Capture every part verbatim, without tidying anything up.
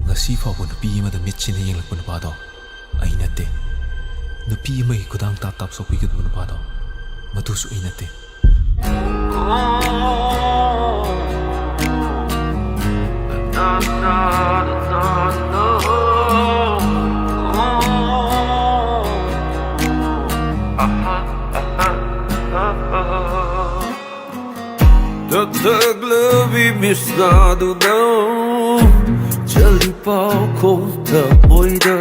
ꯉꯁꯤ ꯐꯥꯎꯕ ꯅꯨꯄꯤ ꯑꯃꯗ ꯃꯤꯠꯁꯤꯅ ꯌꯦꯡꯂꯛꯄ ꯅꯨꯄꯥꯗꯣ ꯑꯩ ꯅꯠꯇꯦ꯫ ꯅꯨꯄꯤ ꯑꯃꯒꯤ ꯈꯨꯗꯥꯡ ꯇꯥꯞ ꯇꯥꯞ ꯁꯣꯛꯄꯤꯒꯗꯕ ꯅꯨꯄꯥꯗꯣ ꯃꯗꯨꯁꯨ ꯑꯩ ꯅꯠꯇꯦ꯫ ꯇꯛꯇꯛꯂꯕꯤ ꯃꯤꯠꯁꯅꯥꯗꯨꯅ ꯆꯠꯂꯤ ꯄꯥꯎꯈꯣꯡ ꯊꯃꯣꯏꯗ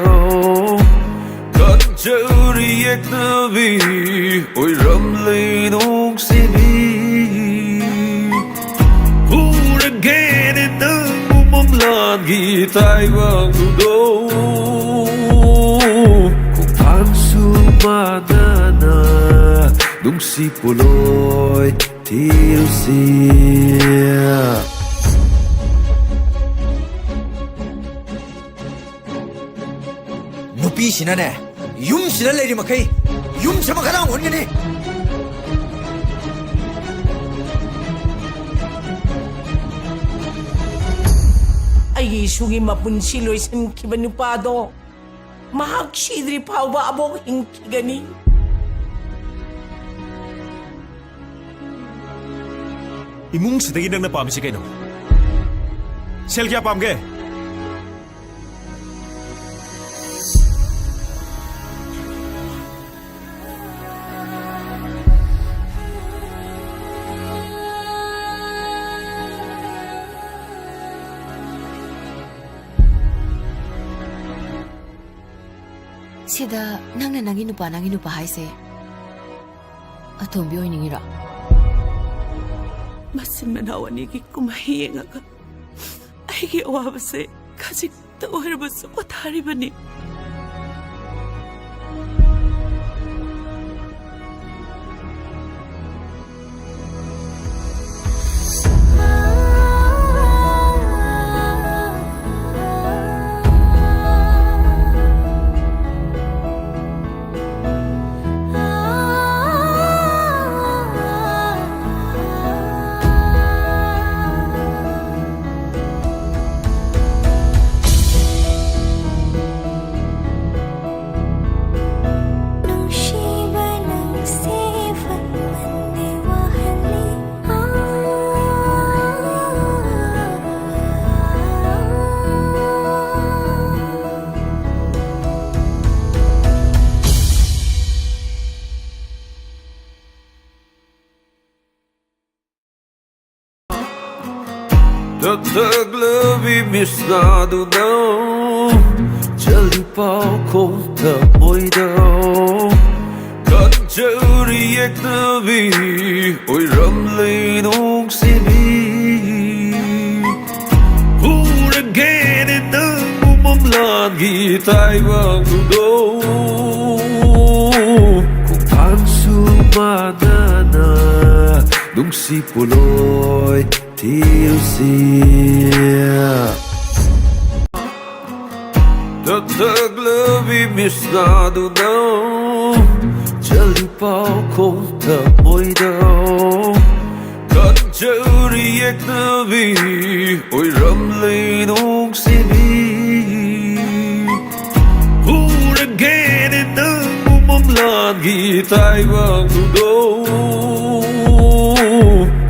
ꯈꯟꯖꯔꯤ ꯌꯦꯛꯅꯕꯤ ꯑꯣꯏꯔꯝꯂꯦ ꯅꯨꯡꯁꯤꯕꯤ꯫ ꯎꯔꯒꯦꯅꯦ ꯅꯪꯕꯨ ꯃꯪꯂꯥꯟꯒꯤ ꯇꯥꯏꯕꯪꯗꯨꯗ ꯈꯣꯡꯊꯥꯡꯁꯨ ꯃꯥꯟꯅꯅ ꯅꯨꯡꯁꯤ ꯄꯣꯂꯣꯏ ꯊꯤꯔꯨꯁꯤ꯫ ꯅꯨꯄꯤꯁꯤꯅꯅꯦ, ꯌꯨꯝꯁꯤꯗ ꯂꯩꯔꯤ ꯃꯈꯩ ꯌꯨꯝꯁꯤꯃ ꯈꯗꯥꯡ ꯑꯣꯟꯒꯅꯤ꯫ ꯑꯩꯒꯤ ꯏꯁꯨꯒꯤ ꯃꯄꯨꯟꯁꯤ ꯂꯣꯏꯁꯤꯟꯈꯤꯕ ꯅꯨꯄꯥꯗꯣ ꯃꯍꯥꯛ ꯁꯤꯗ꯭ꯔꯤ ꯐꯥꯎꯕ ꯑꯕꯣꯛ ꯍꯤꯡꯈꯤꯒꯅꯤ꯫ ꯏꯃꯨꯡꯁꯤꯗꯒꯤ ꯅꯪꯅ ꯄꯥꯝꯃꯤꯁꯤ ꯀꯩꯅꯣ? ꯁꯦꯜ ꯀꯌꯥ ꯄꯥꯝꯒꯦ? ꯁꯤꯗ ꯅꯪꯅ ꯅꯪꯒꯤ ꯅꯨꯄꯥ, ꯅꯪꯒꯤ ꯅꯨꯄꯥ ꯍꯥꯏꯁꯦ ꯑꯇꯣꯝꯕꯤ ꯑꯣꯏꯅꯤꯡꯉꯤꯔꯣ? ꯃꯆꯤꯟ ꯃꯅꯥꯎ ꯑꯅꯤꯒꯤ ꯀꯨꯝꯍꯩ ꯌꯦꯡꯉꯒ ꯑꯩꯒꯤ ꯑꯋꯥꯕꯁꯦ ꯈꯖꯤꯛꯇ ꯑꯣꯏꯔꯕꯁꯨ ꯄꯣꯊꯥꯔꯤꯕꯅꯤ꯫ ꯃꯤꯁꯅꯥꯗꯨꯅ ꯆꯠꯂꯤ ꯄꯥꯎꯈꯣꯡ ꯊꯃꯣꯏꯗ ꯀꯟꯖꯔꯤ ꯌꯦꯛꯅꯕꯤ ꯑꯣꯏꯔꯝꯂꯦ ꯅꯨꯡꯁꯤꯕꯤ꯫ ꯎꯔꯒꯦꯅꯦ ꯅꯪꯕꯨ ꯃꯪꯂꯥꯟꯒꯤ ꯇꯥꯏꯕꯪꯗꯨꯗꯣ ꯈꯣꯡꯊꯥꯡꯁꯨ ꯃꯥꯟꯅꯅ ꯅꯨꯡꯁꯤ ꯄꯣꯂꯣꯏ ꯊꯤꯔꯨꯁꯤ꯫ ꯇꯊꯛꯂꯕꯤ ꯃꯤꯁꯅꯥꯗꯨꯅ ꯆꯠꯂꯤ ꯄꯥꯎꯈꯣꯡ ꯊꯃꯣꯏꯗ ꯀꯟꯖꯔꯤ ꯌꯦꯛꯅꯕꯤ ꯑꯣꯏꯔꯝꯂꯦ ꯅꯨꯡꯁꯤꯕꯤ꯫ ꯎꯔꯒꯦꯅꯦ ꯅꯪꯕꯨ ꯃꯪꯂꯥꯟꯒꯤ ꯇꯥꯏꯕꯪꯗꯨꯗꯣ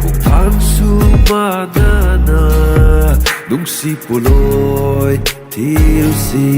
ꯈꯣꯡꯊꯥꯡꯁꯨ ꯃꯥꯟꯅꯅ ꯅꯨꯡꯁꯤ ꯄꯣꯂꯣꯏ ꯊꯤꯔꯨꯁꯤ꯫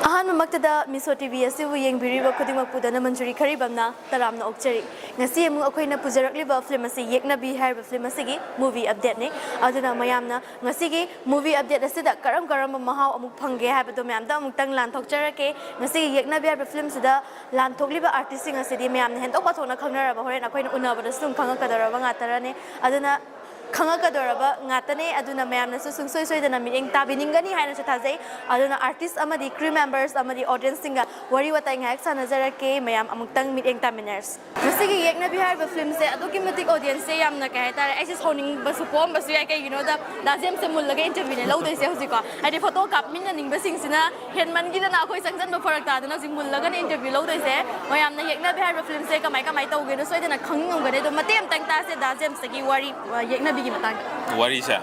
ꯑꯍꯥꯟꯕꯃꯛꯇꯗ ꯃꯤꯁꯣ ꯇꯤ ꯚꯤ ꯑꯁꯤꯕꯨ ꯌꯦꯡꯕꯤꯔꯤꯕ ꯈꯨꯗꯤꯡꯃꯛꯄꯨ ꯙꯅꯃꯟꯖꯨꯔꯤ ꯈꯔꯤꯕꯝꯅ ꯇꯔꯥꯝꯅ ꯑꯣꯛꯆꯔꯤ꯫ ꯉꯁꯤ ꯑꯃꯨꯛ ꯑꯩꯈꯣꯏꯅ ꯄꯨꯖꯔꯛꯂꯤꯕ ꯐꯤꯂꯝ ꯑꯁꯤ ꯌꯦꯛꯅꯕꯤ ꯍꯥꯏꯔꯤꯕ ꯐꯤꯂꯝ ꯑꯁꯤꯒꯤ movie updateꯅꯤ꯫ ꯑꯗꯨꯅ ꯃꯌꯥꯝꯅ ꯉꯁꯤꯒꯤ movie update ꯑꯁꯤꯗ ꯀꯔꯝ ꯀꯔꯝꯕ ꯃꯍꯥꯎ ꯑꯃꯨꯛ ꯐꯪꯒꯦ ꯍꯥꯏꯕꯗꯣ ꯃꯌꯥꯝꯗ ꯑꯃꯨꯛꯇꯪ ꯂꯥꯟꯊꯣꯛꯆꯔꯛꯀꯦ꯫ ꯉꯁꯤꯒꯤ ꯌꯦꯛꯅꯕꯤ ꯍꯥꯏꯔꯤꯕ ꯐꯤꯂꯝꯁꯤꯗ ꯂꯥꯟꯊꯣꯛꯂꯤꯕ artistꯁꯤꯡ ꯑꯁꯤꯗꯤ ꯃꯌꯥꯝꯅ ꯍꯦꯟꯗꯣꯛ ꯄꯥꯊꯣꯛꯅ ꯈꯪꯅꯔꯕ ꯍꯣꯔꯦꯟ ꯑꯩꯈꯣꯏꯅ ꯎꯅꯕꯗꯁꯨ ꯑꯗꯨꯝ ꯈꯪꯉꯛꯀꯗꯧꯔꯕ ꯉꯥꯛꯇꯔꯅꯤ꯫ ꯑꯗꯨꯅ ꯈꯪꯉꯛꯀꯗꯧꯔꯕ ꯉꯥꯛꯇꯅꯦ꯫ ꯑꯗꯨꯅ ꯃꯌꯥꯝꯅꯁꯨ ꯁꯨꯡꯁꯣꯏ ꯁꯣꯏꯗꯅ ꯃꯤꯠꯌꯦꯡ ꯇꯥꯕꯤꯅꯤꯡꯒꯅꯤ ꯍꯥꯏꯅꯁꯨ ꯊꯥꯖꯩ꯫ ꯑꯗꯨꯅ artist ꯑꯃꯗꯤ crew members ꯑꯃꯗꯤ audienceꯁꯤꯡꯒ ꯋꯥꯔꯤ ꯋꯥꯇꯥꯏ ꯉꯥꯏꯍꯥꯛ ꯁꯥꯟꯅꯖꯔꯛꯀꯦ꯫ ꯃꯌꯥꯝ ꯑꯃꯨꯛꯇꯪ ꯃꯤꯠꯌꯦꯡ ꯇꯥꯃꯤꯟꯅꯔꯁꯤ꯫ ꯃꯁꯤꯒꯤ ꯌꯦꯛꯅꯕꯤ ꯍꯥꯏꯔꯤꯕ ꯐꯤꯂꯝꯁꯦ ꯑꯗꯨꯛꯀꯤ ꯃꯇꯤꯛ audienceꯁꯦ ꯌꯥꯝꯅ, ꯀꯩ ꯍꯥꯏꯇꯥꯔꯦ, ꯑꯩꯁꯦ ꯁꯥꯎꯅꯤꯡꯕꯁꯨ ꯄꯣꯛꯑꯝꯕꯁꯨ ꯌꯥꯏ꯫ ꯀꯩꯒꯤꯅꯣꯗ ꯗꯥ ꯖꯦꯝꯁꯁꯦ ꯃꯨꯜꯂꯒ interviewꯅꯦ ꯂꯧꯗꯣꯏꯁꯦ ꯍꯧꯖꯤꯛꯀꯣ꯫ ꯍꯥꯏꯗꯤ photo ꯀꯥꯞꯃꯤꯟꯅꯅꯤꯡꯕꯁꯤꯡꯁꯤꯅ ꯍꯦꯟꯃꯟꯈꯤꯗꯅ ꯑꯩꯈꯣꯏ ꯆꯪꯁꯤꯟꯕ ꯐꯔꯛ ꯇꯥꯗꯅ ꯍꯧꯖꯤꯛ ꯃꯨꯜꯂꯒꯅꯦ interview ꯂꯧꯗꯣꯏꯁꯦ꯫ ꯃꯌꯥꯝꯅ ꯌꯦꯛꯅꯕꯤ ꯍꯥꯏꯔꯤꯕ ꯐꯤꯂꯝꯁꯦ ꯀꯃꯥꯏ ꯀꯃꯥꯏ ꯇꯧꯒꯦꯅꯣ ꯁꯣꯏꯗꯅ ꯈꯪꯅꯤꯡꯉꯝꯒꯅꯤ꯫ ꯑꯗꯣ ꯃꯇꯦꯛ ꯑꯃꯇꯪ ꯇꯥꯁꯦ ꯗꯥ ꯖꯦꯝꯁꯇꯒꯤ ꯋꯥꯔꯤ, ꯑ, ꯌꯦꯛꯅꯕꯤꯒꯤ ꯃꯇꯥꯡꯗ꯫ ꯋꯥꯔꯤꯁꯦ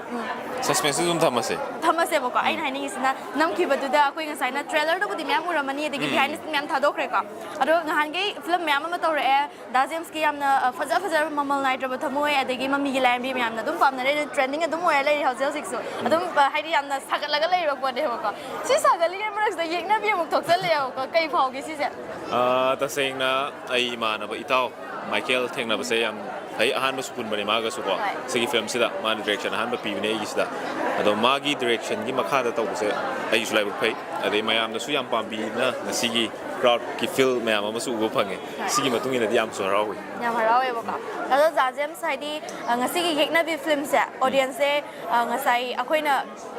suspenseꯇ ꯑꯗꯨꯝ ꯊꯝꯃꯁꯦ꯫ ꯊꯝꯃꯁꯦꯕꯀꯣ꯫ ꯑꯩꯅ ꯍꯥꯏꯅꯤꯡꯉꯤꯁꯤꯅ ꯅꯝꯈꯤꯕꯗꯨꯗ ꯑꯩꯈꯣꯏ ꯉꯁꯥꯏꯅ trailerꯗꯕꯨꯗꯤ ꯃꯌꯥꯝ ꯎꯔꯝꯃꯅꯤ, ꯑꯗꯒꯤ behind the scene ꯃꯌꯥꯝ ꯊꯥꯗꯣꯛꯈ꯭ꯔꯦꯀꯣ꯫ ꯑꯗꯣ ꯉꯍꯥꯟꯈꯩ ꯐꯤꯂꯝ ꯃꯌꯥꯝ ꯑꯃ ꯇꯧꯔꯛꯑꯦ꯫ ꯗꯥ ꯖꯦꯝꯁꯀꯤ ꯌꯥꯝꯅ, ꯑ, ꯐꯖ ꯐꯖꯔꯕ ꯃꯃꯜ ꯅꯥꯏꯗ꯭ꯔꯕ ꯊꯃꯣꯏ, ꯑꯗꯒꯤ ꯃꯃꯤꯒꯤ ꯂꯥꯏꯔꯦꯝꯕꯤ ꯃꯌꯥꯝꯅ ꯑꯗꯨꯝ ꯄꯥꯝꯅꯔꯦ꯫ ꯑꯗꯨ trending ꯑꯗꯨꯝ ꯑꯣꯏꯔ ꯂꯩꯔꯦ ꯍꯧꯖꯤꯛ ꯍꯧꯖꯤꯛꯁꯨ꯫ ꯑꯗꯨꯝ, ꯑ, ꯍꯥꯏꯗꯤ ꯌꯥꯝꯅ ꯁꯥꯒꯠꯂꯒ ꯂꯩꯔꯕ ꯄꯣꯠꯅꯦꯕꯀꯣ꯫ ꯁꯤ ꯁꯥꯒꯠꯂꯤꯉꯩ ꯃꯔꯛꯁꯤꯗ ꯌꯦꯛꯅꯕꯤ ꯑꯃꯨꯛ ꯊꯣꯛꯆꯜꯂꯛꯑꯦꯕꯀꯣ꯫ ꯀꯩ ꯐꯥꯎꯒꯦ ꯁꯤꯁꯦ? ꯑꯥ, ꯇꯁꯦꯡꯅ ꯑꯩ ꯏꯃꯥꯟꯅꯕ ꯏꯇꯥꯎ ꯃꯥꯏꯀꯦꯜ ꯊꯦꯡꯅꯕꯁꯦ ꯌꯥꯝ ꯐꯩ꯫ ꯑꯍꯥꯟꯕꯁꯨ ꯄꯨꯟꯕꯅꯦ ꯃꯥꯒꯁꯨꯀꯣ꯫ ꯍꯣꯏ꯫ ꯁꯤꯒꯤ ꯐꯤꯂꯝꯁꯤꯗ ꯃꯥꯅ ꯗꯤꯔꯦꯛꯁꯟ ꯑꯍꯥꯟꯕ ꯄꯤꯕꯅꯦ ꯑꯩꯒꯤꯁꯤꯗ꯫ ꯑꯗꯣ ꯃꯥꯒꯤ ꯗꯤꯔꯦꯛꯁꯟꯒꯤ ꯃꯈꯥꯗ ꯇꯧꯕꯁꯦ ꯑꯩꯒꯤꯁꯨ ꯂꯥꯏꯕꯛ ꯐꯩ꯫ ꯑꯗꯩ ꯃꯌꯥꯝꯅꯁꯨ ꯌꯥꯝ ꯄꯥꯝꯕꯤꯅ ꯉꯁꯤꯒꯤ ꯀ꯭ꯔꯥꯎꯗꯀꯤ ꯐꯤꯜ ꯃꯌꯥꯝ ꯑꯃꯁꯨ ꯎꯕ ꯐꯪꯉꯦ꯫ ꯍꯣꯏ꯫ ꯁꯤꯒꯤ ꯃꯇꯨꯡ ꯏꯟꯅꯗꯤ ꯌꯥꯝꯁꯨ ꯍꯔꯥꯎꯋꯤ꯫ ꯌꯥꯝ ꯍꯔꯥꯎꯋꯦꯕꯀꯣ꯫ ꯑꯗꯣ ꯖꯥ ꯖꯦꯝꯁ, ꯍꯥꯏꯗꯤ, ꯑ, ꯉꯁꯤꯒꯤ ꯌꯦꯛꯅꯕꯤ ꯐꯤꯂꯝꯁꯦ ꯑꯣꯗꯤꯌꯟꯁꯁꯦ, ꯑ, ꯉꯁꯥꯏ ꯑꯩꯈꯣꯏꯅ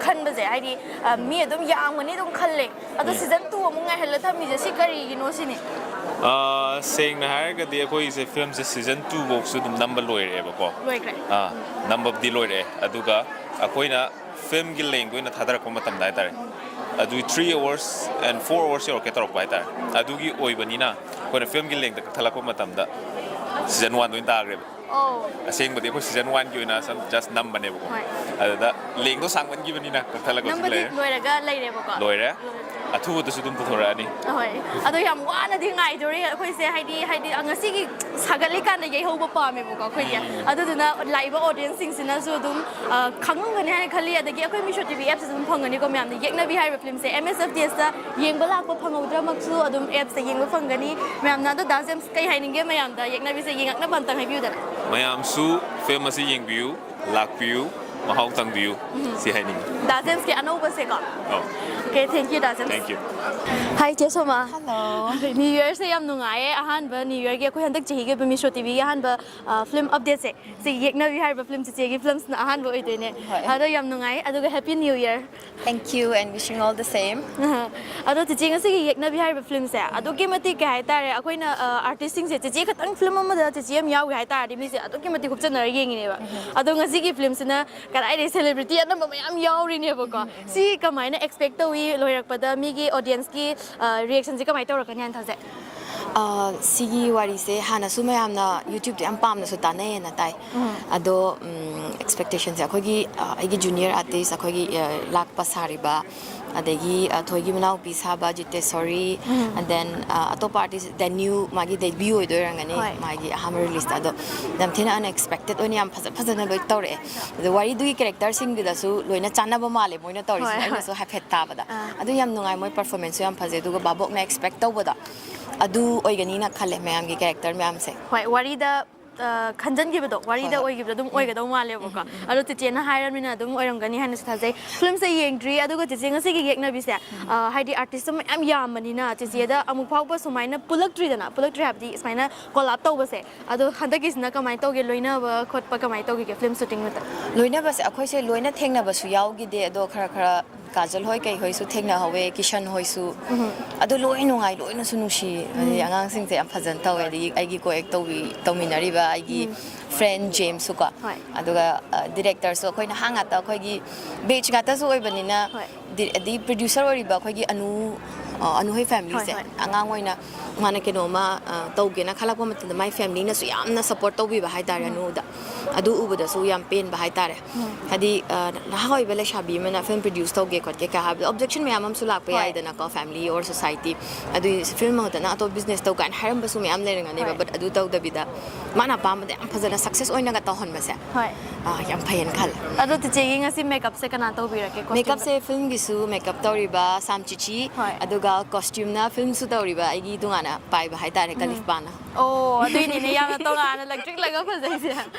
ꯈꯟꯕꯁꯦ, ꯍꯥꯏꯗꯤ, ꯑ, ꯃꯤ ꯑꯗꯨꯝ ꯌꯥꯝꯒꯅꯤ ꯑꯗꯨꯝ ꯈꯜꯂꯦ꯫ ꯑꯗꯣ ꯎꯝ꯫ ꯁꯤꯖꯟ ꯇꯨ ꯑꯃꯨꯛ ꯉꯥꯏꯍꯜꯂ ꯊꯝꯃꯤꯁꯦ ꯁꯤ ꯀꯔꯤꯒꯤꯅꯣ ꯁꯤꯅꯤ? ꯑ, ꯁꯦꯡꯅ ꯍꯥꯏꯔꯒꯗꯤ ꯑꯩꯈꯣꯏꯁꯦ ꯐꯤꯂꯝꯁꯦ ꯁꯤꯖꯟ ꯇꯨ ꯐꯧꯁꯨ ꯑꯗꯨꯝ ꯅꯝꯕ ꯂꯣꯏꯔꯦꯕꯀꯣ꯫ ꯂꯣꯏꯈ꯭ꯔꯦ꯫ ꯑꯥ, ꯅꯝꯕꯕꯨꯗꯤ ꯂꯣꯏꯔꯦ꯫ ꯑꯗꯨꯒ ꯑꯩꯈꯣꯏꯅ ꯐꯤꯂꯝꯒꯤ ꯂꯦꯡꯗ ꯑꯣꯏꯅ ꯊꯥꯗꯔꯛꯄ ꯃꯇꯝꯗ ꯍꯥꯏꯇꯥꯔꯦ, ꯑꯗꯨ three hours and four hours ꯌꯧꯔꯛꯀꯦ ꯇꯧꯔꯛꯄ ꯍꯥꯏꯇꯥꯔꯦ꯫ ꯑꯗꯨꯒꯤ ꯑꯣꯏꯕꯅꯤꯅ ꯑꯩꯈꯣꯏꯅ ꯐꯤꯂꯝꯒꯤ ꯂꯦꯡꯗ ꯀꯛꯊꯠꯂꯛꯄ ꯃꯇꯝꯗ ꯁꯤꯖꯟ ꯋꯥꯟꯗ ꯑꯣꯏꯅ ꯇꯥꯈ꯭ꯔꯦꯕ꯫ ꯑꯣ꯫ ꯑꯁꯦꯡꯕꯗꯤ ꯑꯩꯈꯣꯏ ꯁꯤꯖꯟ ꯋꯥꯟꯒꯤ ꯑꯣꯏꯅ ꯁꯝ ꯖꯁ ꯅꯝꯕꯅꯦꯕꯀꯣ꯫ ꯍꯣꯏ꯫ ꯑꯗꯨꯗ ꯂꯦꯡꯗꯣ ꯁꯥꯡꯃꯟꯈꯤꯕꯅꯤꯅ ꯀꯛꯊꯠꯂꯒꯁꯨ ꯅꯝꯕꯗꯤ ꯂꯩꯔꯦ꯫ ꯂꯣꯏꯔꯒ ꯂꯩꯔꯦꯕꯀꯣ꯫ ꯂꯣꯏꯔꯦ꯫ ꯑꯊꯨꯕꯗꯁꯨ ꯑꯗꯨꯝ ꯄꯨꯊꯣꯔꯛꯑꯅꯤ꯫ ꯍꯣꯏ꯫ ꯑꯗꯣ ꯌꯥꯝ ꯋꯥꯅꯗꯤ ꯉꯥꯏꯗꯣꯔꯤ ꯑꯩꯈꯣꯏꯁꯦ, ꯍꯥꯏꯗꯤ, ꯍꯥꯏꯗꯤ, ꯉꯁꯤꯒꯤ ꯁꯥꯒꯠꯂꯤꯀꯥꯟꯗ ꯌꯩꯍꯧꯕ ꯄꯥꯝꯃꯦꯕꯀꯣ ꯑꯩꯈꯣꯏꯗꯤ꯫ ꯎꯝ꯫ ꯑꯗꯨꯗꯨꯅ ꯂꯥꯛꯏꯕ ꯑꯣꯗꯤꯌꯟꯁꯁꯤꯡꯁꯤꯅꯁꯨ ꯑꯗꯨꯝ, ꯑ, ꯈꯪꯉꯝꯒꯅꯤ ꯍꯥꯏꯅ ꯈꯜꯂꯤ꯫ ꯑꯗꯒꯤ ꯑꯩꯈꯣꯏ ꯃꯤꯁꯣ ꯇꯤ ꯚꯤ ꯑꯦꯞꯁꯤꯁꯨ ꯑꯗꯨꯝ ꯐꯪꯒꯅꯤꯀꯣ ꯃꯌꯥꯝꯅ꯫ ꯌꯦꯛꯅꯕꯤ ꯍꯥꯏꯔꯤꯕ ꯐꯤꯂꯝꯁꯦ ꯑꯦꯝ ꯑꯦꯁ ꯑꯦꯐ ꯗꯤ ꯑꯦꯁꯇ ꯌꯦꯡꯕ ꯂꯥꯛꯄ ꯐꯪꯍꯧꯗ꯭ꯔꯃꯛꯁꯨ ꯑꯗꯨꯝ ꯑꯦꯞꯁꯇ ꯌꯦꯡꯕ ꯐꯪꯒꯅꯤ ꯃꯌꯥꯝꯅ꯫ ꯑꯗꯣ ꯗꯥ ꯖꯦꯝꯁ, ꯀꯩ ꯍꯥꯏꯅꯤꯡꯒꯦ ꯃꯌꯥꯝꯗ, ꯌꯦꯛꯅꯕꯤꯁꯦ ꯌꯦꯡꯉꯛꯅꯕ ꯑꯝꯇꯪ ꯍꯥꯏꯕꯤꯌꯨꯗꯅ? ꯃꯌꯥꯝꯁꯨ ꯐꯤꯂꯝ ꯑꯁꯤ ꯌꯦꯡꯕꯤꯌꯨ, ꯂꯥꯛꯄꯤꯌꯨ, ꯃꯍꯥꯎ ꯇꯪꯕꯤꯌꯨ꯫ ꯎꯝ꯫ ꯁꯤ ꯍꯥꯏꯅꯤꯡꯉꯤ꯫ ꯗꯥ ꯖꯦꯝꯁꯀꯤ ꯑꯅꯧꯕꯁꯦꯀꯣ? ꯑꯧ꯫ Okay, thank you, the James. Thank you꯫ Hi, ꯆꯦ ꯁꯣꯃꯥ꯫ Hello꯫ New Yearꯁꯦ ꯌꯥꯝ ꯅꯨꯡꯉꯥꯏꯌꯦ꯫ ꯑꯍꯥꯟꯕ New Yearꯒꯤ ꯑꯩꯈꯣꯏ ꯍꯟꯗꯛ ꯆꯍꯤꯒꯤ ꯑꯣꯏꯕ ꯃꯤꯁꯣ ꯇꯤ ꯚꯤꯒꯤ ꯑꯍꯥꯟꯕ, ꯑ, ꯐꯤꯂꯝ ꯑꯞꯗꯦꯠꯁꯦ, ꯁꯤ ꯌꯦꯛꯅꯕꯤ ꯍꯥꯏꯔꯤꯕ ꯐꯤꯂꯝꯁꯦ ꯆꯦꯒꯤ ꯐꯤꯂꯝꯁꯤꯅ ꯑꯍꯥꯟꯕ ꯑꯣꯏꯗꯣꯏꯅꯦ꯫ ꯍꯣꯏ꯫ ꯑꯗꯣ ꯌꯥꯝ ꯅꯨꯡꯉꯥꯏ꯫ ꯑꯗꯨꯒ Happy New Year꯫ Thank you and wishing all the same꯫ ꯑꯍ꯫ ꯑꯗꯣ ꯆꯦꯆꯦ, ꯉꯁꯤꯒꯤ ꯌꯦꯛꯅꯕꯤ ꯍꯥꯏꯔꯤꯕ ꯐꯤꯂꯝꯁꯦ ꯑꯗꯨꯛꯀꯤ ꯃꯇꯤꯛ, ꯀꯩ ꯍꯥꯏꯇꯥꯔꯦ, ꯑꯩꯈꯣꯏꯅ, ꯑ, ꯑꯥꯔꯇꯤꯁꯁꯤꯡꯁꯦ, ꯆꯦꯆꯦ ꯈꯛꯇꯪ ꯐꯤꯂꯝ ꯑꯃꯗ ꯆꯦꯆꯦ ꯑꯃ ꯌꯥꯎꯈ꯭ꯔꯦ ꯍꯥꯏ ꯇꯥꯔꯗꯤ ꯃꯤꯁꯦ ꯑꯗꯨꯛꯀꯤ ꯃꯇꯤꯛ ꯍꯨꯞꯆꯟꯅꯔ ꯌꯦꯡꯉꯤꯅꯦꯕ꯫ ꯎꯝ꯫ ꯑꯗꯣ ꯉꯁꯤꯒꯤ ꯐꯤꯂꯝꯁꯤꯅ ꯀꯗꯥꯏꯗꯒꯤ ꯁꯦꯂꯦꯕ꯭ꯔꯤꯇꯤ ꯑꯅꯝꯕ ꯃꯌꯥꯝ ꯌꯥꯎꯔꯤꯅꯦꯕꯀꯣ꯫ ꯎꯝ, ꯎꯝ, ꯎꯝ꯫ ꯁꯤ ꯀꯃꯥꯏꯅ ꯑꯦꯛꯁꯄꯦꯛ ꯇꯧꯏ? ꯂꯣꯏꯔꯛꯄꯗ ꯃꯤꯒꯤ ꯑꯣꯗꯤꯌꯟꯁꯀꯤ, ꯑ, ꯔꯤꯌꯦꯛꯁꯟꯁꯦ ꯀꯃꯥꯏꯅ ꯇꯧꯔꯛꯀꯅꯤ ꯍꯥꯏꯅ ꯊꯥꯖꯩ? ꯑ, ꯁꯤꯒꯤ ꯋꯥꯔꯤꯁꯦ ꯍꯥꯟꯅꯁꯨ ꯃꯌꯥꯝꯅ YouTubeꯇ ꯌꯥꯝ ꯄꯥꯝꯅꯁꯨ ꯇꯥꯟꯅꯩꯌꯦꯅ ꯇꯥꯏ꯫ ꯎꯝ꯫ ꯑꯗꯣ, ꯎꯝ, ꯑꯦꯛꯁꯄꯦꯛꯇꯦꯁꯟꯁꯦ ꯑꯩꯈꯣꯏꯒꯤ, ꯑ, ꯑꯩꯒꯤ ꯖꯨꯅꯤꯌꯔ ꯑꯥꯔꯇꯤꯁ, ꯑꯩꯈꯣꯏꯒꯤ, ꯑ, ꯂꯥꯛꯄ ꯁꯥꯔꯤꯕ, ꯑꯗꯒꯤ, ꯑ, ꯊꯣꯏꯒꯤ ꯃꯅꯥꯎꯄꯤ ꯁꯥꯕ ꯖꯤꯇꯦꯁꯣꯔꯤ, ꯎꯝ꯫ And then, ꯑ, ꯑꯇꯣꯞꯄ ꯑꯥꯔꯇꯤꯁ ꯗꯦꯅ꯭ꯌꯨ, ꯃꯥꯒꯤ ꯗꯦꯕ꯭ꯌꯨ ꯑꯣꯏꯗꯣꯏꯔꯝꯒꯅꯤ, ꯍꯣꯏ꯫ ꯃꯥꯒꯤ ꯑꯍꯥꯟꯕ ꯔꯤꯂꯤꯁꯇ꯫ ꯑꯗꯣ ꯌꯥꯝ ꯊꯤꯅ unexpected ꯑꯣꯏꯅ ꯌꯥꯝ ꯐꯖ ꯐꯖꯅ ꯂꯣꯏ ꯇꯧꯔꯛꯑꯦ꯫ ꯑꯗꯣ ꯋꯥꯔꯤꯗꯨꯒꯤ ꯀꯦꯔꯦꯛꯇꯔꯁꯤꯡꯗꯨꯗꯁꯨ ꯂꯣꯏꯅ ꯆꯥꯟꯅꯕ ꯃꯥꯜꯂꯦ ꯃꯣꯏꯅ ꯇꯧꯔꯤꯁꯤꯡꯗꯣ꯫ ꯍꯣꯏ, ꯍꯣꯏ꯫ ꯑꯩꯅꯁꯨ ꯍꯥꯏꯐꯦꯠ ꯇꯥꯕꯗ꯫ ꯑꯥ꯫ ꯑꯗꯨ ꯌꯥꯝ ꯅꯨꯡꯉꯥꯏ, ꯃꯣꯏ ꯄꯔꯐꯣꯔꯃꯦꯟꯁꯁꯨ ꯌꯥꯝ ꯐꯖꯩ꯫ ꯑꯗꯨꯒ ꯚꯥꯕꯣꯛꯅ ꯑꯦꯛꯁꯄꯦꯛ ꯇꯧꯕꯗ ꯑꯗꯨ ꯑꯣꯏꯒꯅꯤꯅ ꯈꯜꯂꯦ, ꯃꯌꯥꯝꯒꯤ ꯀꯦꯔꯦꯛꯇꯔ ꯃꯌꯥꯝꯁꯦ꯫ ꯍꯣꯏ, ꯋꯥꯔꯤꯗ ꯑ, ꯈꯟꯖꯟꯈꯤꯕꯗꯣ, ꯋꯥꯔꯤꯗ ꯍꯣꯏ, ꯍꯣꯏ꯫ ꯑꯣꯏꯈꯤꯕꯗꯣ ꯑꯗꯨꯝ ꯑꯣꯏꯒꯗꯧ ꯃꯥꯜꯂꯦꯕꯀꯣ꯫ ꯑꯗꯣ ꯆꯦꯆꯦꯅ ꯍꯥꯏꯔꯕꯅꯤꯅ ꯑꯗꯨꯝ ꯑꯣꯏꯔꯝꯒꯅꯤ ꯍꯥꯏꯅꯁꯨ ꯊꯥꯖꯩ꯫ ꯐꯤꯂꯝꯁꯦ ꯌꯦꯡꯗ꯭ꯔꯤ, ꯑꯗꯨꯒ ꯆꯦꯆꯦ ꯉꯁꯤꯒꯤ ꯌꯦꯛꯅꯕꯤꯁꯦ, ꯑ, ꯍꯥꯏꯗꯤ ꯑꯥꯔꯇꯤꯁꯁꯨ ꯃꯌꯥꯝ ꯌꯥꯝꯕꯅꯤꯅ ꯆꯦꯆꯦꯗ ꯑꯃꯨꯛ ꯐꯥꯎꯕ ꯁꯨꯃꯥꯏꯅ ꯄꯨꯜꯂꯛꯇ꯭ꯔꯤꯗꯅ, ꯄꯨꯜꯂꯛꯇ꯭ꯔꯤ ꯍꯥꯏꯕꯗꯤ ꯁꯨꯃꯥꯏꯅ ꯀꯣꯂꯥꯞ ꯇꯧꯕꯁꯦ꯫ ꯑꯗꯣ ꯍꯟꯗꯛꯀꯤꯁꯤꯅ ꯀꯃꯥꯏꯅ ꯇꯧꯒꯦ, ꯂꯣꯏꯅꯕ ꯈꯣꯠꯄ ꯀꯃꯥꯏꯅ ꯇꯧꯈꯤꯒꯦ ꯐꯤꯂꯝ ꯁꯨꯇꯤꯡ ꯃꯇꯝ? ꯂꯣꯏꯅꯕꯁꯦ ꯑꯩꯈꯣꯏꯁꯦ ꯂꯣꯏꯅ ꯊꯦꯡꯅꯕꯁꯨ ꯌꯥꯎꯈꯤꯗꯦ, ꯑꯗꯣ ꯈꯔ ꯈꯔ ꯀꯥꯖꯜ ꯍꯣꯏ ꯀꯩ ꯍꯣꯏꯁꯨ ꯊꯦꯡꯅꯍꯧꯋꯦ, ꯀꯤꯁꯟ ꯍꯣꯏꯁꯨ꯫ ꯑꯗꯨ ꯂꯣꯏ ꯅꯨꯡꯉꯥꯏ, ꯂꯣꯏꯅꯁꯨ ꯅꯨꯡꯁꯤ꯫ ꯑꯗꯩ ꯑꯉꯥꯡꯁꯤꯡꯁꯦ ꯌꯥꯝ ꯐꯖꯅ ꯇꯧꯋꯦ, ꯑꯗꯒꯤ ꯑꯩꯒꯤ ꯀꯣ ꯑꯦꯛ ꯇꯧꯕꯤ ꯇꯧꯃꯤꯟꯅꯔꯤꯕ ꯑꯩꯒꯤ ꯐ꯭ꯔꯦꯟ ꯖꯦꯝꯁꯁꯨꯀꯣ꯫ ꯍꯣꯏ꯫ ꯑꯗꯨꯒ ꯗꯤꯔꯦꯛꯇꯔꯁꯨ ꯑꯩꯈꯣꯏꯅ ꯑꯍꯥꯟ ꯉꯥꯛꯇ, ꯑꯩꯈꯣꯏꯒꯤ ꯕꯦꯆ ꯉꯥꯛꯇꯁꯨ ꯑꯣꯏꯕꯅꯤꯅ꯫ ꯍꯣꯏ꯫ ꯗꯤ- ꯑꯗꯩ ꯄ꯭ꯔꯗ꯭ꯌꯨꯁꯔ ꯑꯣꯏꯔꯤꯕ ꯑꯩꯈꯣꯏꯒꯤ ꯑꯅꯨ ꯑ, ꯑꯅꯨ ꯍꯣꯏ ꯐꯦꯃꯤꯂꯤꯁꯦ, ꯍꯣꯏ꯫ ꯑꯉꯥꯡ ꯑꯣꯏꯅ ꯃꯥꯅ ꯀꯩꯅꯣꯝꯃ ꯑ, ꯇꯧꯒꯦꯅ ꯈꯜꯂꯛꯄ ꯃꯇꯝꯗ ꯃꯥꯏ ꯐꯦꯃꯤꯂꯤꯅꯁꯨ ꯌꯥꯝꯅ ꯁꯞꯄꯣꯔꯠ ꯇꯧꯕꯤꯕ ꯍꯥꯏꯇꯥꯔꯦ ꯑꯅꯨꯗ꯫ ꯑꯗꯨ ꯎꯕꯗꯁꯨ ꯌꯥꯝ ꯄꯦꯟꯕ ꯍꯥꯏꯇꯥꯔꯦ꯫ ꯍꯥꯏꯗꯤ ꯑ, ꯅꯍꯥ ꯑꯣꯏꯕ ꯂꯩꯁꯥꯕꯤ ꯑꯃꯅ ꯐꯤꯂꯝ ꯄ꯭ꯔꯗ꯭ꯌꯨꯁ ꯇꯧꯒꯦ ꯈꯣꯠꯀꯦ ꯀꯥꯏ ꯍꯥꯏꯕꯗ ꯑꯣꯕꯖꯦꯛꯁꯟ ꯃꯌꯥꯝ ꯑꯃꯁꯨ ꯂꯥꯛꯄ ꯍꯣꯏ꯫ ꯌꯥꯏꯗꯅꯀꯣ, ꯐꯦꯃꯤꯂꯤ ꯑꯣꯔ ꯁꯣꯁꯥꯏꯇꯤ꯫ ꯑꯗꯨꯏ ꯐꯤꯂꯝ ꯃꯍꯨꯠꯇꯅ ꯑꯇꯣꯞꯄ ꯕꯤꯖꯤꯅꯦꯁ ꯇꯧ ꯀꯥꯏꯅ ꯍꯥꯏꯔꯝꯕꯁꯨ ꯃꯌꯥꯝ ꯂꯩꯔꯝꯒꯅꯦꯕ꯫ ꯍꯣꯏ꯫ ꯕꯠ ꯑꯗꯨ ꯇꯧꯗꯕꯤꯗ ꯃꯥꯅ ꯑꯄꯥꯝꯕꯗ ꯌꯥꯝ ꯐꯖꯅ ꯁꯛꯁꯦꯁ ꯑꯣꯏꯅꯒ ꯇꯧꯍꯟꯕꯁꯦ, ꯍꯣꯏ꯫ ꯑ, ꯌꯥꯝ ꯐꯩꯌꯦꯅ ꯈꯜꯂꯦ꯫ ꯑꯗꯣ ꯆꯦꯆꯦꯒꯤ ꯉꯁꯤ ꯃꯦꯀꯞꯁꯦ ꯀꯅꯥ ꯇꯧꯕꯤꯔꯛꯀꯦ? Costume? ꯃꯦꯀꯞꯁꯦ ꯐꯤꯂꯝꯒꯤꯁꯨ ꯃꯦꯀꯞ ꯇꯧꯔꯤꯕ ꯁꯥꯝ ꯆꯤꯆꯤ, ꯍꯣꯏ꯫ ꯑꯗꯨꯒ ꯀꯣꯁꯇ꯭ꯌꯨꯝꯅ ꯐꯤꯂꯝꯁꯨ ꯇꯧꯔꯤꯕ ꯑꯩꯒꯤ ꯇꯣꯉꯥꯟꯅ ꯄꯥꯏꯕ ꯍꯥꯏꯇꯥꯔꯦ, ꯀꯂꯤꯐ ꯄꯥꯅ꯫ ꯑꯣ, ꯑꯗꯨꯏꯅꯤꯅꯦ ꯌꯥꯝꯅ ꯇꯣꯉꯥꯟꯅ ꯂꯪꯇ꯭ꯔꯤꯛ ꯂꯪꯉ ꯐꯖꯩꯁꯦ꯫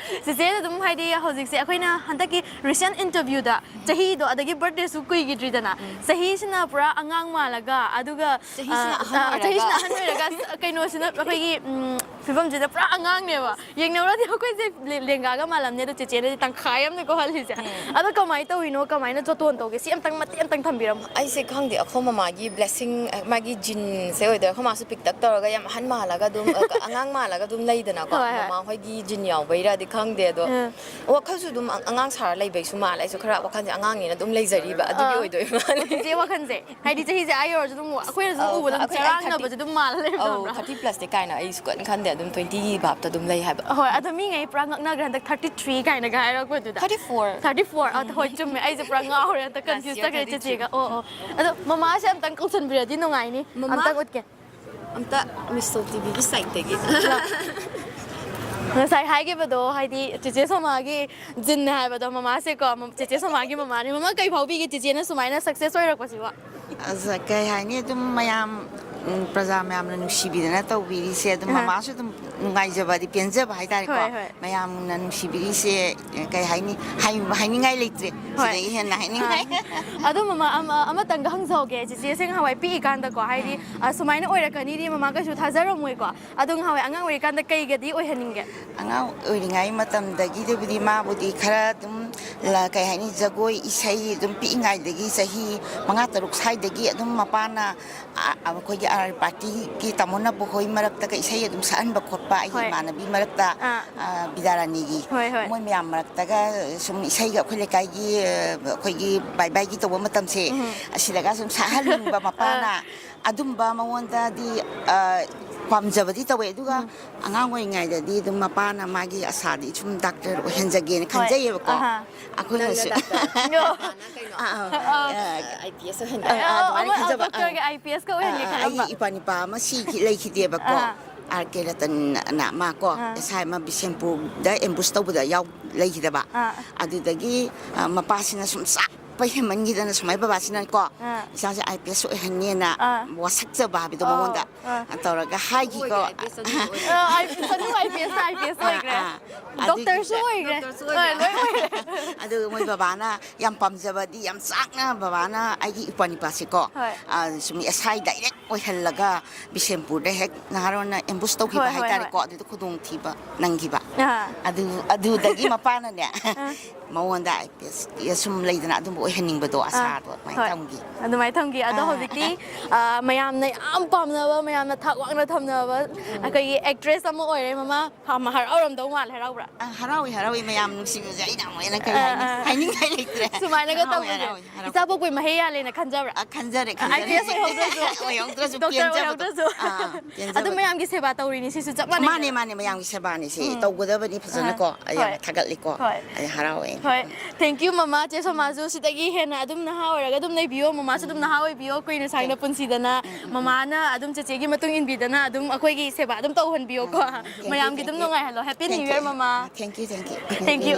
ꯆꯦꯆꯦꯗ ꯑꯗꯨꯝ ꯍꯥꯏꯗꯤ ꯍꯧꯖꯤꯛꯁꯦ ꯑꯩꯈꯣꯏꯅ ꯍꯟꯗꯛꯀꯤ ꯔꯤꯁꯦꯟ ꯏꯟꯇꯔꯚ꯭ꯌꯨꯗ ꯆꯍꯤꯗꯣ, ꯑꯗꯒꯤ ꯕꯥꯔꯠꯗꯦꯁꯨ ꯀꯨꯏꯈꯤꯗ꯭ꯔꯤꯗꯅ, ꯆꯍꯤꯁꯤꯅ ꯄꯨꯔꯥ ꯑꯉꯥꯡ ꯃꯥꯜꯂꯒ, ꯑꯗꯨꯒ ꯆꯍꯤꯁꯤꯅ ꯑ, ꯑꯍꯟ ꯑ, ꯑꯣꯏꯔꯒ꯫ ꯆꯍꯤꯁꯤꯅ ꯑꯍꯟ ꯑꯣꯏꯔꯒ, ꯀꯩꯅꯣꯁꯤꯅ ꯑꯩꯈꯣꯏꯒꯤ ꯎꯝ, ꯐꯤꯕꯝꯁꯤꯗ ꯄꯨꯔꯥ ꯑꯉꯥꯡꯅꯦꯕ꯫ ꯌꯦꯡꯅꯕꯗꯤ ꯑꯩꯈꯣꯏꯁꯦ ꯂꯦ- ꯂꯦꯡꯒꯥꯒ ꯃꯥꯜꯂꯝꯅꯦ, ꯑꯗꯣ ꯆꯦꯆꯦꯅꯗꯤ ꯇꯪꯈꯥꯏ ꯑꯃꯅꯦꯀꯣ ꯍꯜꯂꯤꯁꯦ꯫ ꯑꯗꯣ ꯀꯃꯥꯏꯅ ꯇꯧꯔꯤꯅꯣ, ꯀꯃꯥꯏꯅ ꯖꯣꯇꯣꯟ ꯇꯧꯒꯦ? ꯁꯤ ꯑꯝꯇꯪ ꯃꯇꯦꯛ ꯑꯝꯇꯪ ꯊꯝꯕꯤꯔꯝꯃꯣ꯫ ꯑꯩꯁꯦ ꯈꯪꯗꯦ, ꯑꯩꯈꯣꯏ ꯃꯃꯥꯒꯤ ꯕ꯭ꯂꯦꯁꯤꯡ, ꯑ, ꯃꯥꯒꯤ ꯖꯤꯟꯁꯦ ꯑꯣꯏꯗꯣꯏꯔꯥ, ꯑꯩꯈꯣꯏ ꯃꯥꯁꯨ ꯄꯤꯛꯇꯛ ꯇꯧꯔꯒ ꯌꯥꯝ ꯑꯍꯟ ꯃꯥꯜꯂꯒ ꯑꯗꯨꯝ, ꯑ, ꯑꯉꯥꯡ ꯃꯥꯜꯂꯒ ꯑꯗꯨꯝ ꯂꯩꯗꯅꯀꯣ꯫ ꯍꯣꯏ, ꯍꯣꯏ꯫ ꯃꯃꯥ ꯍꯣꯏꯒꯤ ꯖꯤꯟ ꯌꯥꯎꯕꯩꯔꯗꯤ ꯈꯪꯗꯦ, ꯑꯗꯣ ꯑ꯫ ꯋꯥꯈꯜꯁꯨ ꯑꯗꯨꯝ ꯑ- ꯑꯉꯥꯡ ꯁꯥꯔ ꯂꯩꯕꯩꯁꯨ ꯃꯥꯜꯂꯦ꯫ ꯑꯩꯁꯨ ꯈꯔ ꯋꯥꯈꯜꯁꯦ ꯑꯉꯥꯡꯅꯦꯅ ꯑꯗꯨꯝ ꯂꯩꯖꯔꯤꯕ, ꯑꯗꯨꯒꯤ ꯑ꯫ ꯑꯣꯏꯗꯣꯏ ꯃꯥꯜꯂꯦ꯫ ꯆꯦꯆꯦ ꯋꯥꯈꯜꯁꯦ, ꯍꯥꯏꯗꯤ ꯆꯍꯤꯁꯦ ꯑꯥ ꯌꯧꯔꯁꯨ ꯑꯗꯨꯝ ꯑꯩꯈꯣꯏꯅ ꯁꯨꯝ ꯑꯧ, ꯎꯕꯗ ꯑꯗꯨꯝ ꯑꯩꯈꯣꯏ ꯆꯔꯥꯡꯅꯕꯁꯦ thirty, ꯑꯗꯨꯝ ꯃꯥꯜꯂ ꯂꯩꯕꯗꯣ ꯑꯧ, ꯈꯪꯕ꯭ꯔꯥ? ꯊꯥꯔꯇꯤ ꯄ꯭ꯂꯁꯇꯤ ꯀꯥꯏꯅ ꯑꯩ ꯁꯨꯛꯈꯟ ꯈꯟꯗꯦ, ꯑꯗꯨꯝ ꯇ꯭ꯋꯦꯟꯇꯤ ꯚꯥꯞꯇ ꯑꯗꯨꯝ ꯂꯩ ꯍꯥꯏꯕ꯫ ꯍꯣꯏ, ꯑꯗꯣ ꯃꯤꯉꯩ ꯄꯨꯔꯥ ꯉꯛꯅꯈ꯭ꯔꯦ ꯍꯟꯗꯛ ꯊꯥꯔꯇꯤ ꯊ꯭ꯔꯤ ꯀꯥꯏꯅꯒ ꯍꯥꯏꯔꯛꯄꯗꯨꯗ꯫ Thirty four. ꯊꯥꯔꯇꯤ ꯐꯣꯔ, ꯑꯗꯣ ꯍꯣꯏ, ꯆꯨꯝꯃꯦ, ꯑꯩꯁꯦ ꯄꯨꯔꯥ ꯉꯥꯎꯔꯦ, ꯍꯟꯗꯛ ꯀꯟꯐ꯭ꯌꯨꯁ ꯆꯠꯈ꯭ꯔꯦ ꯆꯦꯆꯦꯒ꯫ ꯑꯣ, ꯑꯣ꯫ ꯑꯗꯣ ꯃꯃꯥꯁꯦ ꯑꯝꯇꯪ ꯀꯧꯁꯟꯕꯤꯔꯗꯤ ꯅꯨꯡꯉꯥꯏꯅꯤ꯫ ꯃꯃꯥ? ꯑꯝꯇꯪ ꯎꯠꯀꯦ꯫ ꯑꯝꯇ ꯃꯤꯁ ꯁꯣꯜ ꯇꯤꯚꯤꯒꯤ ꯁꯥꯏꯠꯇꯒꯤ꯫ ꯉꯁꯥꯏ ꯍꯥꯏꯈꯤꯕꯗꯣ, ꯍꯥꯏꯗꯤ ꯆꯦꯆꯦ ꯁꯣꯃꯥꯒꯤ ꯖꯤꯟꯅꯦ ꯍꯥꯏꯕꯗꯣ, ꯃꯃꯥꯁꯦꯀꯣ, ꯃ- ꯆꯦꯆꯦ ꯁꯣꯃꯥꯒꯤ ꯃꯃꯥꯅꯦ꯫ ꯃꯃꯥ, ꯀꯩ ꯐꯥꯎꯕꯤꯒꯦ ꯆꯦꯆꯦꯅ ꯁꯨꯃꯥꯏꯅ ꯁꯛꯁꯦꯁ ꯑꯣꯏꯔꯛꯄꯁꯤꯕꯣ? ꯑꯁ, ꯀꯩ ꯍꯥꯏꯅꯤ, ꯑꯗꯨꯝ ꯃꯌꯥꯝ ꯎꯝ, ꯄ꯭ꯔꯖꯥ ꯃꯌꯥꯝꯅ ꯅꯨꯡꯁꯤꯕꯤꯗꯅ ꯇꯧꯕꯤꯔꯤꯁꯦ ꯑꯗꯨꯝ ꯑꯍꯥ꯫ ꯃꯃꯥꯁꯨ ꯑꯗꯨꯝ ꯅꯨꯡꯉꯥꯏꯖꯕꯗꯤ ꯄꯦꯟꯖꯕ ꯍꯥꯏꯇꯥꯔꯦꯀꯣ꯫ ꯍꯣꯏ, ꯍꯣꯏ꯫ ꯃꯌꯥꯝꯅ ꯅꯨꯡꯁꯤꯕꯤꯔꯤꯁꯦ, ꯀꯩ ꯍꯥꯏꯅꯤ, ꯍꯥꯏ-, ꯍꯥꯏꯅꯤꯡꯉꯥꯏ ꯂꯩꯇ꯭ꯔꯦ꯫ ꯍꯣꯏ꯫ ꯁꯤꯗꯒꯤ ꯍꯦꯟꯅ ꯍꯥꯏꯅꯤꯡꯉꯥꯏ꯫ ꯑꯥ꯫ ꯑꯗꯣ ꯃꯃꯥ, ꯑꯃ-, ꯑꯃꯇꯪꯒ ꯍꯪꯖꯍꯧꯒꯦ꯫ ꯆꯤꯆꯦꯁꯦ ꯉꯍꯥꯟꯋꯥꯏ ꯄꯤꯛꯏꯀꯥꯟꯗꯀꯣ, ꯍꯥꯏꯗꯤ, ꯎꯝ꯫ ꯑ, ꯁꯨꯃꯥꯏꯅ ꯑꯣꯏꯔꯛꯀꯅꯤꯗꯤ ꯃꯃꯥ ꯀꯩꯁꯨ ꯊꯥꯖꯔꯝꯃꯣꯏꯀꯣ꯫ ꯑꯗꯣ ꯉꯍꯥꯟꯋꯥꯏ ꯑꯉꯥꯡ ꯑꯣꯏꯔꯤꯀꯥꯟꯗ ꯀꯩꯒꯗꯤ ꯑꯣꯏꯍꯟꯅꯤꯡꯒꯦ? ꯑꯉꯥꯡ ꯑꯣꯏꯔꯤꯉꯩ ꯃꯇꯝꯗꯒꯤꯗꯕꯨꯗꯤ ꯃꯥꯕꯨꯗꯤ ꯈꯔ ꯑꯗꯨꯝ ꯂ-, ꯀꯩ ꯍꯥꯏꯅꯤ, ꯖꯒꯣꯏ, ꯏꯁꯩ ꯑꯗꯨꯝ ꯄꯤꯛꯏꯉꯩꯗꯒꯤ ꯆꯍꯤ ꯃꯉꯥ, ꯇꯔꯨꯛ ꯁ꯭ꯋꯥꯏꯗꯒꯤ ꯑꯗꯨꯝ ꯃꯄꯥꯅ, ꯑ, ꯑꯩꯈꯣꯏꯒꯤ ꯑꯥꯔ ꯄꯥꯔꯇꯤꯒꯤ ꯇꯥꯃꯣ ꯅꯕꯨ ꯍꯣꯏ ꯃꯔꯛꯇꯒ ꯏꯁꯩ ꯑꯗꯨꯝ ꯁꯛꯍꯟꯕ ꯈꯣꯠꯄ, ꯑꯩꯒꯤ ꯍꯣꯏ꯫ ꯏꯃꯥꯟꯅꯕꯤ ꯃꯔꯛꯇ, ꯑꯥ꯫ ꯑ, ꯕꯤꯗ꯭ꯌꯥꯔꯥꯅꯤꯒꯤ, ꯍꯣꯏ, ꯍꯣꯏ꯫ ꯃꯣꯏ ꯃꯌꯥꯝ ꯃꯔꯛꯇꯒ ꯁꯨꯝ ꯏꯁꯩꯒ ꯑꯩꯈꯣꯏ ꯂꯩꯀꯥꯏꯒꯤ, ꯑ, ꯑꯩꯈꯣꯏꯒꯤ ꯕꯥꯏ ꯕꯥꯏꯒꯤ ꯇꯧꯕ ꯃꯇꯝꯁꯦ, ꯎꯝ꯫ ꯑꯁꯤꯗꯒ ꯁꯨꯝ ꯁꯛꯍꯟꯅꯤꯡꯕ ꯃꯄꯥꯅ꯫ ꯑꯥ꯫ ꯑꯗꯨꯝꯕ ꯃꯉꯣꯟꯗꯗꯤ, ꯑ, ꯄꯥꯝꯖꯕꯗꯤ ꯇꯧꯋꯦ꯫ ꯑꯗꯨꯒ ꯎꯝ꯫ ꯑꯉꯥꯡ ꯑꯣꯏꯔꯤꯉꯩꯗꯗꯤ ꯑꯗꯨꯝ ꯃꯄꯥꯅ ꯃꯥꯒꯤ ꯑꯁꯥꯗꯤ ꯁꯨꯝ ꯗꯥꯛꯇꯔ ꯑꯣꯏꯍꯟꯖꯒꯦꯅ ꯍꯣꯏ꯫ ꯈꯟꯖꯩꯌꯦꯕꯀꯣ꯫ ꯑꯍꯥ꯫ ꯑꯩꯈꯣꯏꯅꯁꯨ ꯅꯪꯅ doctor. Ah, ah, ah. Ah, I P S ꯑꯣꯏꯍꯟꯒꯦ꯫ ꯑꯥ, ꯑꯥ, ꯑꯗꯨꯃꯥꯏꯅ ꯑꯃ ꯈꯟꯖꯕ꯫ ꯗꯣꯛꯇꯔꯒ ꯑꯥ꯫ ꯑꯥꯏ ꯄꯤ ꯑꯦꯁꯀ ꯑꯣꯏꯍꯟꯒꯦ ꯑꯥ, ꯑꯥ, ꯈꯜꯂꯝꯕ꯫ ꯑꯩꯒꯤ ꯏꯄ꯭ꯋꯥ ꯅꯤꯄꯥ ꯑꯃ ꯁꯤꯈꯤ-, ꯂꯩꯈꯤꯗꯦꯕꯀꯣ꯫ ꯑꯥ꯫ ꯑꯥꯔ ꯀꯦ ꯔꯇꯟ ꯑꯅ ꯑꯃ ꯀꯣ, ꯑꯥ꯫ ꯑꯦꯁ ꯑꯥꯏ ꯑꯃ ꯕꯤꯁꯦꯝꯄꯨꯔꯗ ꯑꯦꯝꯕꯨꯁ ꯇꯧꯕꯗ ꯌꯥꯎ-, ꯂꯩꯈꯤꯗꯕ꯫ ꯑꯥ꯫ ꯑꯗꯨꯗꯒꯤ, ꯑ, ꯃꯄꯥꯁꯤꯅ ꯁꯨꯝ ꯆꯥꯛꯄ ꯍꯦꯟꯃꯟꯈꯤꯗꯅ ꯁꯨꯃꯥꯏ ꯕꯕꯥꯁꯤꯅꯀꯣ, ꯑꯥ꯫ "ꯏꯆꯥꯁꯦ ꯑꯥꯏ ꯄꯤ ꯑꯦꯁ ꯑꯣꯏꯍꯟꯅꯤꯅ" ꯑꯥ꯫ ꯋꯥꯁꯛꯆꯕ ꯍꯥꯏꯕꯗꯣ ꯑꯣ, ꯃꯉꯣꯟꯗ ꯑꯥ꯫ ꯇꯧꯔꯒ ꯍꯥꯏꯈꯤꯀꯣ꯫ ꯑꯣꯏꯈ꯭ꯔꯦ, ꯑꯥꯏ ꯄꯤ ꯑꯦꯁ ꯑꯗꯨꯝ ꯑꯣꯏꯈ꯭ꯔꯦ꯫ ꯑ, I P S, ꯁꯅꯨ I P ꯑꯦꯁꯅ I P S ꯑꯥ, ꯑꯣꯏꯈ꯭ꯔꯦ꯫ ꯑꯥ꯫ ꯗꯣꯛꯇꯔꯁꯨ ꯑꯗꯨꯒꯤꯁꯨ ꯑꯣꯏꯈ꯭ꯔꯦ꯫ ꯗꯣꯛꯇꯔꯁꯨ ꯑꯣꯏꯈ꯭ꯔꯦ꯫ ꯍꯣꯏ, ꯂꯣꯏ ꯑꯣꯏꯈ꯭ꯔꯦ꯫ ꯑꯗꯨꯒ ꯃꯣꯏ ꯕꯕꯥꯅ ꯌꯥꯝ ꯄꯥꯝꯖꯕꯗꯤ, ꯌꯥꯝ ꯆꯥꯛꯅ ꯕꯕꯥꯅ ꯑꯩꯒꯤ ꯏꯄ꯭ꯋꯥ ꯅꯤꯄꯥꯁꯦꯀꯣ, ꯍꯣꯏ꯫ ꯑ, ꯁꯨꯝ ꯑꯦꯁ ꯑꯥꯏ ꯗꯥꯏꯔꯦꯛ ꯑꯣꯏꯍꯜꯂꯒ ꯕꯤꯁꯦꯝꯄꯨꯔꯗ ꯍꯦꯛ ꯅꯍꯥꯔꯣꯟꯅ ꯑꯦꯝꯕꯨꯁ ꯇꯧꯈꯤꯕ ꯍꯣꯏ, ꯍꯣꯏ, ꯍꯥꯏꯇꯥꯔꯦꯀꯣ, ꯍꯣꯏ꯫ ꯑꯗꯨꯗ ꯈꯨꯗꯣꯡꯊꯤꯕ ꯅꯪꯈꯤꯕ꯫ ꯑꯥ꯫ ꯑꯗꯨ, ꯑꯗꯨꯗꯒꯤ ꯃꯄꯥꯅꯅꯦ, ꯑꯥ꯫ ꯃꯉꯣꯟꯗ ꯑꯥꯏ ꯄꯤ ꯑꯦꯁ ꯁꯨꯝ ꯂꯩꯗꯅ ꯑꯗꯨꯝꯕ ꯑꯣꯏꯍꯟꯅꯤꯡꯕꯗꯣ, ꯑꯥ꯫ ꯑꯁꯥꯗꯣ ꯑꯗꯨꯃꯥꯏꯅ ꯍꯣꯏ꯫ ꯊꯝꯈꯤ꯫ ꯑꯗꯨꯃꯥꯏꯅ ꯊꯝꯈꯤ꯫ ꯑꯗꯣ ꯑꯥ꯫ ꯍꯧꯖꯤꯛꯇꯤ, ꯑꯥ, ꯃꯌꯥꯝꯅ ꯌꯥꯝ ꯄꯥꯝꯅꯕ, ꯃꯌꯥꯝꯅ ꯊꯥꯛ ꯋꯥꯡꯅ ꯊꯝꯅꯕ ꯎꯝ꯫ ꯑꯩꯈꯣꯏꯒꯤ ꯑꯦꯛꯇ꯭ꯔꯦꯁ ꯑꯃ ꯑꯣꯏꯔꯦ ꯃꯃꯥ꯫ ꯍ-, ꯍꯔꯥꯎꯔꯝꯗꯧ ꯃꯥꯜꯂꯦ, ꯍꯔꯥꯎꯕ꯭ꯔꯥ? ꯑ, ꯍꯔꯥꯎꯏ, ꯍꯔꯥꯎꯏ, ꯃꯌꯥꯝ ꯅꯨꯡꯁꯤꯕꯁꯦ ꯑꯩꯅ ꯑꯃꯨꯛ ꯍꯦꯟꯅ ꯀꯔꯤ ꯑꯥ, ꯍꯥꯏꯅꯤ? ꯑꯥ꯫ ꯍꯥꯏꯅꯤꯡꯉꯥꯏ ꯂꯩꯇ꯭ꯔꯦ꯫ ꯁꯨꯃꯥꯏꯅꯒ ꯍꯔꯥꯎꯏ, ꯇꯧꯕꯁꯦ ꯍꯔꯥꯎꯏ, ꯍꯔꯥꯎꯏ꯫ ꯏꯆꯥ ꯄꯣꯛꯄꯩ ꯃꯍꯩ ꯌꯥꯜꯂꯦꯅ ꯈꯟꯖꯕ꯭ꯔꯥ? ꯑ, ꯈꯟꯖꯔꯦ, ꯈꯟꯖꯔꯦ꯫ I P S ꯑꯣꯏꯍꯧꯗ꯭ꯔꯁꯨ, ꯑꯣꯏꯍꯧꯗ꯭ꯔꯁꯨ doctor ꯄꯦꯟꯖꯕꯗꯣ꯫ ꯑꯣꯏꯍꯧꯗ꯭ꯔꯁꯨ꯫ ꯑꯥ, ꯑꯥ, ꯑꯗꯨꯝ ꯄꯦꯟꯖꯕꯗꯣ꯫ ꯃꯌꯥꯝꯒꯤ ꯁꯦꯕꯥ ꯇꯧꯔꯤꯅꯤ, ꯁꯤꯁꯨ ꯆꯞ ꯃꯥꯟꯅꯩ ꯃꯥꯅꯦ, ꯀꯩꯅꯣ꯫ ꯃꯥꯅꯦ, ꯃꯌꯥꯝꯒꯤ ꯁꯦꯕꯥꯅꯤ ꯁꯤ꯫ ꯎꯝ꯫ ꯇꯧꯒꯗꯕꯅꯤ ꯐꯖꯅꯀꯣ꯫ ꯑꯍ, ꯑꯩ ꯌꯥꯝ ꯍꯣꯏ꯫ ꯊꯥꯒꯠꯂꯤꯀꯣ꯫ ꯍꯣꯏ꯫ ꯑꯩ ꯍꯔꯥꯎꯋꯦ꯫ ꯍꯣꯏ꯫ ꯎꯝ꯫ Thank you, ꯃꯃꯥ꯫ ꯆꯦ ꯁꯣꯃꯥꯁꯨ ꯁꯤꯗꯒꯤ ꯍꯦꯟꯅ ꯑꯗꯨꯝ ꯅꯍꯥ ꯑꯣꯏꯔꯒ ꯑꯗꯨꯝ ꯂꯩꯕꯤꯌꯣ, ꯃꯃꯥꯁꯨ ꯑꯗꯨꯝ ꯎꯝ꯫ ꯅꯍꯥ ꯑꯣꯏꯕꯤꯌꯣ, ꯀꯨꯏꯅ ꯁꯥꯡꯅ ꯎꯝ, ꯎꯝ꯫ ꯄꯨꯟꯁꯤꯗꯅ꯫ ꯎꯝ, ꯎꯝ, ꯎꯝ꯫ ꯃꯃꯥꯅ ꯑꯗꯨꯝ ꯆꯦꯆꯦꯒꯤ ꯃꯇꯨꯡ ꯏꯟꯕꯤꯗꯅ ꯑꯗꯨꯝ ꯑꯩꯈꯣꯏꯒꯤ ꯁꯦꯕꯥ ꯑꯗꯨꯝ ꯇꯧꯍꯟꯕꯤꯌꯣꯀꯣ꯫ ꯎꯝ, ꯎꯝ꯫ Thank you, ꯃꯌꯥꯝꯒꯤ ꯑꯗꯨꯝ thank you꯫ ꯅꯨꯡꯉꯥꯏꯍꯜꯂꯣ꯫ Happy New Thank you꯫ Year, ꯃꯃꯥ꯫ ꯃꯥ꯫ Thank you, thank you. Thank you.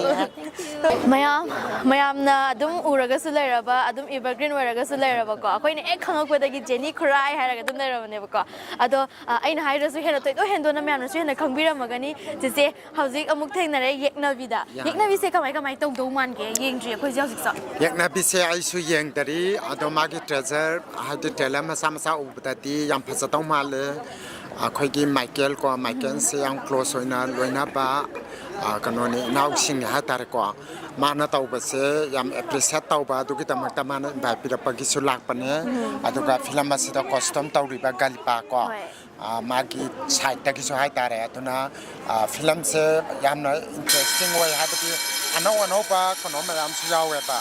ꯃꯌꯥꯝ, ꯃꯌꯥꯝꯅ ꯑꯗꯨꯝ ꯎꯔꯒꯁꯨ ꯂꯩꯔꯕ, ꯑꯗꯨꯝ evergreen ꯑꯣꯏꯔꯒꯁꯨ ꯂꯩꯔꯕꯀꯣ, ꯑꯩꯈꯣꯏꯅ ꯍꯦꯛ ꯈꯪꯉꯛꯄꯗꯒꯤ ꯖꯦꯅꯤ ꯈꯨꯔꯥꯏ ꯍꯥꯏꯔꯒ ꯑꯗꯨꯝ ꯂꯩꯔꯕꯅꯦꯕꯀꯣ꯫ ꯑꯗꯣ ꯑ, ꯑꯩꯅ ꯍꯥꯏꯗ꯭ꯔꯁꯨ ꯍꯦꯟꯅ ꯊꯣꯏꯗꯣꯛ ꯍꯦꯟꯗꯣꯛꯅ ꯃꯌꯥꯝꯅꯁꯨ ꯍꯦꯟꯅ ꯈꯪꯕꯤꯔꯝꯃꯒꯅꯤ꯫ ꯆꯦꯆꯦ ꯍꯧꯖꯤꯛ ꯑꯃꯨꯛ ꯊꯦꯡꯅꯔꯦ ꯌꯦꯛꯅꯕꯤꯗ꯫ ꯌꯥ꯫ ꯌꯦꯛꯅꯕꯤꯁꯦ ꯀꯃꯥꯏ ꯀꯃꯥꯏ ꯇꯧꯗꯧ ꯃꯥꯟꯒꯦ? ꯌꯦꯡꯗ꯭ꯔꯤ ꯑꯩꯈꯣꯏꯁꯦ ꯍꯧꯖꯤꯛꯁꯨ꯫ ꯌꯦꯛꯅꯕꯤꯁꯦ ꯑꯩꯁꯨ ꯌꯦꯡꯗꯔꯤ, ꯑꯗꯣ ꯃꯥꯒꯤ ꯇ꯭ꯔꯦꯖꯔ ꯍꯥꯏꯗꯤ ꯇ꯭ꯔꯦꯂꯔ ꯃꯆꯥ ꯃꯆꯥ ꯎꯕꯗꯗꯤ ꯌꯥꯝ ꯐꯖꯗꯧ ꯃꯥꯜꯂꯦ꯫ ꯑꯩꯈꯣꯏꯒꯤ ꯃꯥꯏꯀꯦꯜ ꯀꯣ, ꯃꯥꯏꯀꯦꯜꯁꯦ ꯌꯥꯝ ꯀ꯭ꯂꯣꯁ ꯑꯣꯏꯅ ꯂꯣꯏꯅꯕ, ꯑ, ꯀꯩꯅꯣꯅꯤ, ꯏꯅꯥꯎꯁꯤꯡꯅꯤ ꯍꯥꯏꯇꯥꯔꯦꯀꯣ꯫ ꯃꯥꯅ ꯇꯧꯕꯁꯦ ꯌꯥꯝ ꯑꯦꯄ꯭ꯔꯤꯁꯤꯌꯦꯠ ꯇꯧꯕ, ꯑꯗꯨꯒꯤꯗꯃꯛꯇ ꯃꯥꯅ ꯏꯟꯚꯥꯏꯠ ꯄꯤꯔꯛꯄꯒꯤꯁꯨ ꯂꯥꯛꯄꯅꯦ꯫ ꯑꯗꯨꯒ ꯐꯤꯂꯝ ꯑꯁꯤꯗ ꯀꯣꯁꯇ꯭ꯌꯨꯝ ꯇꯧꯔꯤꯕ ꯒꯥꯂꯤꯄꯥ ꯀꯣ, ꯍꯣꯏ꯫ ꯑ, ꯃꯥꯒꯤ ꯁꯥꯏꯠꯇꯒꯤꯁꯨ ꯍꯥꯏꯇꯥꯔꯦ꯫ ꯑꯗꯨꯅ, ꯑ, ꯐꯤꯂꯝꯁꯦ ꯌꯥꯝꯅ ꯏꯟꯇꯔꯦꯁꯇꯤꯡ ꯑꯣꯏ, ꯍꯥꯏꯕꯗꯤ ꯑꯅꯧ ꯑꯅꯧꯕ ꯀꯩꯅꯣ ꯃꯌꯥꯝꯁꯨ ꯌꯥꯎꯋꯦꯕ꯫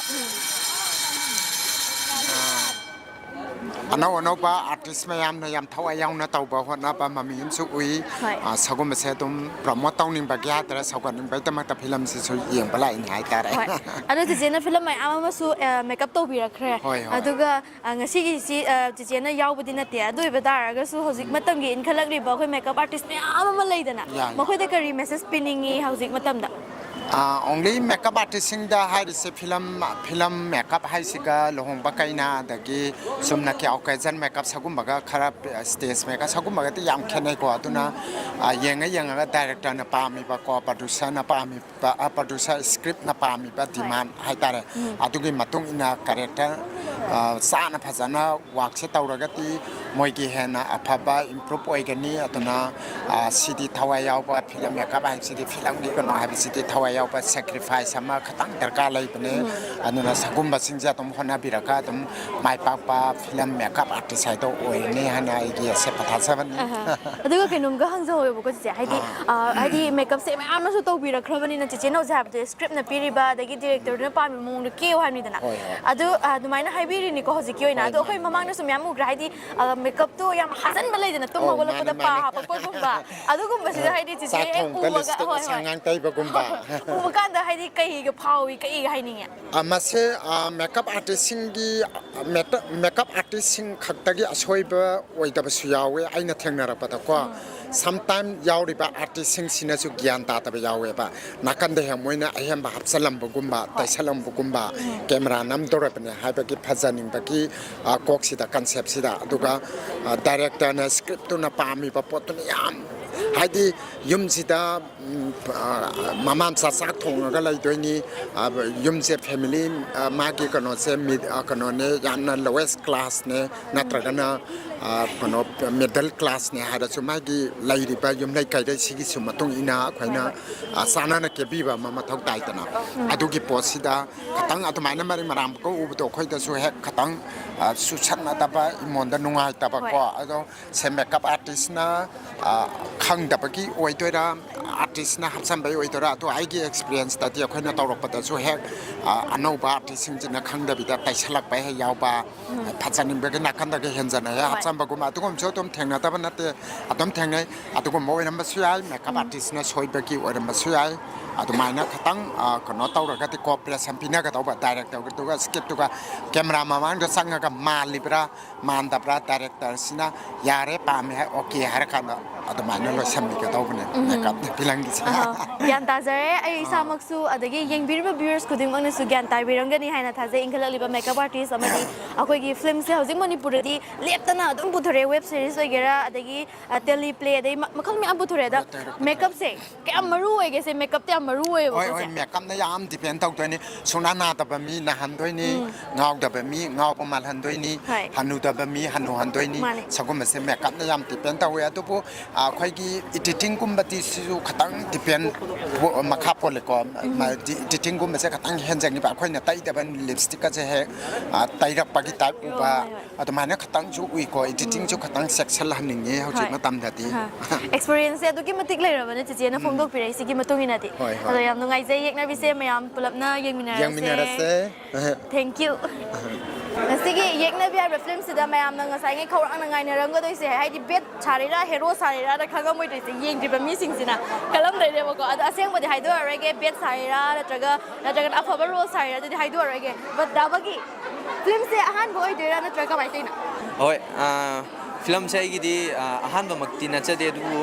ꯑ, ꯑꯅꯧ ꯑꯅꯧꯕ ꯑꯥꯔꯇꯤꯁ ꯃꯌꯥꯝꯅ ꯌꯥꯝ ꯊꯋꯥꯏ ꯌꯥꯎꯅ ꯇꯧꯕ ꯍꯣꯠꯅꯕ ꯃꯃꯤ ꯑꯃꯁꯨ ꯎꯏ꯫ ꯍꯣꯏ꯫ ꯑ, ꯁꯒꯨꯝꯕꯁꯦ ꯑꯗꯨꯝ ꯄ꯭ꯔꯃꯣꯠ ꯇꯧꯅꯤꯡꯕꯒꯤ ꯍꯥꯏꯇꯥꯔꯦ, ꯁꯧꯒꯠꯅꯤꯡꯕꯒꯤꯗꯃꯛꯇ ꯐꯤꯂꯝꯁꯤꯁꯨ ꯌꯦꯡꯕ ꯂꯥꯛꯏꯅꯤ ꯍꯥꯏꯇꯥꯔꯦ꯫ ꯍꯣꯏ꯫ ꯑꯗꯣ ꯆꯤꯆꯦꯅ ꯐꯤꯂꯝ ꯃꯌꯥꯝ ꯑꯃꯁꯨ, ꯑ, ꯃꯦꯀꯞ ꯇꯧꯕꯤꯔꯛꯈ꯭ꯔꯦ꯫ ꯍꯣꯏ, ꯍꯣꯏ꯫ ꯑꯗꯨꯒ ꯑ, ꯉꯁꯤꯒꯤꯁꯤ, ꯑ, ꯆꯤꯆꯦꯅ ꯌꯥꯎꯕꯗꯤ ꯅꯠꯇꯦ, ꯑꯗꯨ ꯑꯣꯏꯕ ꯇꯥꯔꯒꯁꯨ ꯍꯧꯖꯤꯛ ꯃꯇꯝꯒꯤ ꯏꯟꯈꯠꯂꯛꯂꯤꯕ ꯑꯩꯈꯣꯏ ꯃꯦꯀꯞ ꯑꯥꯔꯇꯤꯁ ꯃꯌꯥꯝ ꯑꯃ ꯂꯩꯗꯅ, ꯌꯥ, ꯌꯥ꯫ ꯃꯈꯣꯏꯗ ꯀꯔꯤ ꯃꯦꯁꯦꯖ ꯄꯤꯅꯤꯡꯉꯤ ꯍꯧꯖꯤꯛ ꯃꯇꯝꯗ? ꯑ, only ꯃꯦꯀꯞ ꯑꯥꯔꯇꯤꯁꯁꯤꯡꯗ ꯍꯥꯏꯔꯤꯁꯦ, ꯐꯤꯂꯝ, ꯐꯤꯂꯝ ꯃꯦꯀꯞ ꯍꯥꯏꯁꯤꯒ ꯂꯨꯍꯣꯡꯕ ꯀꯩꯅꯥ, ꯑꯗꯒꯤ ꯆꯨꯝꯅꯒꯤ ꯑꯣꯀꯦꯖꯟ ꯃꯦꯀꯞ ꯁꯒꯨꯝꯕꯒ ꯈꯔ, ꯁ꯭ꯇꯦꯖ ꯃꯦꯀꯞ ꯁꯒꯨꯝꯕꯒꯗꯤ ꯌꯥꯝ ꯈꯦꯠꯅꯩꯀꯣ꯫ ꯑꯗꯨꯅ, ꯑ, ꯌꯦꯡꯉ ꯌꯦꯡꯉꯒ ꯗꯥꯏꯔꯦꯛꯇꯔꯅ ꯄꯥꯝꯃꯤꯕꯀꯣ, ꯄ꯭ꯔꯗ꯭ꯌꯨꯁꯔꯅ ꯄꯥꯝꯃꯤꯕ, ꯄ-, ꯑ, ꯄ꯭ꯔꯗ꯭ꯌꯨꯁꯔ ꯁ꯭ꯀ꯭ꯔꯤꯞꯅ ꯄꯥꯝꯃꯤꯕ ꯍꯣꯏ꯫ ꯗꯤꯃꯥꯟ ꯍꯥꯏꯇꯥꯔꯦ꯫ ꯎꯝ꯫ ꯑꯗꯨꯒꯤ ꯃꯇꯨꯡ ꯏꯟꯅ ꯀꯦꯔꯦꯛꯇꯔ, ꯑ, ꯆꯥꯅ ꯐꯖꯅ ꯋꯥꯔꯛꯁꯦ ꯇꯧꯔꯒꯗꯤ ꯃꯣꯏꯒꯤ ꯍꯦꯟꯅ ꯑꯐꯕ ꯏꯝꯄ꯭ꯔꯨꯞ ꯑꯣꯏꯒꯅꯤ꯫ ꯑꯗꯨꯅ, ꯑ, ꯁꯤꯗꯤ ꯊꯋꯥꯏ ꯌꯥꯎꯕ ꯐꯤꯂꯝ ꯃꯦꯀꯞ ꯍꯥꯏꯕꯁꯤꯗꯤ, ꯐꯤꯂꯝꯒꯤ ꯀꯩꯅꯣ ꯍꯥꯏꯕꯁꯤꯗꯤ ꯊꯋꯥꯏ ꯌꯥꯎꯕ ꯁꯦꯀ꯭ꯔꯤꯐꯥꯏꯁ ꯑꯃ ꯈꯇꯪ ꯗꯔꯀꯥꯔ ꯂꯩꯕꯅꯤ꯫ ꯎꯝ꯫ ꯑꯗꯨꯅ ꯁꯒꯨꯝꯕꯁꯤꯡꯁꯦ ꯑꯗꯨꯝ ꯍꯣꯠꯅꯕꯤꯔꯒ ꯑꯗꯨꯝ ꯃꯥꯏ ꯄꯥꯛꯄ ꯐꯤꯂꯝ ꯃꯦꯀꯞ ꯑꯥꯔꯇꯤꯁ ꯍꯥꯏꯗꯣ ꯑꯣꯏꯔꯅꯤ ꯍꯥꯏꯅ ꯑꯩꯒꯤ ꯑꯁꯦꯠꯄ ꯊꯥꯖꯕꯅꯤ꯫ ꯑꯍꯥ꯫ ꯑꯗꯨꯒ ꯀꯩꯅꯣꯝꯒ ꯍꯪꯖꯍꯧꯋꯦꯕꯀꯣ ꯆꯤꯆꯦ, ꯍꯥꯏꯗꯤ, ꯑꯥ꯫ ꯑ, ꯍꯥꯏꯗꯤ ꯃꯦꯀꯞꯁꯦ ꯃꯌꯥꯝꯅꯁꯨ ꯇꯧꯕꯤꯔꯛꯈ꯭ꯔꯕꯅꯤꯅ, ꯆꯤꯆꯦꯅ ꯍꯧꯖꯤꯛ ꯍꯥꯏꯕꯗꯣ ꯁ꯭ꯀ꯭ꯔꯤꯞꯅ ꯄꯤꯔꯤꯕ, ꯑꯗꯒꯤ ꯗꯤꯔꯦꯛꯇꯔꯗꯨꯅ ꯄꯥꯝꯃꯤꯕ ꯃꯑꯣꯡꯗꯣ ꯀꯦꯌꯨ ꯍꯥꯏꯕꯅꯤꯗꯅ꯫ ꯍꯣꯏ, ꯍꯣꯏ꯫ ꯑꯗꯨ, ꯑ, ꯑꯗꯨꯃꯥꯏꯅ ꯍꯥꯏꯕꯤꯔꯤꯅꯤꯀꯣ ꯍꯧꯖꯤꯛꯀꯤ ꯑꯣꯏꯅ꯫ ꯍꯣꯏ, ꯑꯗꯣ ꯑꯩꯈꯣꯏ ꯃꯥꯅꯦ, ꯃꯃꯥꯡꯗꯁꯨ ꯃꯌꯥꯝ ꯎꯈ꯭ꯔꯦ, ꯍꯥꯏꯗꯤ, ꯑ, ꯃꯦꯀꯞꯇꯣ ꯌꯥꯝ ꯍꯥꯖꯟꯕ ꯂꯩꯗꯅ, ꯇꯨꯝ ꯑꯧ, ꯍꯧꯒꯠꯂꯛꯄꯗ ꯃꯥꯅꯦ, ꯄꯥ ꯃꯥꯅꯦ꯫ ꯍꯥꯞꯄꯛꯄꯒꯨꯝꯕ, ꯑꯗꯨꯒꯨꯝꯕꯁꯤꯗ ꯍꯥꯏꯗꯤ ꯆꯤꯆꯦ ꯆꯥꯛ ꯍꯦꯛ ꯊꯣꯡꯕꯗ ꯎꯕꯒ, ꯂꯤꯞꯁꯇꯤꯛ ꯍꯣꯏ, ꯍꯣꯏ꯫ ꯑꯁꯪ ꯑꯉꯥꯡ ꯇꯩꯕꯒꯨꯝꯕ꯫ ꯎꯕ ꯀꯥꯟꯗ ꯍꯥꯏꯗꯤ ꯀꯩꯒ ꯐꯥꯎꯏ, ꯀꯩꯒ ꯍꯥꯏꯅꯤꯡꯉꯦ? ꯑ, ꯃꯁꯦ, ꯑ, ꯃꯦꯀꯞ ꯑꯥꯔꯇꯤꯁꯁꯤꯡꯒꯤ, ꯑ, ꯃꯦꯇ-, ꯃꯦꯀꯞ ꯑꯥꯔꯇꯤꯁꯁꯤꯡ ꯈꯛꯇꯒꯤ ꯑꯁꯣꯏꯕ ꯑꯣꯏꯗꯕꯁꯨ ꯌꯥꯎꯋꯦ ꯑꯩꯅ ꯊꯦꯡꯅꯔꯛꯄꯗꯀꯣ꯫ ꯎꯝ꯫ Sometime ꯌꯥꯎꯔꯤꯕ ꯑꯥꯔꯇꯤꯁꯁꯤꯡꯁꯤꯅꯁꯨ ꯒ꯭ꯌꯥꯟ ꯇꯥꯗꯕ ꯌꯥꯎꯋꯦꯕ꯫ ꯅꯥꯀꯟꯗ ꯍꯦꯛ ꯃꯣꯏꯅ ꯑꯍꯦꯟꯕ ꯍꯥꯞꯆꯜꯂꯝꯕꯒꯨꯝꯕ, ꯇꯩꯁꯜꯂꯝꯕꯒꯨꯝꯕ, ꯀꯦꯃꯦꯔꯥ ꯅꯝꯗꯧꯔꯕꯅꯦ ꯍꯥꯏꯕꯒꯤ ꯐꯖꯅꯤꯡꯕꯒꯤ, ꯑ, ꯀꯣꯛꯁꯤꯗ, ꯀꯟꯁꯦꯞꯁꯤꯗ꯫ ꯑꯗꯨꯒ, ꯑ, ꯗꯥꯏꯔꯦꯛꯇꯔꯅ ꯁ꯭ꯀ꯭ꯔꯤꯞꯇꯨꯅ ꯄꯥꯝꯃꯤꯕ ꯄꯣꯠꯇꯨꯅ ꯌꯥꯝ, ꯍꯥꯏꯗꯤ ꯌꯨꯝꯁꯤꯗ, ꯎꯝ, ꯑ, ꯃꯃꯥ ꯃꯆꯥ ꯆꯥꯛ ꯊꯣꯡꯉꯒ ꯂꯩꯗꯣꯏꯅꯤ꯫ ꯑ, ꯌꯨꯝꯁꯦ ꯐꯦꯃꯤꯂꯤ, ꯑ, ꯃꯥꯒꯤ ꯀꯩꯅꯣꯁꯦ ꯃꯤ-, ꯑ, ꯀꯩꯅꯣꯅꯦ, ꯌꯥꯝꯅ ꯂꯣꯋꯦꯁ ꯀ꯭ꯂꯥꯁꯅꯦ, ꯅꯠꯇ꯭ꯔꯒꯅ, ꯑ, ꯀꯩꯅꯣ, ꯃꯤꯗꯜ ꯀ꯭ꯂꯥꯁꯅꯦ ꯍꯥꯏꯔꯁꯨ ꯃꯥꯒꯤ ꯂꯩꯔꯤꯕ ꯌꯨꯝꯂꯩ ꯀꯩꯔꯩꯁꯤꯒꯤꯁꯨ ꯃꯇꯨꯡ ꯏꯟꯅ ꯑꯩꯈꯣꯏꯅ, ꯑ, ꯆꯥꯟꯅꯅ ꯀꯦꯕꯤꯕ ꯑꯃ ꯃꯊꯧ ꯇꯥꯏꯗꯅ꯫ ꯑꯗꯨꯒꯤ ꯄꯣꯠꯁꯤꯗ ꯈꯇꯪ ꯑꯗꯨꯃꯥꯏꯅ ꯃꯔꯤ ꯃꯔꯥꯡꯕꯒ ꯎꯕꯗꯣ ꯑꯩꯈꯣꯏꯗꯁꯨ ꯍꯦꯛ ꯈꯇꯪ, ꯑ, ꯆꯨꯁꯟꯅꯗꯕ, ꯏꯃꯣꯟꯗ ꯅꯨꯡꯉꯥꯏꯇꯕꯀꯣ꯫ ꯍꯣꯏ꯫ ꯑꯗꯣ ꯁꯦ ꯃꯦꯀꯞ ꯑꯥꯔꯇꯤꯁꯅ, ꯑ, ꯈꯪꯗꯕꯒꯤ ꯑꯣꯏꯗꯣꯏꯔꯥ, ꯑꯥꯔꯇꯤꯁꯅ ꯍꯥꯞꯆꯟꯕꯒꯤ ꯑꯣꯏꯗꯣꯏꯔꯥ, ꯑꯗꯣ ꯑꯩꯒꯤ ꯑꯦꯛꯁꯄꯤꯔꯤꯌꯦꯟꯁꯇꯗꯤ ꯑꯩꯈꯣꯏꯅ ꯇꯧꯔꯛꯄꯗꯁꯨ ꯍꯦꯛ, ꯑ, ꯑꯅꯧꯕ ꯑꯥꯔꯇꯤꯁꯁꯤꯡꯁꯤꯅ ꯈꯪꯗꯕꯤꯗ ꯇꯩꯁꯜꯂꯛꯄ ꯍꯦꯛ ꯌꯥꯎꯕ, ꯐꯖꯅꯤꯡꯕꯒꯤ ꯅꯥꯀꯟꯗꯒꯤ ꯍꯦꯟꯖꯟꯅ ꯍꯦꯛ ꯍꯣꯏ꯫ ꯍꯥꯞꯆꯟꯕꯒꯨꯝꯕ ꯑꯗꯨꯒꯨꯝꯕꯁꯨ ꯑꯗꯨꯝ ꯊꯦꯡꯅꯗꯕ ꯅꯠꯇꯦ, ꯑꯗꯨꯝ ꯊꯦꯡꯅꯩ꯫ ꯑꯗꯨꯒꯨꯝꯕ ꯑꯣꯏꯔꯝꯕꯁꯨ ꯌꯥꯏ, ꯃꯦꯀꯞ ꯑꯥꯔꯇꯤꯁꯅ ꯁꯣꯏꯕꯒꯤ ꯑꯣꯏꯔꯝꯕꯁꯨ ꯌꯥꯏ꯫ ꯑꯗꯨꯃꯥꯏꯅ ꯈꯇꯪ, ꯑ, ꯀꯩꯅꯣ ꯇꯧꯔꯒꯗꯤ, ꯀꯣꯑꯣꯄꯔꯦꯁꯟ ꯄꯤꯅꯒꯗꯧꯕ ꯗꯥꯏꯔꯦꯛꯇꯔꯗꯨꯒ ꯁ꯭ꯀ꯭ꯔꯤꯞꯇꯨꯒ꯫ ꯀꯦꯃꯦꯔꯥ ꯃꯃꯥꯡꯗ ꯆꯪꯉꯒ ꯃꯥꯜꯂꯤꯕ꯭ꯔꯥ, ꯃꯥꯟꯗꯕ꯭ꯔꯥ, ꯗꯥꯏꯔꯦꯛꯇꯔꯁꯤꯅ ꯌꯥꯔꯦ, ꯄꯥꯝꯃꯦ ꯍꯥꯏ, ꯑꯣꯀꯦ ꯍꯥꯏꯔꯀꯥꯟꯗ ꯑꯗꯨꯃꯥꯏꯅ ꯂꯣꯏꯁꯟꯕꯤꯒꯗꯧꯕꯅꯦ ꯃꯦꯀꯞ ꯐꯤꯂꯝꯒꯤꯁꯦ꯫ ꯑꯍꯣ, ꯒ꯭ꯌꯥꯟ ꯇꯥꯖꯔꯦ꯫ ꯑꯩ ꯏꯁꯥꯃꯛꯁꯨ, ꯑꯗꯒꯤ ꯌꯦꯡꯕꯤꯔꯤꯕ ꯚ꯭ꯌꯨꯋꯔꯁ ꯈꯨꯗꯤꯡꯃꯛꯅꯁꯨ ꯒ꯭ꯌꯥꯟ ꯇꯥꯕꯤꯔꯝꯒꯅꯤ ꯍꯥꯏꯅ ꯊꯥꯖꯩ꯫ ꯏꯟꯈꯠꯂꯛꯂꯤꯕ ꯃꯦꯀꯞ ꯑꯥꯔꯇꯤꯁ ꯑꯃꯗꯤ ꯑꯩꯈꯣꯏꯒꯤ ꯐꯤꯂꯝꯁꯦ ꯍꯧꯖꯤꯛ ꯃꯅꯤꯄꯨꯔꯗꯗꯤ ꯂꯦꯞꯇꯅ ꯑꯗꯨꯝ ꯄꯨꯊꯣꯔꯛꯑꯦ, ꯋꯦꯕ ꯁꯤꯔꯤꯁ ꯑꯣꯏꯒꯦꯔꯥ, ꯑꯗꯒꯤ, ꯑ, ꯇꯦꯂꯤ ꯄ꯭ꯂꯦ, ꯑꯗꯩ ꯃ-, ꯃꯈꯜ ꯃꯌꯥꯝ ꯄꯨꯊꯣꯔꯛꯑꯦ꯫ ꯑꯗ ꯍꯣꯏ, ꯇꯦꯂꯤ ꯄ꯭ꯂꯦ꯫ ꯃꯦꯀꯞꯁꯦ ꯀꯌꯥꯝ ꯃꯔꯨ ꯑꯣꯏꯒꯦ ꯁꯦ? ꯃꯦꯀꯞꯇ ꯌꯥꯝ ꯃꯔꯨ ꯑꯣꯏꯌꯦꯕꯀꯣ ꯍꯣꯏ, ꯍꯣꯏ, ꯁꯦ꯫ ꯃꯦꯀꯞꯅ ꯌꯥꯝ ꯗꯤꯄꯦꯟ ꯇꯧꯗꯣꯏꯅꯤ꯫ ꯁꯨꯡꯅꯥ ꯅꯥꯗꯕ ꯃꯤ ꯅꯥꯍꯟꯗꯣꯏꯅꯤ, ꯎꯝ꯫ ꯉꯥꯎꯗꯕ ꯃꯤ ꯉꯥꯎꯕ ꯃꯥꯜꯍꯟꯗꯣꯏꯅꯤ, ꯍꯣꯏ꯫ ꯍꯅꯨꯗꯕ ꯃꯤ ꯍꯅꯨꯍꯟꯗꯣꯏꯅꯤ꯫ ꯃꯥꯅꯦ꯫ ꯁꯒꯨꯝꯕꯁꯦ ꯃꯦꯀꯞꯅ ꯌꯥꯝ ꯗꯤꯄꯦꯟ ꯇꯧꯋꯦ꯫ ꯑꯗꯨꯕꯨ, ꯑ, ꯑꯩꯈꯣꯏꯒꯤ ꯏꯗꯤꯇꯤꯡꯒꯨꯝꯕꯗꯤ ꯁꯤꯁꯨ ꯈꯇꯪ ꯗꯤꯄꯦꯟ ꯄꯣ-, ꯃꯈꯥ ꯄꯣꯜꯂꯦꯀꯣ꯫ ꯎꯝ꯫ ꯃ-, ꯗꯤ-, ꯏꯗꯤꯇꯤꯡꯒꯨꯝꯕꯁꯦ ꯈꯇꯪ ꯍꯦꯟꯖꯟꯈꯤꯕ꯫ ꯑꯩꯈꯣꯏꯅ ꯇꯩꯗꯕ ꯂꯤꯞꯁꯇꯤꯛꯀꯁꯦ ꯍꯦꯛ, ꯑ, ꯇꯩꯔꯛꯄꯒꯤ ꯇꯥꯏꯞ ꯎꯕ꯫ ꯍꯣꯏ, ꯍꯣꯏ꯫ ꯑꯗꯨꯃꯥꯏꯅ ꯈꯇꯪꯁꯨ ꯎꯏꯀꯣ꯫ ꯏꯗꯤꯇꯤꯡꯁꯨ ꯎꯝ꯫ ꯈꯇꯪ ꯆꯦꯛꯁꯤꯜꯍꯟꯅꯤꯡꯉꯦ ꯍꯧꯖꯤꯛ ꯍꯣꯏ꯫ ꯃꯇꯝꯗꯗꯤ꯫ ꯑꯍꯥ꯫ ꯑꯦꯛꯁꯄꯤꯔꯤꯌꯦꯟꯁꯁꯦ ꯑꯗꯨꯛꯀꯤ ꯃꯇꯤꯛ ꯂꯩꯔꯕꯅꯦ ꯆꯤꯆꯦꯅ ꯎꯝ꯫ ꯐꯣꯡꯗꯣꯛꯄꯤꯔꯛꯏꯁꯤꯒꯤ ꯃꯇꯨꯡ ꯏꯟꯅꯗꯤ꯫ ꯍꯣꯏ, ꯍꯣꯏ꯫ ꯑꯗꯣ ꯌꯥꯝ ꯅꯨꯡꯉꯥꯏꯖꯩ ꯌꯦꯛꯅꯕꯤꯁꯦ ꯃꯌꯥꯝ ꯄꯨꯂꯞꯅ ꯌꯦꯡꯃꯤꯟꯅꯔꯁꯦ꯫ ꯌꯦꯡꯃꯤꯟꯅꯔꯁꯦ꯫ ꯑꯍꯥ꯫ Thank you꯫ ꯑꯍꯥ꯫ ꯉꯁꯤꯒꯤ ꯌꯦꯛꯅꯕꯤ ꯍꯥꯏꯕ ꯐꯤꯂꯝꯁꯤꯗ ꯃꯌꯥꯝꯅ ꯉꯁꯥꯏꯉꯩ ꯈꯧꯔꯥꯡꯅ ꯉꯥꯏꯅꯔꯝꯒꯗꯣꯏꯁꯦ, ꯍꯥꯏꯗꯤ ꯕꯦꯠ ꯁꯥꯔꯤꯔꯥ ꯍꯦꯔꯣ ꯁꯥꯔꯤꯔꯥꯅ ꯈꯪꯉꯝꯃꯣꯏꯗꯣꯏꯁꯦ ꯌꯦꯡꯗ꯭ꯔꯤꯕ ꯃꯤꯁꯤꯡꯁꯤꯅ꯫ ꯈꯜꯂꯝꯗꯣꯏꯅꯦꯕꯀꯣ꯫ ꯑꯗꯣ ꯑꯁꯦꯡꯕꯗꯤ ꯍꯥꯏꯗꯣꯛꯑꯔꯣꯏꯒꯦ, ꯕꯦꯠ ꯁꯥꯔꯤꯔꯥ ꯅꯠꯇ꯭ꯔꯒ, ꯅꯠꯇ꯭ꯔꯒꯅ ꯑꯐꯕ ꯔꯣꯜ ꯁꯥꯔꯤꯔꯥ ꯑꯗꯨꯗꯤ ꯍꯥꯏꯗꯣꯛꯑꯔꯣꯏꯒꯦ꯫ But ꯗꯥꯕꯒꯤ ꯐꯤꯂꯝꯁꯦ ꯑꯍꯥꯟꯕ ꯑꯣꯏꯗꯣꯏꯔꯥ ꯅꯠꯇ꯭ꯔꯒ ꯀꯃꯥꯏꯅ ꯇꯧꯔꯤꯅꯣ? ꯍꯣꯏ, ꯑꯥ, ꯐꯤꯂꯝꯁꯦ ꯑꯩꯒꯤꯗꯤ ꯑ, ꯑꯍꯥꯟꯕꯃꯛꯇꯤ ꯅꯠꯆꯗꯦ, ꯑꯗꯨꯕꯨ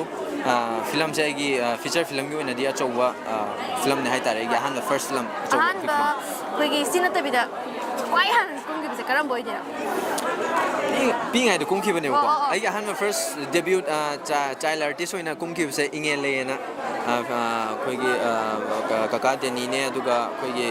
ꯑ, ꯐꯤꯂꯝꯁꯦ ꯑꯩꯒꯤ ꯑ, ꯐꯤꯆꯔ ꯐꯤꯂꯝꯒꯤ ꯑꯣꯏꯅꯗꯤ ꯑꯆꯧꯕ ꯑ, ꯐꯤꯂꯝꯅꯦ ꯍꯥꯏꯇꯥꯔꯦ, ꯑꯩꯒꯤ ꯑꯍꯥꯟꯕ ꯐꯥꯔꯁ ꯐꯤꯂꯝ ꯑꯆꯧꯕ ꯑꯍꯥꯟꯕ ꯐꯤꯂꯝ꯫ ꯑꯩꯈꯣꯏꯒꯤ ꯁꯤ ꯅꯠꯇꯕꯤꯗ ꯈ꯭ꯋꯥꯏ ꯍꯥꯟꯅ ꯀꯨꯝꯈꯤꯕꯁꯦ ꯀꯔꯝꯕ ꯑꯣꯏꯗꯣꯏꯅꯣ? ꯄꯤ- ꯄꯤꯛꯏꯉꯩꯗ ꯀꯨꯝꯈꯤꯕꯅꯦꯕꯀꯣ꯫ ꯑꯣ, ꯑꯣ, ꯑꯣ꯫ ꯑꯩꯒꯤ ꯑꯍꯥꯟꯕ ꯐꯥꯔꯁ ꯗꯦꯕ꯭ꯌꯨꯠ ꯆꯥꯏꯜ ꯑꯥꯔꯇꯤꯁ ꯑꯣꯏꯅ ꯀꯨꯝꯈꯤꯕꯁꯦ ꯏꯉꯦꯜꯂꯦꯅ ꯑ, ꯑ, ꯑꯩꯈꯣꯏꯒꯤ ꯑ, ꯀ- ꯀꯀꯥ ꯗꯦꯅꯤꯅꯦ, ꯑꯗꯨꯒ ꯑꯩꯈꯣꯏꯒꯤ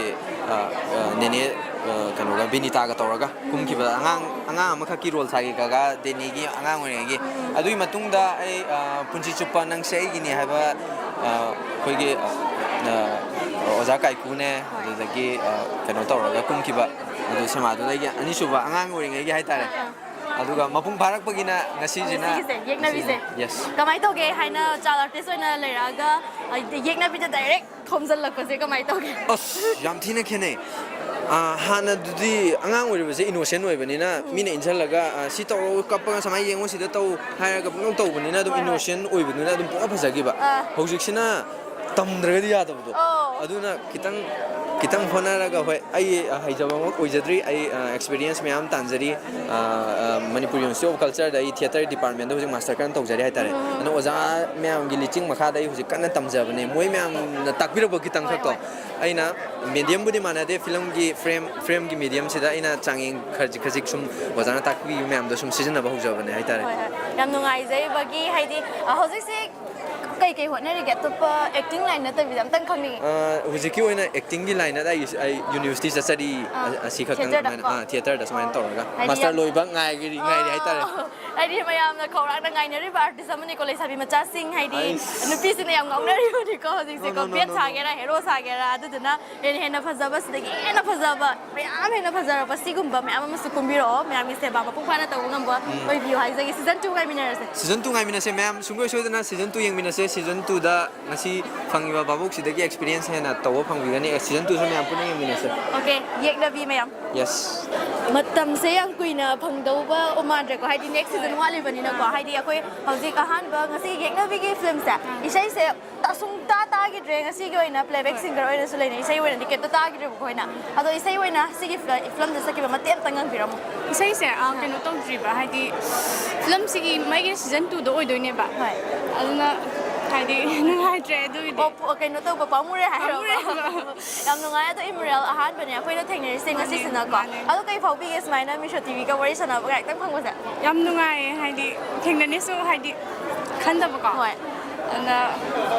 ꯑ, ꯑ, ꯅꯦꯅꯦ ꯑ, ꯀꯩꯅꯣꯒ ꯕꯤꯅꯤꯇꯥꯒ ꯇꯧꯔꯒ ꯀꯨꯝꯈꯤꯕ ꯑꯉꯥꯡ ꯑꯉꯥꯡ ꯑꯃꯈꯛꯀꯤ ꯔꯣꯜ ꯁꯥꯈꯤ, ꯀꯀꯥ ꯗꯦꯅꯤꯒꯤ ꯑꯉꯥꯡ ꯑꯣꯏꯔꯤꯉꯩꯒꯤ꯫ ꯑꯗꯨꯒꯤ ꯃꯇꯨꯡꯗ ꯑꯩ ꯑ, ꯄꯨꯟꯁꯤ ꯆꯨꯞꯄ ꯅꯪꯁꯦ ꯑꯩꯒꯤꯅꯤ ꯍꯥꯏꯕ ꯑ, ꯑꯩꯈꯣꯏꯒꯤ ꯑ, ꯑ, ꯑꯣꯖꯥ ꯀꯥꯏꯀꯨꯅꯦ, ꯑꯗꯨꯗꯒꯤ ꯑ, ꯀꯩꯅꯣ ꯇꯧꯔꯒ ꯀꯨꯝꯈꯤꯕ, ꯑꯗꯨ ꯁꯤꯃꯥꯗꯨꯗꯒꯤ ꯑꯅꯤꯁꯨꯕ ꯑꯉꯥꯡ ꯑꯣꯏꯔꯤꯉꯩꯒꯤ ꯍꯥꯏꯇꯥꯔꯦ꯫ ꯑꯗꯨꯒ ꯃꯄꯨꯡ ꯐꯥꯔꯛꯄꯒꯤꯅ ꯉꯁꯤꯁꯤꯅ ꯁꯤꯒꯤꯁꯦ ꯌꯦꯛꯅꯕꯤꯁꯦ ꯌꯦꯁ꯫ ꯀꯃꯥꯏꯅ ꯇꯧꯒꯦ ꯍꯥꯏꯅ ꯆꯥꯏꯜ ꯑꯥꯔꯇꯤꯁ ꯑꯣꯏꯅ ꯂꯩꯔꯛꯑꯒ ꯑ, ꯌꯦꯛꯅꯕꯤꯗ ꯗꯥꯏꯔꯦꯛ ꯊꯣꯝꯖꯤꯜꯂꯛꯄꯁꯦ ꯀꯃꯥꯏꯅ ꯇꯧꯒꯦ? ꯑꯁ, ꯌꯥꯝ ꯊꯤꯅ ꯈꯦꯠꯅꯩ꯫ ꯑ, ꯍꯥꯟꯅꯗꯨꯗꯤ ꯑꯉꯥꯡ ꯑꯣꯏꯔꯤꯕꯁꯦ ꯏꯅꯣꯁꯦꯟ ꯑꯣꯏꯕꯅꯤꯅ, ꯃꯤꯅ ꯏꯟꯁꯤꯜꯂꯒ ꯑ, ꯁꯤ ꯇꯧꯔꯣ, ꯀꯞꯄꯒ ꯁꯨꯃꯥꯏꯅ ꯌꯦꯡꯉꯣ, ꯁꯤꯗ ꯇꯧ ꯍꯥꯏꯔꯒ ꯄꯨꯡꯇꯧ ꯇꯧꯕꯅꯤꯅ ꯑꯗꯨꯝ ꯍꯣꯏ, ꯍꯣꯏ꯫ ꯏꯅꯣꯁꯦꯟ ꯑꯣꯏꯕꯗꯨꯅ ꯑꯗꯨꯝ ꯄꯨꯡꯐ ꯐꯖꯈꯤꯕ꯫ ꯑꯥ꯫ ꯍꯧꯖꯤꯛꯁꯤꯅ ꯇꯝꯗ꯭ꯔꯒꯗꯤ ꯌꯥꯗꯕꯗꯣ꯫ ꯑꯣ꯫ ꯑꯗꯨꯅ ꯈꯤꯇꯪ ꯈꯤꯇꯪ ꯍꯣꯠꯅꯔꯒ, ꯍꯣꯏ, ꯑꯩ ꯍꯩꯖꯕꯃꯛ ꯑꯣꯏꯖꯗ꯭ꯔꯤ, ꯑꯩ ꯑꯦꯛꯁꯄꯤꯔꯤꯌꯦꯟꯁ ꯃꯌꯥꯝ ꯇꯥꯟꯖꯔꯤ꯫ ꯑ, ꯑ, ꯃꯅꯤꯄꯨꯔ ꯌꯨꯅꯤꯚꯔꯁꯤꯇꯤ ꯑꯣꯐ ꯀꯜꯆꯔꯗ ꯑꯩ ꯊꯤꯌꯦꯇꯔ ꯗꯤꯄꯥꯔꯠꯃꯦꯟꯗ ꯍꯧꯖꯤꯛ ꯃꯥꯁꯇꯔ ꯀꯟꯅ ꯇꯧꯖꯔꯤ ꯍꯥꯏꯇꯥꯔꯦ꯫ ꯑꯗꯨꯅ ꯑꯣꯖꯥ ꯃꯌꯥꯝꯒꯤ ꯂꯤꯆꯤꯡ ꯃꯈꯥꯗ ꯑꯩ ꯍꯧꯖꯤꯛ ꯀꯟꯅ ꯇꯝꯖꯕꯅꯦ꯫ ꯃꯣꯏ ꯃꯌꯥꯝꯅ ꯇꯥꯛꯄꯤꯔꯛꯄ ꯈꯤꯇꯪ ꯍꯣꯏ, ꯈꯛꯇꯣ ꯍꯣꯏ꯫ ꯑꯩꯅ ꯃꯦꯗꯤꯌꯝꯕꯨꯗꯤ ꯃꯥꯟꯅꯗꯦ, ꯐꯤꯂꯝꯒꯤ ꯐ꯭ꯔꯦꯝ ꯐ꯭ꯔꯦꯝꯒꯤ ꯃꯦꯗꯤꯌꯝꯁꯤꯗ ꯑꯩꯅ ꯆꯥꯡꯌꯦꯡ ꯈꯖꯤꯛ ꯈꯖꯤꯛ ꯁꯨꯝ ꯑꯣꯖꯥꯅ ꯇꯥꯛꯄꯤꯕ ꯃꯌꯥꯝꯗꯣ ꯁꯨꯝ ꯁꯤꯖꯤꯟꯅꯕ ꯍꯧꯖꯕꯅꯦ ꯍꯥꯏꯇꯥꯔꯦ꯫ ꯍꯣꯏ, ꯍꯣꯏ꯫ ꯌꯥꯝ ꯅꯨꯡꯉꯥꯏꯖꯩꯕꯒꯤ ꯍꯥꯏꯗꯤ ꯑ, ꯍꯧꯖꯤꯛꯁꯦ ꯀꯩ ꯀꯩ ꯍꯣꯠꯅꯔꯤꯒꯦ? ꯑꯇꯣꯞꯄ ꯑꯦꯛꯇꯤꯡ ꯂꯥꯏꯟ ꯅꯠꯇꯕꯤꯗ ꯑꯝꯇꯪ ꯈꯪꯅꯤꯡꯉꯤ꯫ ꯑ, ꯍꯧꯖꯤꯛꯀꯤ ꯑꯣꯏꯅ ꯑꯦꯛꯇꯤꯡꯒꯤ ꯂꯥꯏꯟꯗ ꯑꯩ ꯑꯩ ꯌꯨꯅꯤꯚꯔꯁꯤꯇꯤ ꯆꯠꯆꯔꯤ꯫ ꯑ, ꯑꯁꯤ ꯈꯛꯇꯪ ꯊꯤꯌꯦꯇꯔꯗ ꯑꯗꯨꯃꯥꯏꯅ, ꯀꯣ? ꯑ, ꯊꯤꯌꯦꯇꯔꯗ ꯁꯨꯃꯥꯏꯅ ꯑꯣ꯫ ꯇꯧꯔꯒ ꯍꯥꯏꯗꯤ ꯃꯥꯁꯇꯔ ꯌꯥꯝ ꯂꯣꯏꯕ ꯉꯥꯏꯔꯤ ꯉꯥꯏꯔꯤ ꯍꯥꯏꯇꯥꯔꯦ꯫ ꯑꯣ, ꯍꯥꯏꯗꯤ ꯃꯌꯥꯝꯅ ꯈꯧꯔꯥꯡꯅ ꯉꯥꯏꯅꯔꯤꯕ ꯑꯥꯔꯇꯤꯁ ꯑꯃꯅꯤꯀꯣ, ꯂꯩꯁꯥꯕꯤ ꯃꯆꯥꯁꯤꯡ ꯍꯥꯏꯗꯤ ꯑꯩꯁ꯫ ꯅꯨꯄꯤꯁꯤꯡꯅ ꯌꯥꯝ ꯉꯥꯎꯅꯔꯤꯕꯅꯤꯀꯣ ꯍꯧꯖꯤꯛꯁꯦꯀꯣ꯫ No, no, no, ꯕꯦꯠ no, no. ꯁꯥꯒꯦꯔꯥ, ꯍꯦꯔꯣ ꯁꯥꯒꯦꯔꯥ, ꯑꯗꯨꯗꯨꯅ ꯍꯦꯟꯅ ꯍꯦꯟꯅ ꯐꯖꯕ, ꯁꯤꯗꯒꯤ ꯍꯦꯟꯅ ꯐꯖꯕ ꯃꯌꯥꯝ ꯍꯦꯟꯅ ꯐꯖꯔꯛꯄ ꯁꯤꯒꯨꯝꯕ ꯃꯌꯥꯝ ꯑꯃꯁꯨ ꯀꯨꯝꯕꯤꯔꯛꯑꯣ, ꯃꯌꯥꯝꯒꯤ ꯁꯦꯕꯥ ꯃꯄꯨꯡ ꯐꯥꯅ ꯇꯧꯕ ꯉꯝꯕ ꯑꯣꯏꯕꯤꯌꯨ ꯍꯥꯏꯖꯒꯦ꯫ ꯁꯤꯖꯟ ꯇꯨ ꯉꯥꯏꯃꯤꯟꯅꯔꯁꯦ꯫ ꯁꯤꯖꯟ ꯇꯨ ꯉꯥꯏꯃꯤꯟꯅꯁꯦ ꯃꯌꯥꯝ, ꯁꯨꯡꯁꯣꯏ ꯁꯣꯏꯗꯅ ꯁꯤꯖꯟ ꯇꯨ ꯌꯦꯡꯃꯤꯟꯅꯁꯦ꯫ ꯁꯤꯖꯟ ꯇꯨꯗ ꯉꯁꯤ ꯐꯪꯉꯤꯕ ꯚꯥꯕꯣꯛꯁꯤꯗꯒꯤ ꯑꯦꯛꯁꯄꯤꯔꯤꯌꯦꯟꯁ ꯍꯦꯟꯅ ꯇꯧꯕ ꯐꯪꯕꯤꯒꯅꯤ꯫ ꯁꯤꯖꯟ ꯇꯨꯁꯨ ꯃꯌꯥꯝ ꯄꯨꯟꯅ ꯌꯦꯡꯃꯤꯟꯅꯁꯦ꯫ ꯑꯣꯀꯦ, ꯌꯦꯛꯅꯕꯤ ꯃꯌꯥꯝ꯫ ꯌꯦꯁ꯫ ꯃꯇꯝꯁꯦ ꯌꯥꯝ ꯀꯨꯏꯅ ꯐꯪꯗꯧꯕ ꯃꯥꯟꯗ꯭ꯔꯦꯀꯣ, ꯍꯥꯏꯗꯤ ꯅꯦꯛꯁ ꯁꯤꯖꯟ ꯋꯥꯠꯂꯤꯕꯅꯤꯅꯀꯣ꯫ ꯍꯥꯏꯗꯤ ꯑꯩꯈꯣꯏ ꯍꯧꯖꯤꯛ ꯑꯍꯥꯟꯕ ꯉꯁꯤ ꯌꯦꯛꯅꯕꯤꯒꯤ ꯐꯤꯂꯝꯁꯦ ꯏꯁꯩꯁꯦ ꯁꯨꯡꯇꯥ ꯇꯥꯈꯤꯗ꯭ꯔꯦ꯫ ꯉꯁꯤꯒꯤ ꯑꯣꯏꯅ ꯄ꯭ꯂꯦꯕꯦꯛ ꯁꯤꯡꯒꯔ ꯑꯣꯏꯅꯁꯨ ꯂꯩꯅꯩ, ꯏꯁꯩ ꯑꯣꯏꯅꯗꯤ ꯀꯩꯝꯇ ꯇꯥꯈꯤꯗ꯭ꯔꯦꯕꯀꯣ ꯑꯩꯈꯣꯏꯅ꯫ ꯑꯗꯣ ꯏꯁꯩ ꯑꯣꯏꯅ ꯁꯤꯒꯤ ꯐꯤꯂꯝꯗ ꯆꯠꯈꯤꯕ ꯃꯇꯦꯛ ꯑꯝꯇ ꯉꯪꯕꯤꯔꯝꯃꯣ꯫ ꯏꯁꯩꯁꯦ ꯑꯥ, ꯀꯩꯅꯣ ꯇꯧꯗ꯭ꯔꯤꯕ, ꯍꯥꯏꯗꯤ ꯐꯤꯂꯝꯁꯤꯒꯤ ꯃꯥꯒꯤ ꯁꯤꯖꯟ ꯇꯨꯗ ꯑꯣꯏꯗꯣꯏꯅꯦꯕ꯫ ꯍꯣꯏ꯫ ꯑꯗꯨꯅ ꯍꯥꯏꯗꯤ ꯅꯨꯡꯉꯥꯏꯇ꯭ꯔꯦ ꯑꯗꯨꯒꯤꯗꯤ꯫ ꯑꯣ, ꯄꯨ- ꯀꯩꯅꯣ ꯇꯧꯕ ꯄꯥꯝꯃꯨꯔꯦ ꯍꯥꯏꯔꯕ? ꯄꯥꯝꯃꯨꯔꯦꯕ꯫ ꯌꯥꯝ ꯅꯨꯡꯉꯥꯏ꯫ ꯑꯗꯣ ꯏꯃꯣꯔꯦꯜ ꯑꯍꯥꯟꯕꯅꯦ ꯑꯩꯈꯣꯏꯅ ꯊꯦꯡꯅꯔꯤꯁꯦ ꯉꯁꯤꯁꯤꯅꯀꯣ꯫ ꯃꯥꯅꯦ꯫ ꯑꯗꯣ ꯀꯩ ꯐꯥꯎꯕꯤꯒꯦ ꯁꯨꯃꯥꯏꯅ ꯃꯤꯁꯣ ꯇꯤꯚꯤꯒ ꯋꯥꯔꯤ ꯁꯥꯟꯅꯕ ꯉꯥꯏꯍꯥꯛꯇꯪ ꯐꯪꯕꯁꯦ? ꯌꯥꯝ ꯅꯨꯡꯉꯥꯏꯌꯦ, ꯍꯥꯏꯗꯤ ꯊꯦꯡꯅꯅꯤꯁꯨ ꯍꯥꯏꯗꯤ ꯈꯟꯗꯕꯀꯣ꯫ ꯍꯣꯏ꯫ ꯑꯗꯨꯅ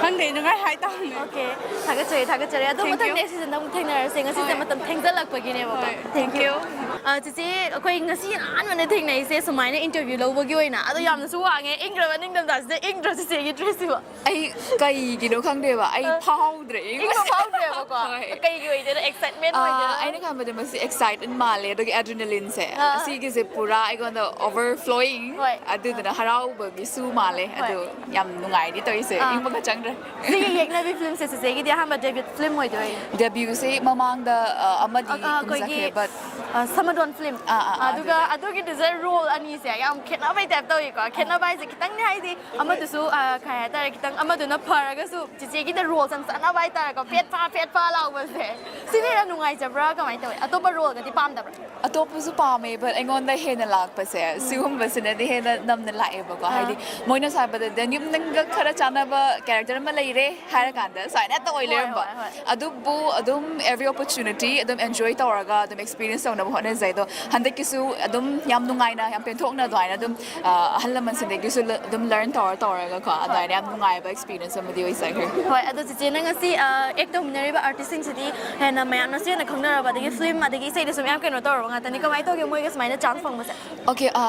ꯈꯪꯗꯦ, ꯅꯨꯡꯉꯥꯏ ꯍꯥꯏꯇꯥꯕꯅꯦ꯫ ꯑꯣꯀꯦ, ꯊꯥꯒꯠꯆꯔꯤ, ꯊꯥꯒꯠꯆꯔꯤ꯫ ꯑꯗꯣ Thank you. ꯃꯊꯪ ꯅꯦꯛꯁ ꯁꯤꯖꯟꯗ ꯑꯃꯨꯛ ꯊꯦꯡꯅꯔꯁꯦ꯫ ꯉꯁꯤꯁꯦ ꯍꯣꯏ꯫ ꯃꯇꯝ ꯊꯦꯡꯖꯜꯂꯛꯄꯒꯤꯅꯦꯕꯀꯣ꯫ ꯍꯣꯏ, Thank you꯫ thank you. ꯑ, ꯆꯤꯆꯦ, ꯑꯩꯈꯣꯏ ꯉꯁꯤ ꯑꯍꯥꯟꯕꯅ ꯊꯦꯡꯅꯩꯁꯦ ꯁꯨꯃꯥꯏꯅ ꯏꯟꯇꯔꯚꯤꯌꯨ ꯂꯧꯕꯒꯤ ꯑꯣꯏꯅ꯫ ꯑꯗꯣ ꯌꯥꯝꯅꯁꯨ ꯋꯥꯡꯉꯦ, ꯏꯪꯈ꯭ꯔꯕ ꯅꯤꯡꯊꯝꯊꯥꯁꯤꯗ ꯏꯪꯗ꯭ꯔꯣ ꯆꯤꯆꯦꯒꯤ ꯗ꯭ꯔꯦꯁꯁꯤꯕꯣ? ꯑꯩ ꯀꯩꯒꯤꯅꯣ ꯈꯪꯗꯦꯕ, ꯑꯩ ꯐꯥꯎꯗ꯭ꯔꯦ꯫ ꯏꯪꯕ ꯐꯥꯎꯗ꯭ꯔꯦꯕꯀꯣ꯫ ꯍꯣꯏ꯫ ꯀꯩꯒꯤ ꯑꯣꯏꯗꯣꯏꯅꯣ? ꯑꯦꯛꯁꯥꯏꯠꯃꯦꯟ ꯑꯥ, ꯑꯣꯏꯗꯣꯏꯔꯣ? ꯑꯩꯅ ꯈꯟꯕꯗ ꯃꯁꯤ ꯑꯦꯛꯁꯥꯏꯠꯃꯦꯟ ꯃꯥꯜꯂꯦ, ꯑꯗꯨꯒꯤ ꯑꯦꯗ꯭ꯔꯤꯅꯥꯂꯤꯟꯁꯦ ꯑꯥ꯫ ꯑꯁꯤꯒꯤꯁꯦ ꯄꯨꯔꯥ ꯑꯩꯉꯣꯟꯗ ꯑꯣꯚꯔ ꯐ꯭ꯂꯣꯌꯤꯡ꯫ ꯍꯣꯏ꯫ ꯑꯗꯨꯗꯨꯅ ꯍꯔꯥꯎꯕꯒꯤꯁꯨ ꯃꯥꯜꯂꯦ꯫ ꯍꯣꯏ꯫ ꯑꯗꯨ ꯌꯥꯝ ꯅꯨꯡꯉꯥꯏꯔꯤ ꯇꯧꯔꯤꯁꯦ꯫ ꯑꯥ꯫ ꯏꯪꯕꯒ ꯆꯪꯗ꯭ꯔꯦ꯫ ꯁꯤꯒꯤ ꯌꯦꯛꯅꯕꯤ ꯐꯤꯂꯝꯁꯦ ꯆꯤꯆꯦꯒꯤꯗꯤ ꯑꯍꯥꯟꯕ ꯗꯦꯕ꯭ꯌꯨꯠ ꯐꯤꯂꯝ ꯑꯣꯏꯗꯣꯏꯅꯦ꯫ ꯗꯦꯕ꯭ꯌꯨꯁꯦ ꯃꯃꯥꯡꯗ ꯑ, ꯑꯃꯗꯤ ꯑ, ꯑ, ꯑꯩꯈꯣꯏꯒꯤ ꯀꯨꯝꯖꯈ꯭ꯔꯦ, but ꯑ, ꯁꯃꯗꯣꯟ ꯐꯤꯂꯝ꯫ ꯑꯥ, ꯑꯥ, ꯑꯥ, ꯑꯗꯨꯒ ꯑꯗꯨꯗ꯫ ꯑꯗꯨꯒꯤꯗꯨꯗ ꯔꯣꯜ ꯑꯅꯤꯁꯦ ꯌꯥꯝ ꯈꯦꯠꯅꯕꯩ ꯇꯥꯏꯞ ꯇꯧꯏꯀꯣ꯫ ꯈꯦꯠꯅꯕ ꯍꯥꯏꯁꯦ ꯈꯤꯇꯪꯗꯤ, ꯍꯥꯏꯗꯤ ꯑꯃꯗꯨꯁꯨ ꯑ, ꯀꯩ ꯍꯥꯏꯇꯥꯔꯦ, ꯈꯤꯇꯪ ꯑꯃꯗꯨꯅ ꯐꯔꯒꯁꯨ ꯆꯤꯆꯦꯒꯤꯗ ꯔꯣꯜꯁꯦ ꯌꯥꯝ ꯆꯥꯟꯅꯕ ꯍꯥꯏꯇꯥꯔꯦꯀꯣ꯫ ꯐꯦꯠ ꯐꯥ ꯐꯦꯠ ꯐꯥ ꯂꯥꯎꯕꯁꯦ꯫ ꯁꯤꯅ ꯍꯦꯟꯅ ꯅꯨꯡꯉꯥꯏꯖꯕ꯭ꯔꯥ, ꯀꯃꯥꯏꯅ ꯇꯧꯋꯤ? ꯑꯇꯣꯞꯄ ꯔꯣꯜꯒꯗꯤ ꯄꯥꯝꯗꯕ꯭ꯔꯥ? ꯑꯇꯣꯞꯄꯁꯨ ꯄꯥꯝꯃꯦ, but ꯑꯩꯉꯣꯟꯗ ꯍꯦꯟꯅ ꯂꯥꯛꯄꯁꯦ ꯁꯤꯒꯨꯝꯕꯁꯤꯅꯗꯤ ꯍꯦꯟꯅ ꯅꯝꯅ ꯂꯥꯛꯑꯦꯕꯀꯣ꯫ ꯑꯥ꯫ ꯍꯥꯏꯗꯤ ꯃꯣꯏꯅ ꯁꯥꯕꯗ ꯗꯦꯅꯤꯝ ꯅꯪꯒ ꯈꯔ ꯆꯥꯟꯅꯕ ꯀꯦꯔꯦꯛꯇꯔ ꯑꯃ ꯂꯩꯔꯦ ꯍꯥꯏꯔꯀꯥꯟꯗ ꯁꯨꯃꯥꯏꯅ ꯇꯧ ꯍꯣꯏ, ꯂꯩꯔꯝꯕ꯫ ꯍꯣꯏ, ꯍꯣꯏ꯫ ꯑꯗꯨꯕꯨ ꯑꯗꯨꯝ every opportunity ꯑꯗꯨꯝ ꯑꯦꯟꯖꯣꯏ ꯇꯧꯔꯒ ꯑꯗꯨꯝ ꯑꯦꯛꯁꯄꯤꯔꯤꯌꯦꯟꯁ ꯇꯧꯅꯕ ꯍꯣꯠꯅꯖꯩ꯫ ꯑꯗꯣ ꯍꯟꯗꯛꯀꯤꯁꯨ ꯑꯗꯨꯝ ꯌꯥꯝ ꯅꯨꯡꯉꯥꯏꯅ, ꯌꯥꯝ ꯄꯦꯟꯊꯣꯛꯅ ꯑꯗꯨꯃꯥꯏꯅ ꯑꯗꯨꯝ, ꯑ, ꯑꯍꯜ ꯂꯃꯟꯁꯤꯡꯗꯒꯤꯁꯨ ꯂ-, ꯑꯗꯨꯝ ꯂꯔꯟ ꯇꯧꯔ ꯇꯧꯔꯒꯀꯣ ꯑꯗꯨꯃꯥꯏꯅ ꯌꯥꯝ ꯅꯨꯡꯉꯥꯏꯕ ꯑꯦꯛꯁꯄꯤꯔꯤꯌꯦꯟꯁ ꯑꯃꯗꯤ ꯑꯣꯏꯖꯈ꯭ꯔꯦ꯫ ꯍꯣꯏ, ꯑꯗꯣ ꯆꯤꯆꯦꯅ ꯉꯁꯤ, ꯑ, ꯑꯦꯛ ꯇꯧꯃꯤꯟꯅꯔꯤꯕ ꯑꯥꯔꯇꯤꯁꯁꯤꯡꯁꯤꯗꯤ ꯍꯦꯟꯅ ꯃꯌꯥꯝꯅꯁꯨ ꯍꯦꯟꯅ ꯈꯪꯅꯔꯕ, ꯑꯗꯒꯤ ꯐꯤꯂꯝ, ꯑꯗꯒꯤ ꯏꯁꯩꯗꯁꯨ ꯃꯌꯥꯝ ꯀꯩꯅꯣ ꯇꯧꯔꯕ ꯉꯥꯛꯇꯅꯤ꯫ ꯀꯃꯥꯏꯅ ꯇꯧꯒꯦ ꯃꯣꯏꯒ ꯁꯨꯃꯥꯏꯅ ꯆꯥꯟꯁ ꯐꯪꯕꯁꯦ? ꯑꯣꯀꯦ, ꯑ,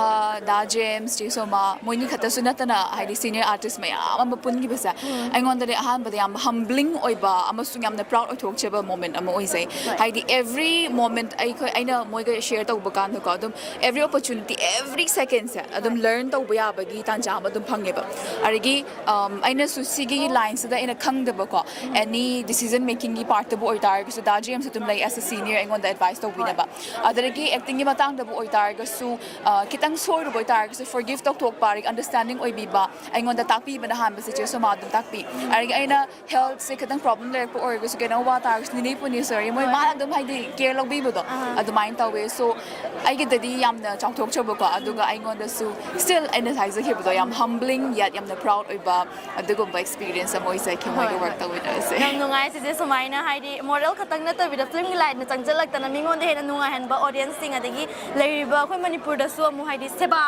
ꯗꯥ ꯖꯦꯝꯁ, ꯆꯦ ꯁꯣꯃꯥ, ꯃꯣꯏꯅꯤ ꯈꯛꯇꯁꯨ ꯅꯠꯇꯅ ꯍꯥꯏꯗꯤ ꯁꯤꯅꯤꯌꯔ ꯑꯥꯔꯇꯤꯁ ꯃꯌꯥꯝ ꯑꯃ ꯄꯨꯟꯈꯤꯕꯁꯦ ꯑꯩꯉꯣꯟꯗꯗꯤ ꯑꯍꯥꯟꯕꯗ ꯌꯥꯝ humbling ꯑꯣꯏꯕ ꯑꯃꯁꯨꯡ ꯌꯥꯝꯅ proud ꯑꯣꯏꯊꯣꯛꯆꯕ moment ꯑꯃ ꯑꯣꯏꯖꯩ꯫ ꯍꯥꯏꯗꯤ every moment ꯑꯩꯈꯣꯏ, ꯑꯩꯅ ꯃꯣꯏꯒ share ꯇꯧꯕ ꯀꯥꯟꯗꯀꯣ, ꯑꯗꯨꯝ every opportunity, every second ꯁꯦ ꯑꯗꯨꯝ learn ꯇꯧꯕ ꯌꯥꯕꯒꯤ ꯇꯥꯟꯖꯥ ꯑꯃ ꯑꯗꯨꯝ ꯐꯪꯉꯦꯕ꯫ ꯑꯗꯒꯤ ꯑꯝ, ꯑꯩꯅꯁꯨ ꯁꯤꯒꯤ line ꯁꯤꯗ ꯑꯩꯅ ꯈꯪꯗꯕꯀꯣ, any decision making ꯒꯤ part ꯇꯕꯨ ꯑꯣꯏꯇꯥꯔꯒꯁꯨ ꯗꯥ ꯖꯦꯝꯁ ꯑꯗꯨꯝ ꯂꯩ as a senior, ꯑꯩꯉꯣꯟꯗ advice ꯇꯧꯕꯤꯅꯕ꯫ ꯑꯗꯒꯤ acting ꯒꯤ ꯃꯇꯥꯡꯗꯕꯨ ꯑꯣꯏꯇꯥꯔꯒꯁꯨ, ꯑ, ꯈꯤꯇꯪ ꯁꯣꯏꯔꯨꯕ ꯑꯣꯏꯇꯥꯔꯒꯁꯨ forgive ꯇꯧꯊꯣꯛꯄ, ꯑꯗꯒꯤ understanding ꯑꯣꯏꯕꯤꯕ, ꯑꯩꯉꯣꯟꯗ ꯇꯥꯛꯄꯤꯕꯅ ꯍꯥꯟꯕꯁꯦ ꯆꯦ ꯁꯣꯃꯥ ꯑꯗꯨꯝ ꯇꯥꯛꯄꯤ꯫ ꯑꯗꯒꯤ ꯑꯩꯅ health ꯁꯦ ꯈꯤꯇꯪ problem ꯂꯩꯔꯛꯄ ꯑꯣꯏꯔꯒꯁꯨ, ꯀꯩꯅꯣ ꯋꯥ ꯇꯥꯔꯒꯁꯨ ꯅꯤꯅꯦ ꯄꯨꯅꯦꯁꯣꯔꯤ ꯃꯣꯏ ꯃꯥꯅ ꯑꯗꯨꯝ ꯍꯥꯏꯗꯤ care ꯂꯧꯕꯤꯕꯗꯣ ꯑꯗꯨꯃꯥꯏꯅ ꯇꯧꯋꯦ꯫ So ꯑꯩꯒꯤꯗꯗꯤ ꯌꯥꯝꯅ ꯆꯥꯎꯊꯣꯛꯆꯕꯀꯣ, ꯑꯗꯨꯒ ꯑꯩꯉꯣꯟꯗꯁꯨ still ꯑꯩꯅ ꯍꯥꯏꯖꯈꯤꯕꯗꯣ ꯌꯥꯝ humbling yet ꯌꯥꯝꯅ proud ꯑꯣꯏꯕ ꯑꯗꯨꯒꯨꯝꯕ experience ꯑꯃ ꯑꯣꯏꯖꯈꯤ ꯃꯣꯏꯒ work ꯇꯧꯃꯤꯟꯅꯕꯁꯦ꯫ ꯌꯥꯝ ꯅꯨꯡꯉꯥꯏ ꯆꯦꯆꯦ, ꯁꯨꯃꯥꯏꯅ ꯍꯥꯏꯗꯤ model ꯈꯛꯇꯪ ꯅꯠꯇꯕꯤꯗ film ꯒꯤ line ꯗ ꯆꯪꯁꯤꯜꯂꯛꯇꯅ ꯃꯤꯉꯣꯟꯗ ꯍꯦꯟꯅ ꯅꯨꯡꯉꯥꯏꯍꯟꯕ audience ꯁꯤꯡ, ꯑꯗꯒꯤ ꯂꯩꯔꯤꯕ ꯑꯩꯈꯣꯏ ꯃꯅꯤꯄꯨꯔꯗꯁꯨ ꯑꯃꯨꯛ ꯍꯥꯏꯗꯤ ꯁꯦꯕꯥ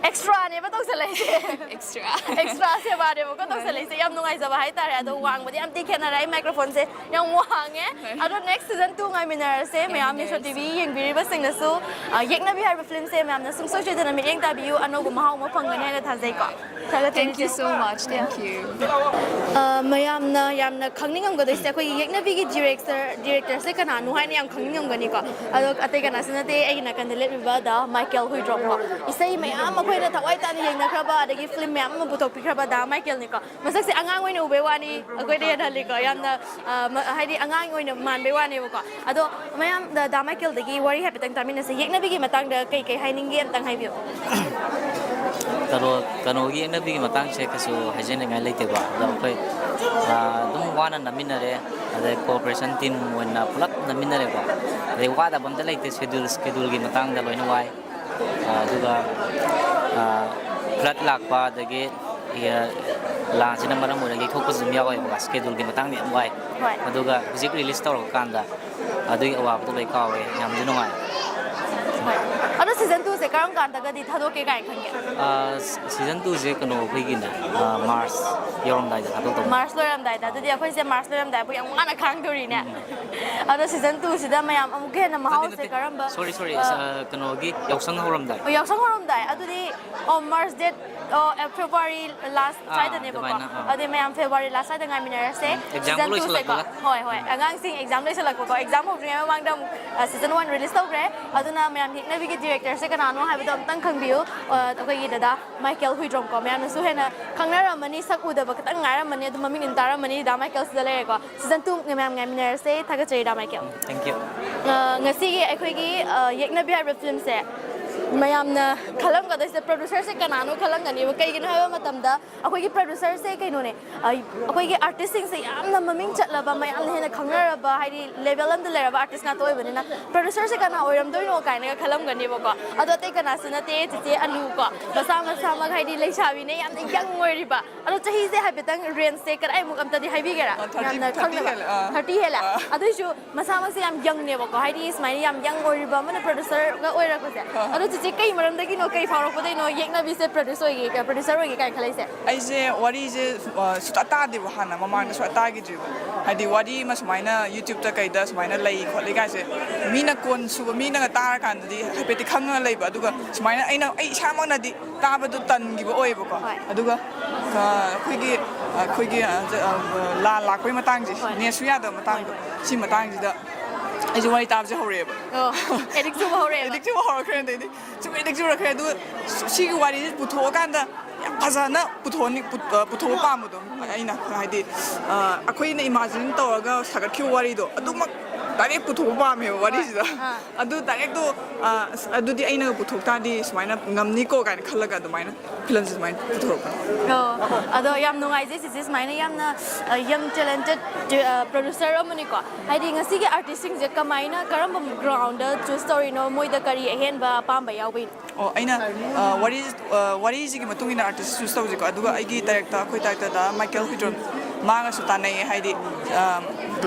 extra ꯅꯦꯕ ꯇꯧꯁꯜꯂꯛꯏꯁꯦ꯫ Extra. Extra ꯁꯦꯕꯥꯅꯦꯕꯀꯣ ꯇꯧꯁꯜꯂꯛꯏꯁꯦ꯫ ꯌꯥꯝ ꯅꯨꯡꯉꯥꯏꯖꯕ ꯍꯥꯏꯇꯥꯔꯦ꯫ ꯑꯗꯣ ꯋꯥꯡꯕꯗꯤ ꯌꯥꯝ ꯊꯤ ꯈꯦꯠꯅꯔꯦ꯫ ꯑꯩ microphone ꯁꯦ ꯌꯥꯝ ꯋꯥꯡꯉꯦ꯫ ꯑꯗꯣ next season two ꯉꯥꯏꯃꯤꯟꯅꯔꯁꯦ ꯃꯌꯥꯝ꯫ ꯃꯤꯁꯣ ꯌꯦꯡꯃꯤꯟꯅꯔꯁꯦ꯫ T V ꯌꯦꯡꯕꯤꯔꯤꯕꯁꯤꯡꯅꯁꯨ, ꯑ, ꯌꯦꯛꯅꯕꯤ ꯍꯥꯏꯕ film ꯁꯦ ꯃꯌꯥꯝꯅ ꯁꯨꯡꯁꯣꯏ ꯁꯣꯏꯗꯅ ꯃꯤꯠꯌꯦꯡ ꯇꯥꯕꯤꯌꯨ꯫ ꯑꯅꯧꯕ ꯃꯍꯥꯎ ꯑꯃ ꯐꯪꯒꯅꯤ ꯍꯥꯏꯅ ꯊꯥꯖꯩꯀꯣ꯫ ꯊꯥꯒꯠꯆꯔꯤ, Thank you ꯆꯦ꯫ So much. Thank you. ꯑ, ꯃꯌꯥꯝꯅ ꯌꯥꯝꯅ ꯈꯪꯅꯤꯡꯉꯝꯒꯗꯣꯏꯁꯦ ꯑꯩꯈꯣꯏꯒꯤ ꯌꯦꯛꯅꯕꯤꯒꯤ director, director ꯁꯦ ꯀꯅꯥꯅꯣ ꯍꯥꯏꯅ ꯌꯥꯝ ꯈꯪꯅꯤꯡꯉꯝꯒꯅꯤꯀꯣ꯫ ꯑꯗꯣ ꯑꯇꯩ ꯀꯅꯥꯁꯨ ꯅꯠꯇꯦ, ꯑꯩꯒꯤ ꯅꯥꯀꯟꯗ ꯂꯦꯞꯂꯤꯕ ꯗꯥ ꯃꯥꯏꯀꯦꯜ ꯍꯨꯏꯗ꯭ꯔꯣꯝ ꯀꯣ꯫ ꯏꯁꯩ ꯃꯌꯥꯝ ꯑꯩꯈꯣꯏꯅ ꯊꯋꯥꯏ ꯇꯥꯅ ꯌꯦꯡꯅꯈ꯭ꯔꯕ, ꯑꯗꯒꯤ film ꯃꯌꯥꯝ ꯑꯃ ꯄꯨꯊꯣꯛꯄꯤꯈ꯭ꯔꯕ ꯗꯥ ꯃꯥꯏꯀꯦꯜꯅꯤꯀꯣ꯫ ꯃꯁꯛꯁꯦ ꯑꯉꯥꯡ ꯑꯣꯏꯅ ꯎꯕꯩ ꯋꯥꯅꯤ, ꯑꯩꯈꯣꯏꯗ ꯍꯦꯟꯍꯜꯂꯤꯀꯣ꯫ ꯌꯥꯝꯅ, ꯑ, ꯃ-, ꯍꯥꯏꯗꯤ ꯑꯉꯥꯡ ꯑꯣꯏꯅ ꯃꯥꯟꯕꯩ ꯋꯥꯅꯦꯕꯀꯣ꯫ ꯑꯗꯣ ꯃꯌꯥꯝ ꯗ-, ꯗꯥ ꯃꯥꯏꯀꯦꯜꯗꯒꯤ ꯋꯥꯔꯤ ꯍꯥꯏꯐꯦꯠꯇꯪ ꯇꯥꯃꯤꯟꯅꯁꯦ꯫ ꯌꯦꯛꯅꯕꯤꯒꯤ ꯃꯇꯥꯡꯗ ꯀꯩ ꯀꯩ ꯍꯥꯏꯅꯤꯡꯒꯦ ꯑꯝꯇꯪ ꯍꯥꯏꯕꯤꯌꯨ꯫ ꯀꯩꯅꯣ, ꯀꯩꯅꯣꯒꯤ ꯌꯦꯛꯅꯕꯤꯒꯤ ꯃꯇꯥꯡꯁꯦ ꯀꯩꯁꯨ ꯍꯥꯏꯖꯅꯤꯡꯉꯥꯏ ꯂꯩꯇꯦꯀꯣ꯫ ꯑꯗꯣ ꯑꯩꯈꯣꯏ, ꯑ, ꯑꯗꯨꯝ ꯋꯥꯅ ꯅꯝꯃꯤꯟꯅꯔꯦ꯫ ꯑꯗꯩ cooperation team ꯑꯣꯏꯅ ꯄꯨꯂꯞ ꯅꯝꯃꯤꯟꯅꯔꯦꯀꯣ꯫ ꯑꯗꯩ ꯋꯥꯗꯕ ꯑꯝꯇ ꯂꯩꯇꯦ꯫ Schedule, schedule ꯒꯤ ꯃꯇꯥꯡꯗ ꯂꯣꯏꯅ ꯋꯥꯏ꯫ ꯑꯗꯨꯒ, ꯑ, flood ꯂꯥꯛꯄ, ꯑꯗꯒꯤ, ꯑ, ꯂꯥꯟꯁꯤꯅ ꯃꯔꯝ ꯑꯣꯏꯔꯒ ꯌꯩꯊꯣꯛꯄꯁꯨ ꯑꯗꯨꯝ ꯌꯥꯎꯋꯦꯕꯀꯣ꯫ Schedule ꯒꯤ ꯃꯇꯥꯡꯗꯤ ꯌꯥꯝ ꯋꯥꯏ꯫ ꯍꯣꯏ꯫ ꯑꯗꯨꯒ ꯍꯧꯖꯤꯛ release ꯇꯧꯔꯛꯄ ꯀꯥꯟꯗ ꯑꯗꯨꯒꯤ ꯑꯋꯥꯕꯗꯣ ꯂꯣꯏ ꯀꯥꯎꯋꯦ꯫ ꯌꯥꯝꯁꯨ ꯅꯨꯡꯉꯥꯏ꯫ ꯍꯣꯏ꯫ ꯑꯗꯣ season two ꯁꯦ ꯀꯔꯝ ꯀꯥꯟꯗꯒꯗꯤ ꯊꯥꯗꯣꯛꯀꯦ ꯀꯥꯏꯅ ꯈꯟꯒꯦ? ꯑ, season two ꯁꯦ ꯀꯩꯅꯣ, ꯑꯩꯈꯣꯏꯒꯤꯅꯦ, ꯑ, March ꯌꯧꯔꯝꯗꯥꯏꯗ ꯊꯥꯗꯣꯛꯇꯧꯕ꯫ March ꯂꯣꯏꯔꯝꯗꯥꯏꯗ꯫ ꯑꯗꯨꯗꯤ ꯑꯩꯈꯣꯏꯁꯦ March ꯂꯣꯏꯔꯝꯗꯥꯏꯐꯥꯎ ꯌꯥꯝ ꯋꯥꯅ ꯈꯥꯡꯗꯣꯔꯤꯅꯦ꯫ ꯑꯗꯣ season two ꯁꯤꯗ ꯃꯌꯥꯝ ꯑꯃꯨꯛꯀ ꯍꯦꯟꯅ ꯅꯠꯇꯦ, ꯃꯍꯥꯎꯁꯦ ꯅꯠꯇꯦ꯫ ꯀꯔꯝꯕ, Sorry, sorry. ꯑ, ꯑ, ꯀꯩꯅꯣꯒꯤ ꯌꯥꯎꯁꯪ ꯍꯧꯔꯝꯗꯥꯏ꯫ ꯑꯣ, ꯌꯥꯎꯁꯪ ꯍꯧꯔꯝꯗꯥꯏ꯫ ꯑꯗꯨꯗꯤ, ꯑꯣ, March date ꯑꯣ, ꯑꯦ, February last ꯑꯥ, ꯁ꯭ꯋꯥꯏꯗꯅꯦꯕꯀꯣ꯫ ꯑꯗꯨꯃꯥꯏꯅ, ꯑꯥ꯫ ꯑꯗꯨꯗꯤ ꯃꯌꯥꯝ February last ꯁ꯭ꯋꯥꯏꯗ ꯉꯥꯏꯃꯤꯟꯅꯔꯁꯦ꯫ ꯎꯝ, exam season two ꯁꯦꯀꯣ꯫ ꯂꯣꯏꯁꯤꯜꯂꯛꯄꯒ꯫ ꯍꯣꯏ, ꯍꯣꯏ꯫ ꯎꯝ꯫ ꯑꯉꯥꯡꯁꯤꯡ exam ꯂꯣꯏꯁꯤꯜꯂꯛꯄꯀꯣ꯫ Exam ꯍꯧꯗ꯭ꯔꯤꯉꯩ ꯃꯃꯥꯡꯗ ꯑꯃꯨꯛ, ꯑ, season one release ꯇꯧꯈ꯭ꯔꯦ꯫ ꯑꯗꯨꯅ ꯃꯌꯥꯝ ꯌꯦꯛꯅꯕꯤꯒꯤ director ꯁꯦ ꯀꯅꯥꯅꯣ ꯍꯥꯏꯕꯗꯣ ꯑꯝꯇꯪ ꯈꯪꯕꯤꯌꯨ꯫ ꯑ, ꯑꯩꯈꯣꯏꯒꯤ ꯗꯗꯥ ꯃꯥꯏꯀꯦꯜ ꯍꯨꯏꯗ꯭ꯔꯣꯝ ꯀꯣ꯫ ꯃꯌꯥꯝꯅꯁꯨ ꯍꯦꯟꯅ ꯈꯪꯅꯔꯝꯃꯅꯤ, ꯁꯛ ꯎꯗꯕ ꯈꯤꯇꯪ ꯉꯥꯏꯔꯝꯃꯅꯤ, ꯑꯗꯨ ꯃꯃꯤꯡ ꯑꯗꯨꯝ ꯇꯥꯔꯝꯃꯅꯤ, ꯗꯗꯥ ꯃꯥꯏꯀꯦꯜ ꯁꯤꯗ ꯂꯩꯔꯦꯀꯣ꯫ Season two ꯃꯌꯥꯝ ꯉꯥꯏꯃꯤꯟꯅꯔꯁꯦ꯫ ꯊꯥꯒꯠꯆꯔꯤ, ꯗꯗꯥ ꯃꯥꯏꯀꯦꯜ꯫ Thank you꯫ ꯑ, ꯉꯁꯤꯒꯤ ꯑꯩꯈꯣꯏꯒꯤ, ꯑ, ꯌꯦꯛꯅꯕꯤ ꯍꯥꯏꯕ film ꯁꯦ ꯃꯌꯥꯝꯅ ꯈꯜꯂꯝꯒꯗꯣꯏꯁꯦ, producer ꯁꯦ ꯀꯅꯥꯅꯣ ꯈꯜꯂꯝꯒꯅꯦꯕ꯫ ꯀꯩꯒꯤꯅꯣ ꯍꯥꯏꯕ ꯃꯇꯝꯗ, ꯑꯩꯈꯣꯏꯒꯤ producer ꯁꯦ ꯀꯩꯅꯣꯅꯦ, ꯑ, ꯑꯩꯈꯣꯏꯒꯤ artist ꯁꯤꯡꯁꯦ ꯌꯥꯝꯅ ꯃꯃꯤꯡ ꯆꯠꯂꯕ, ꯃꯌꯥꯝꯅ ꯍꯦꯟꯅ ꯈꯪꯅꯔꯕ, ꯍꯥꯏꯗꯤ level ꯑꯝꯗ ꯂꯩꯔꯕ artist ꯉꯥꯛꯇ ꯑꯣꯏꯕꯅꯤꯅ, producer ꯁꯦ ꯀꯅꯥ ꯑꯣꯏꯔꯝꯗꯣꯏꯅꯣ ꯀꯥꯏꯅꯒ ꯈꯜꯂꯝꯒꯅꯦꯕꯀꯣ꯫ ꯑꯗꯣ ꯑꯇꯩ ꯀꯅꯥꯁꯨ ꯅꯠꯇꯦ, ꯆꯤꯆꯦ ꯑꯅꯨ ꯀꯣ꯫ ꯃꯁꯥ ꯃꯁꯥꯃꯛ ꯍꯥꯏꯗꯤ ꯂꯩꯁꯥꯕꯤꯅꯦ, ꯌꯥꯝꯅ young ꯑꯣꯏꯔꯤꯕ꯫ ꯑꯗꯣ ꯆꯍꯤꯁꯦ ꯍꯥꯏꯐꯦꯠꯇꯪ range ꯁꯦ ꯀꯗꯥꯏꯃꯨꯛ ꯑꯝꯇꯗꯤ ꯍꯥꯏꯕꯤꯒꯦꯔꯥ? ꯑ, thirty, ꯌꯥꯝꯅ thirty ꯈꯪꯅꯕ꯫ ꯍꯦꯜꯂꯦ, ꯑꯥ꯫ Thirty ꯍꯦꯜꯂꯦ꯫ ꯑꯥ꯫ ꯑꯗꯨꯏꯁꯨ ꯃꯁꯥꯃꯛꯁꯦ ꯌꯥꯝ young ꯅꯦꯕꯀꯣ, ꯍꯥꯏꯗꯤ ꯁꯨꯃꯥꯏꯅ ꯌꯥꯝ young ꯑꯣꯏꯔꯤꯕ ꯑꯃꯅ producer ꯒ ꯑꯣꯏꯔꯛꯄꯁꯦ꯫ ꯑꯥ꯫ ꯑꯗꯣ ꯆꯤꯆꯦ ꯀꯩ ꯃꯔꯝꯗꯒꯤꯅꯣ, ꯀꯩ ꯐꯥꯎꯔꯛꯄꯗꯩꯅꯣ ꯌꯦꯛꯅꯕꯤꯁꯦ produce ꯑꯣꯏꯒꯦ, producer ꯑꯣꯏꯒꯦ ꯀꯥꯏꯅ ꯈꯜꯂꯛꯏꯁꯦ? ꯑꯩꯁꯦ ꯋꯥꯔꯤꯁꯦ, ꯑ, ꯁꯨꯡꯇꯥ ꯇꯥꯗꯦꯕ ꯍꯥꯟꯅ, ꯃꯃꯥꯡꯗ ꯁꯨꯡꯇꯥ ꯇꯥꯈꯤꯗ꯭ꯔꯤꯕ꯫ ꯍꯥꯏꯗꯤ ꯋꯥꯔꯤ ꯑꯃ ꯁꯨꯃꯥꯏꯅ YouTube ꯇ ꯀꯩꯗ ꯁꯨꯃꯥꯏꯅ ꯂꯩ ꯈꯣꯠꯂꯤ ꯀꯥꯏꯁꯦ ꯃꯤꯅ ꯀꯣꯟ ꯁꯨꯕ ꯃꯤꯅꯒ ꯇꯥꯔꯀꯥꯟꯗꯗꯤ ꯍꯥꯏꯐꯦꯠꯇꯤ ꯈꯪꯉꯒ ꯂꯩꯕ, ꯑꯗꯨꯒ ꯁꯨꯃꯥꯏꯅ ꯑꯩꯅ, ꯑꯩ ꯏꯁꯥꯃꯛꯅꯗꯤ ꯇꯥꯕꯗꯣ ꯇꯟꯈꯤꯕ ꯑꯣꯏꯌꯦꯕꯀꯣ꯫ ꯍꯣꯏ꯫ ꯑꯗꯨꯒ, ꯑ, ꯑꯩꯈꯣꯏꯒꯤ, ꯑꯩꯈꯣꯏꯒꯤ, ꯑ, ꯑ, ꯂꯥꯟ ꯂꯥꯛꯄꯒꯤ ꯃꯇꯥꯡꯁꯦ, ꯍꯣꯏ꯫ Net ꯁꯨ ꯌꯥꯗꯕ ꯃꯇꯥꯡꯗꯣ, ꯍꯣꯏ, ꯍꯣꯏ꯫ ꯁꯤ ꯃꯇꯥꯡꯁꯤꯗ ꯑꯩꯁꯦ ꯋꯥꯔꯤ ꯇꯥꯕꯁꯦ ꯍꯧꯔꯛꯑꯦꯕ꯫ ꯑꯣ, addict ꯆꯨꯕ ꯍꯧꯔꯛꯑꯦꯕ꯫ Addict ꯆꯨꯕ ꯍꯧꯔꯛꯈ꯭ꯔꯦ꯫ ꯑꯗꯩꯗꯤ ꯁꯨꯝ addict ꯆꯨꯔꯛꯈ꯭ꯔꯦ꯫ ꯑꯗꯨꯒ ꯁꯤꯒꯤ ꯋꯥꯔꯤꯁꯦ ꯄꯨꯊꯣꯛꯑꯀꯥꯟꯗ ꯌꯥꯝ ꯐꯖꯅ ꯄꯨꯊꯣꯛꯍꯟꯅꯤꯡ-, ꯄꯨ-, ꯑ, ꯄꯨꯊꯣꯛꯄ ꯄꯥꯝꯕꯗꯣ ꯑꯩꯅ, ꯍꯥꯏꯗꯤ, ꯑ, ꯑꯩꯈꯣꯏꯅ imagine ꯇꯧꯔꯒ ꯁꯥꯒꯠꯈꯤꯕ ꯋꯥꯔꯤꯗꯣ ꯑꯗꯨꯃꯛ direct ꯄꯨꯊꯣꯛꯄ ꯄꯥꯝꯃꯦꯕ ꯋꯥꯔꯤꯁꯤꯗ꯫ ꯑꯥ꯫ ꯑꯗꯨ direct ꯇꯣ, ꯑ, ꯑꯁ, ꯑꯗꯨꯗꯤ ꯑꯩꯅꯒ ꯄꯨꯊꯣꯛ ꯇꯥꯔꯗꯤ ꯁꯨꯃꯥꯏꯅ ꯉꯝꯅꯤꯀꯣ ꯀꯥꯏꯅ ꯈꯜꯂꯒ ꯑꯗꯨꯃꯥꯏꯅ film ꯁꯦ ꯁꯨꯃꯥꯏꯅ ꯄꯨꯊꯣꯔꯛꯄꯅꯦ꯫ ꯑꯣ, ꯑꯗꯣ ꯌꯥꯝ ꯅꯨꯡꯉꯥꯏꯖꯩ ꯆꯤꯆꯦ ꯁꯨꯃꯥꯏꯅ ꯌꯥꯝꯅ, ꯑ, young talented, ꯑ, producer ꯑꯃꯅꯤꯀꯣ꯫ ꯍꯥꯏꯗꯤ ꯉꯁꯤꯒꯤ artist ꯁꯤꯡꯁꯦ ꯀꯃꯥꯏꯅ, ꯀꯔꯝꯕ ground ꯗ choose ꯇꯧꯔꯤꯅꯣ? ꯃꯣꯏꯗ ꯀꯔꯤ ꯑꯍꯦꯟꯕ ꯑꯄꯥꯝꯕ ꯌꯥꯎꯕꯩꯅꯣ? ꯑꯣ, ꯑꯩꯅ, ꯑ, ꯋꯥꯔꯤ, ꯑ, ꯋꯥꯔꯤꯁꯤꯒꯤ ꯃꯇꯨꯡ ꯏꯟꯅ artist choose ꯇꯧꯁꯤꯀꯣ꯫ ꯑꯗꯨꯒ ꯑꯩꯒꯤ director, ꯑꯩꯈꯣꯏ director ꯗ ꯃꯥꯏꯀꯦꯜ ꯍꯨꯏꯗ꯭ꯔꯣꯝ, ꯃꯥꯒꯁꯨ ꯇꯥꯟꯅꯩꯌꯦ꯫ ꯍꯥꯏꯗꯤ, ꯑ,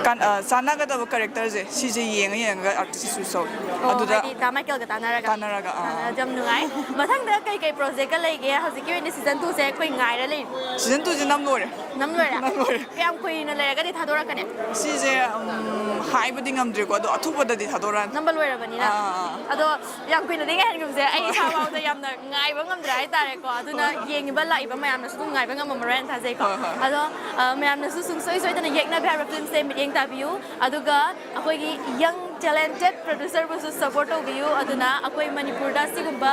ꯀꯥꯟ-, ꯑ, ꯆꯥꯟꯅꯒꯗꯕ character ꯁꯦ ꯁꯤꯁꯦ ꯌꯦꯡꯉ ꯌꯦꯡꯉꯒ artist choose ꯇꯧꯋꯦ꯫ ꯑꯣ, ꯑꯗꯨꯗ ꯍꯥꯏꯗꯤ ꯗꯥ ꯃꯥꯏꯀꯦꯜꯒ ꯇꯥꯟꯅꯔꯒ? ꯇꯥꯟꯅꯔꯒ, ꯑꯥ꯫ ꯇꯥꯟꯅꯔꯒ ꯌꯥꯝ ꯅꯨꯡꯉꯥꯏ꯫ ꯃꯊꯪꯗ ꯀꯩ ꯀꯩ ꯄ꯭ꯔꯣꯖꯦꯛꯀ ꯂꯩꯒꯦ? ꯍꯧꯖꯤꯛꯀꯤ ꯑꯣꯏꯅ ꯁꯤꯖꯟ ꯇꯨꯁꯦ ꯑꯩꯈꯣꯏ ꯉꯥꯏꯔ ꯂꯩꯔꯤ꯫ ꯁꯤꯖꯟ ꯇꯨꯁꯦ ꯅꯝ ꯂꯣꯏꯔꯦ꯫ ꯅꯝ ꯂꯣꯏꯔꯦ? ꯅꯝ ꯂꯣꯏꯔꯦ꯫ ꯀꯌꯥꯝ ꯀꯨꯏꯅ ꯂꯩꯔꯒꯗꯤ ꯊꯥꯗꯣꯔꯛꯀꯅꯤ? ꯁꯤꯁꯦ, ꯎꯝ, ꯍꯥꯏꯕꯗꯤ ꯉꯝꯗ꯭ꯔꯦꯀꯣ, ꯑꯗꯣ ꯑꯊꯨꯕꯗꯗꯤ ꯊꯥꯗꯣꯔꯛꯑꯅꯤ꯫ ꯅꯝꯕ ꯂꯣꯏꯔꯕꯅꯤꯅ? ꯑꯥ, ꯑꯥ, ꯑꯥ꯫ ꯑꯗꯣ ꯌꯥꯝ ꯀꯨꯏꯅꯗꯤ ꯉꯥꯏꯍꯟꯒꯨꯝꯁꯦ꯫ ꯑꯩ ꯏꯁꯥ ꯐꯥꯎꯗ ꯌꯥꯝꯅ ꯉꯥꯏꯕ ꯉꯝꯗ꯭ꯔꯦ ꯍꯥꯏꯇꯥꯔꯦꯀꯣ꯫ ꯑꯗꯨꯅ ꯌꯦꯡꯉꯤꯕ ꯂꯥꯛꯏꯕ ꯃꯌꯥꯝꯅꯁꯨ ꯑꯗꯨꯝ ꯉꯥꯏꯕ ꯉꯝꯃꯝꯃꯔꯣꯏꯅ ꯊꯥꯖꯩꯀꯣ꯫ ꯍꯣꯏ, ꯍꯣꯏ꯫ ꯑꯗꯣ, ꯑ, ꯃꯌꯥꯝꯅꯁꯨ ꯁꯨꯡꯁꯣꯏ ꯁꯣꯏꯗꯅ ꯌꯦꯛꯅꯕꯤ ꯍꯥꯏꯕ ꯐꯤꯂꯝꯁꯦ ꯃꯤꯠꯌꯦꯡ ꯇꯥꯕꯤꯌꯨ꯫ ꯑꯗꯨꯒ ꯑꯩꯈꯣꯏꯒꯤ young talented producer ꯕꯨꯁꯨ support ꯇꯧꯕꯤꯌꯨ꯫ ꯑꯗꯨꯅ ꯑꯩꯈꯣꯏ ꯃꯅꯤꯄꯨꯔꯗ ꯁꯤꯒꯨꯝꯕ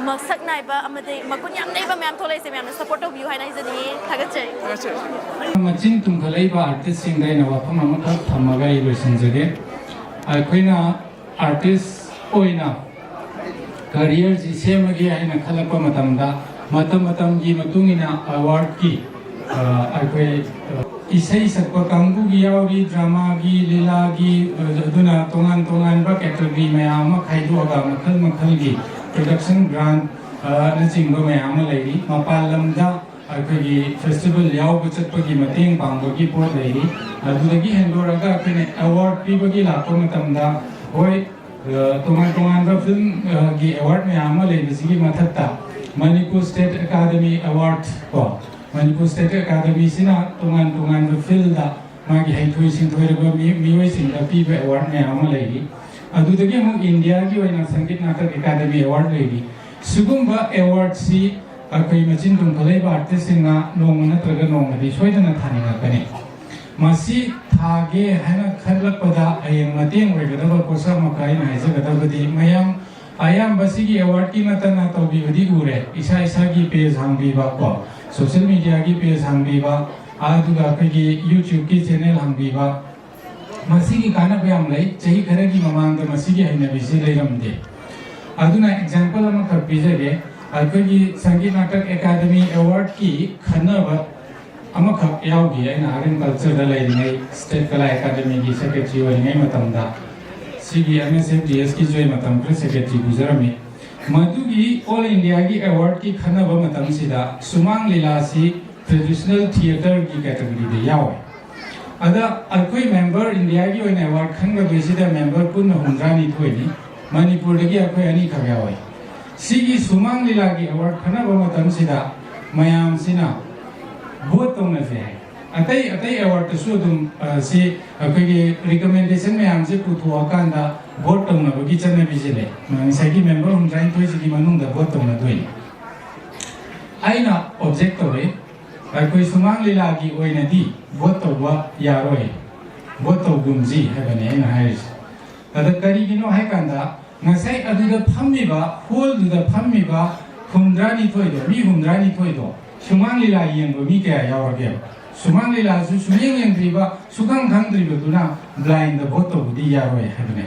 ꯃꯁꯛ ꯅꯥꯏꯕ ꯑꯃꯗꯤ ꯃꯒꯨꯟ ꯌꯥꯝ ꯂꯩꯕ ꯃꯌꯥꯝ ꯊꯣꯛꯂꯛꯏꯁꯦ ꯃꯌꯥꯝꯅ support ꯇꯧꯕꯤꯌꯨ ꯍꯥꯏꯅ ꯍꯥꯏꯖꯅꯤꯡꯉꯤ꯫ ꯊꯥꯒꯠꯆꯔꯤ꯫ ꯊꯥꯒꯠꯆꯔꯤ꯫ ꯃꯆꯤꯟ ꯇꯨꯝꯈꯠꯂꯛꯏꯕ artist ꯁꯤꯡꯗ ꯑꯩꯅ ꯋꯥꯐꯝ ꯑꯃꯈꯛ ꯊꯝꯃꯒ ꯑꯩ ꯂꯣꯏꯁꯤꯟꯖꯒꯦ꯫ ꯑꯩꯈꯣꯏꯅ artist ꯑꯣꯏꯅ career ꯁꯤ ꯁꯦꯝꯃꯒꯦ ꯍꯥꯏꯅ ꯈꯜꯂꯛꯄ ꯃꯇꯝꯗ, ꯃꯇꯝ ꯃꯇꯝꯒꯤ ꯃꯇꯨꯡ ꯏꯟꯅ award ꯀꯤ, ꯑ, ꯑꯩꯈꯣꯏ, ꯑ, ꯏꯁꯩ ꯁꯛꯄ ꯀꯥꯡꯕꯨꯒꯤ ꯌꯥꯎꯔꯤ, drama ꯒꯤ, ꯂꯤꯂꯥꯒꯤ, ꯑ, ꯑꯗꯨꯅ ꯇꯣꯉꯥꯟ ꯇꯣꯉꯥꯟꯕ category ꯃꯌꯥꯝ ꯑꯃ ꯈꯥꯏꯗꯣꯛꯑꯒ ꯃꯈꯜ ꯃꯈꯜꯒꯤ production grant, ꯑ, ꯅꯆꯤꯡꯕ ꯃꯌꯥꯝ ꯑꯃ ꯂꯩꯔꯤ꯫ ꯃꯄꯥꯟ ꯂꯝꯗ ꯑꯩꯈꯣꯏꯒꯤ festival ꯌꯥꯎꯕ ꯆꯠꯄꯒꯤ ꯃꯇꯦꯡ ꯄꯥꯡꯕꯒꯤ ꯄꯣꯠ ꯂꯩꯔꯤ꯫ ꯑꯗꯨꯗꯒꯤ ꯍꯦꯟꯗꯣꯔꯛꯑꯒ ꯑꯩꯈꯣꯏꯅ award ꯄꯤꯕꯒꯤ ꯂꯥꯛꯄ ꯃꯇꯝꯗ, ꯍꯣꯏ, ꯑ, ꯇꯣꯉꯥꯟ ꯇꯣꯉꯥꯟꯕ film, ꯑ, ꯒꯤ award ꯃꯌꯥꯝ ꯑꯃ ꯂꯩꯕꯁꯤꯒꯤ ꯃꯊꯛꯇ Manipur State Academy Award ꯀꯣ, Manipur State Academy ꯁꯤꯅ ꯇꯣꯉꯥꯟ ꯇꯣꯉꯥꯟꯕ field ꯗ ꯃꯥꯒꯤ ꯍꯩꯊꯣꯏ ꯁꯤꯡꯊꯣꯏꯔꯕ ꯃꯤ-, ꯃꯤꯑꯣꯏꯁꯤꯡꯗ ꯄꯤꯕ award ꯃꯌꯥꯝ ꯑꯃ ꯂꯩꯔꯤ꯫ ꯑꯗꯨꯗꯒꯤ ꯑꯃꯨꯛ ꯏꯟꯗꯤꯌꯥꯒꯤ ꯑꯣꯏꯅ ꯁꯪꯒꯤꯠ ꯅꯥꯇꯛ ꯑꯦꯀꯥꯗꯃꯤ award ꯂꯩꯔꯤ꯫ ꯁꯤꯒꯨꯝꯕ award ꯁꯤ ꯑꯩꯈꯣꯏ ꯃꯆꯤꯟ ꯇꯨꯝꯈꯠꯂꯛꯏꯕ artist ꯁꯤꯡꯅ ꯅꯣꯡꯃ ꯅꯠꯇ꯭ꯔꯒ ꯅꯣꯡꯃꯗꯤ ꯁꯣꯏꯗꯅ ꯊꯥꯅꯤꯡꯉꯛꯀꯅꯤ꯫ ꯃꯁꯤ ꯊꯥꯒꯦ ꯍꯥꯏꯅ ꯈꯜꯂꯛꯄꯗ ꯍꯌꯦꯡ ꯃꯇꯦꯡ ꯑꯣꯏꯒꯗꯕ ꯄꯣꯠꯁꯛ ꯑꯃꯈꯛ ꯑꯩꯅ ꯍꯥꯏꯖꯒꯗꯕꯗꯤ, ꯃꯌꯥꯝ ꯑꯌꯥꯝꯕ ꯁꯤꯒꯤ award ꯀꯤ ꯅꯠꯇꯅ ꯇꯧꯕꯤꯕꯗꯤ ꯎꯔꯦ, ꯏꯁꯥ ꯏꯁꯥꯒꯤ page ꯍꯥꯡꯕꯤꯕ ꯀꯣ, social media ꯒꯤ page ꯍꯥꯡꯕꯤꯕ, ꯑꯗꯨꯒ ꯑꯩꯈꯣꯏꯒꯤ YouTube ꯀꯤ channel ꯍꯥꯡꯕꯤꯕ, ꯃꯁꯤꯒꯤ ꯀꯥꯟꯅꯕ ꯌꯥꯝ ꯂꯩ꯫ ꯆꯍꯤ ꯈꯔꯒꯤ ꯃꯃꯥꯡꯗ ꯃꯁꯤꯒꯤ ꯍꯩꯅꯕꯤꯁꯤ ꯂꯩꯔꯝꯗꯦ꯫ ꯑꯗꯨꯅ example ꯑꯃꯈꯛ ꯄꯤꯖꯒꯦ꯫ ꯑꯩꯈꯣꯏꯒꯤ ꯁꯪꯒꯤꯠ ꯅꯥꯇꯛ ꯑꯦꯀꯥꯗꯃꯤ award ꯀꯤ ꯈꯟꯅꯕ ꯑꯃꯈꯛ ꯌꯥꯎꯈꯤ꯫ ꯑꯩꯅ Art and Culture ꯗ ꯂꯩꯔꯤꯉꯩ, State ꯀꯂꯥ ꯑꯦꯀꯥꯗꯃꯤꯒꯤ secretary ꯑꯣꯏꯔꯤꯉꯩ ꯃꯇꯝꯗ, ꯁꯤꯒꯤ M S F D S ꯀꯤꯁꯨ ꯑꯩ ꯃꯇꯝ ꯈꯔ secretary ꯄꯨꯖꯔꯝꯃꯤ꯫ ꯃꯗꯨꯒꯤ All India ꯒꯤ award ꯀꯤ ꯈꯟꯅꯕ ꯃꯇꯝꯁꯤꯗ ꯁꯨꯃꯥꯡ ꯂꯤꯂꯥꯁꯤ traditional theatre ꯒꯤ category ꯗ ꯌꯥꯎꯋꯦ꯫ ꯑꯗ ꯑꯩꯈꯣꯏ member, ꯏꯟꯗꯤꯌꯥꯒꯤ ꯑꯣꯏꯅ award ꯈꯟꯒꯗꯣꯏꯁꯤꯗ member ꯄꯨꯟꯅ ꯍꯨꯝꯗ꯭ꯔꯥꯅꯤꯊꯣꯏꯅꯤ꯫ ꯃꯅꯤꯄꯨꯔꯗꯒꯤ ꯑꯩꯈꯣꯏ ꯑꯅꯤꯈꯛ ꯌꯥꯎꯋꯦ꯫ ꯁꯤꯒꯤ ꯁꯨꯃꯥꯡ ꯂꯤꯂꯥꯒꯤ ꯑꯦꯋꯥꯔꯗ ꯈꯟꯅꯕ ꯃꯇꯝꯁꯤꯗ ꯃꯌꯥꯝꯁꯤꯅ ꯚꯣꯠ ꯇꯧꯅꯁꯦ ꯍꯥꯏ꯫ ꯑꯇꯩ ꯑꯇꯩ ꯑꯦꯋꯥꯔꯗꯇꯁꯨ ꯑꯗꯨꯝ, ꯑ, ꯁꯤ ꯑꯩꯈꯣꯏꯒꯤ ꯔꯤꯀꯃꯦꯟꯗꯦꯁꯟ ꯃꯌꯥꯝꯁꯦ ꯄꯨꯊꯣꯛꯑꯀꯥꯟꯗ ꯚꯣꯠ ꯇꯧꯅꯕꯒꯤ ꯆꯠꯅꯕꯤꯁꯦ ꯂꯩ꯫ ꯉꯁꯥꯏꯒꯤ ꯃꯦꯝꯕꯔ ꯍꯨꯝꯗ꯭ꯔꯥꯅꯤꯊꯣꯏꯁꯤꯒꯤ ꯃꯅꯨꯡꯗ ꯚꯣꯠ ꯇꯧꯅꯗꯣꯏꯅꯤ꯫ ꯑꯩꯅ ꯑꯣꯕꯖꯦꯛ ꯇꯧꯔꯦ꯫ ꯑꯩꯈꯣꯏ ꯁꯨꯃꯥꯡ ꯂꯤꯂꯥꯒꯤ ꯑꯣꯏꯅꯗꯤ ꯚꯣꯠ ꯇꯧꯕ ꯌꯥꯔꯣꯏ, ꯚꯣꯠ ꯇꯧꯒꯨꯝꯁꯤ ꯍꯥꯏꯕꯅꯦ ꯑꯩꯅ ꯍꯥꯏꯔꯤꯁꯦ꯫ ꯑꯗ ꯀꯔꯤꯒꯤꯅꯣ ꯍꯥꯏꯀꯥꯟꯗ, ꯉꯁꯥꯏ ꯑꯗꯨꯗ ꯐꯝꯃꯤꯕ, ꯍꯣꯜꯗꯨꯗ ꯐꯝꯃꯤꯕ ꯍꯨꯝꯗ꯭ꯔꯥꯅꯤꯊꯣꯏꯗꯣ, ꯃꯤ ꯍꯨꯝꯗ꯭ꯔꯥꯅꯤꯊꯣꯏꯗꯣ ꯁꯨꯃꯥꯡ ꯂꯤꯂꯥ ꯌꯦꯡꯕ ꯃꯤ ꯀꯌꯥ ꯌꯥꯎꯔꯒꯦꯕ? ꯁꯨꯃꯥꯡ ꯂꯤꯂꯥꯁꯨ ꯁꯨꯡꯌꯦꯡ ꯌꯦꯡꯗ꯭ꯔꯤꯕ, ꯁꯨꯈꯪ ꯈꯪꯗ꯭ꯔꯤꯕꯗꯨꯅ ꯕ꯭ꯂꯥꯏꯟꯗ ꯚꯣꯠ ꯇꯧꯕꯗꯤ ꯌꯥꯔꯣꯏ ꯍꯥꯏꯕꯅꯦ꯫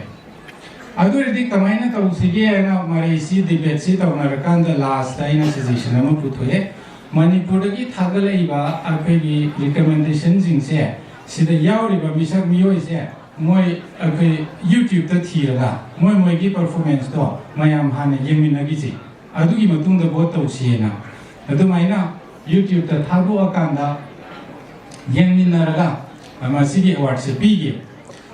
ꯑꯗꯨ ꯑꯣꯏꯔꯗꯤ ꯀꯃꯥꯏꯅ ꯇꯧꯁꯤꯒꯦ ꯍꯥꯏꯅ ꯃꯔꯩꯁꯤ, ꯗꯤꯕꯦꯠꯁꯤ ꯇꯧꯅꯔꯀꯥꯟꯗ ꯂꯥꯁꯇ ꯑꯩꯅ ꯁꯖꯦꯁꯟ ꯑꯃ ꯄꯨꯊꯣꯛꯑꯦ꯫ ꯃꯅꯤꯄꯨꯔꯗꯒꯤ ꯊꯥꯒꯠꯂꯛꯏꯕ ꯑꯩꯈꯣꯏꯒꯤ ꯔꯤꯀꯃꯦꯟꯗꯦꯁꯟꯁꯤꯡꯁꯦ, ꯁꯤꯗ ꯌꯥꯎꯔꯤꯕ ꯃꯤꯁꯛ ꯃꯤꯑꯣꯏꯁꯦ, ꯃꯣꯏ ꯑꯩꯈꯣꯏ ꯌꯨꯇ꯭ꯌꯨꯕꯇ ꯊꯤꯔꯒ ꯃꯣꯏ ꯃꯣꯏꯒꯤ ꯄꯔꯐꯣꯔꯃꯦꯟꯁꯇꯣ ꯃꯌꯥꯝ ꯍꯥꯟꯅ ꯌꯦꯡꯃꯤꯟꯅꯈꯤꯁꯤ, ꯑꯗꯨꯒꯤ ꯃꯇꯨꯡꯗ ꯚꯣꯠ ꯇꯧꯁꯤꯅ ꯑꯗꯨꯃꯥꯏꯅ ꯌꯨꯇ꯭ꯌꯨꯕꯇ ꯊꯥꯗꯣꯛꯑꯀꯥꯟꯗ ꯌꯦꯡꯃꯤꯟꯅꯔꯒ ꯃꯁꯤꯒꯤ ꯑꯦꯋꯥꯔꯗꯁꯦ ꯄꯤꯒꯦ꯫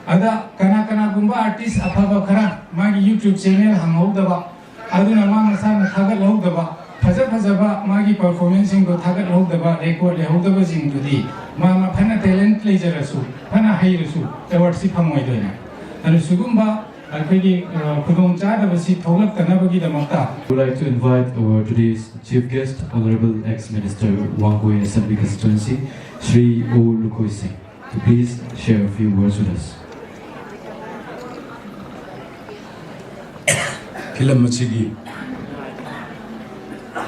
ꯑꯗ ꯀꯅꯥ ꯀꯅꯥꯒꯨꯝꯕ ꯑꯥꯔꯇꯤꯁ ꯑꯐꯕ ꯈꯔ ꯃꯥꯒꯤ ꯌꯨꯇ꯭ꯌꯨꯕ ꯆꯦꯅꯦꯜ ꯍꯥꯡꯍꯧꯗꯕ, ꯑꯗꯨꯅ ꯃꯥ ꯃꯁꯥꯅ ꯊꯥꯒꯠꯍꯧꯗꯕ, ꯐꯖ ꯐꯖꯕ ꯃꯥꯒꯤ ꯄꯔꯐꯣꯔꯃꯦꯟꯁꯁꯤꯡꯗꯣ ꯊꯥꯒꯠꯍꯧꯗꯕ, ꯔꯦꯀꯣꯔꯗ ꯂꯩꯍꯧꯗꯕꯁꯤꯡꯗꯨꯗꯤ ꯃꯥꯅ ꯐꯅ ꯇꯦꯂꯦꯟꯠ ꯂꯩꯖꯔꯁꯨ, ꯐꯅ ꯍꯩꯔꯁꯨ ꯑꯦꯋꯥꯔꯗꯁꯤ ꯐꯪꯉꯣꯏꯗꯣꯏꯅꯦ꯫ ꯑꯗꯨ ꯁꯤꯒꯨꯝꯕ ꯑꯩꯈꯣꯏꯒꯤ, ꯑ, ꯈꯨꯗꯣꯡꯆꯥꯗꯕꯁꯤ ꯊꯣꯛꯂꯛꯇꯅꯕꯒꯤꯗꯃꯛꯇ I would like to invite our today's chief guest, Honorable ex-Minister Wangoi Assembly Constituency, Shri O Lukoi Singh, to please share a few words with us. Film ꯑꯁꯤꯒꯤ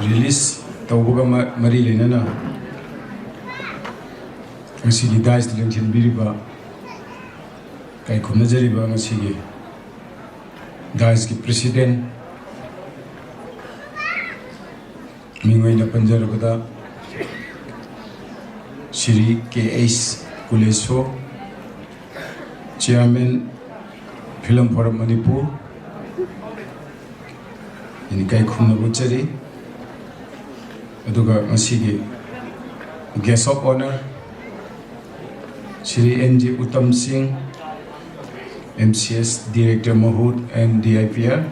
ꯔꯤꯂꯤꯁ ꯇꯧꯕꯒ ꯃ-, ꯃꯔꯤ ꯂꯩꯅꯅ ꯉꯁꯤꯒꯤ ꯗꯥꯏꯁꯇ ꯂꯦꯡꯁꯤꯟꯕꯤꯔꯤꯕ, ꯀꯥꯏꯈꯨꯝꯅꯖꯔꯤꯕ ꯉꯁꯤꯒꯤ ꯗꯥꯏꯁꯀꯤ ꯄ꯭ꯔꯦꯁꯤꯗꯦꯟ, ꯃꯤꯡ ꯑꯣꯏꯅ ꯄꯟꯖꯔꯕꯗ Shri K H Kulesho, chairman, Film Forum Manipur, ꯏꯀꯥꯏ ꯈꯨꯝꯅꯕ ꯎꯠꯆꯔꯤ꯫ ꯑꯗꯨꯒ ꯉꯁꯤꯒꯤ Guest of Honour Shri N G Uttam Singh, M C S Director Mahut and D I P R,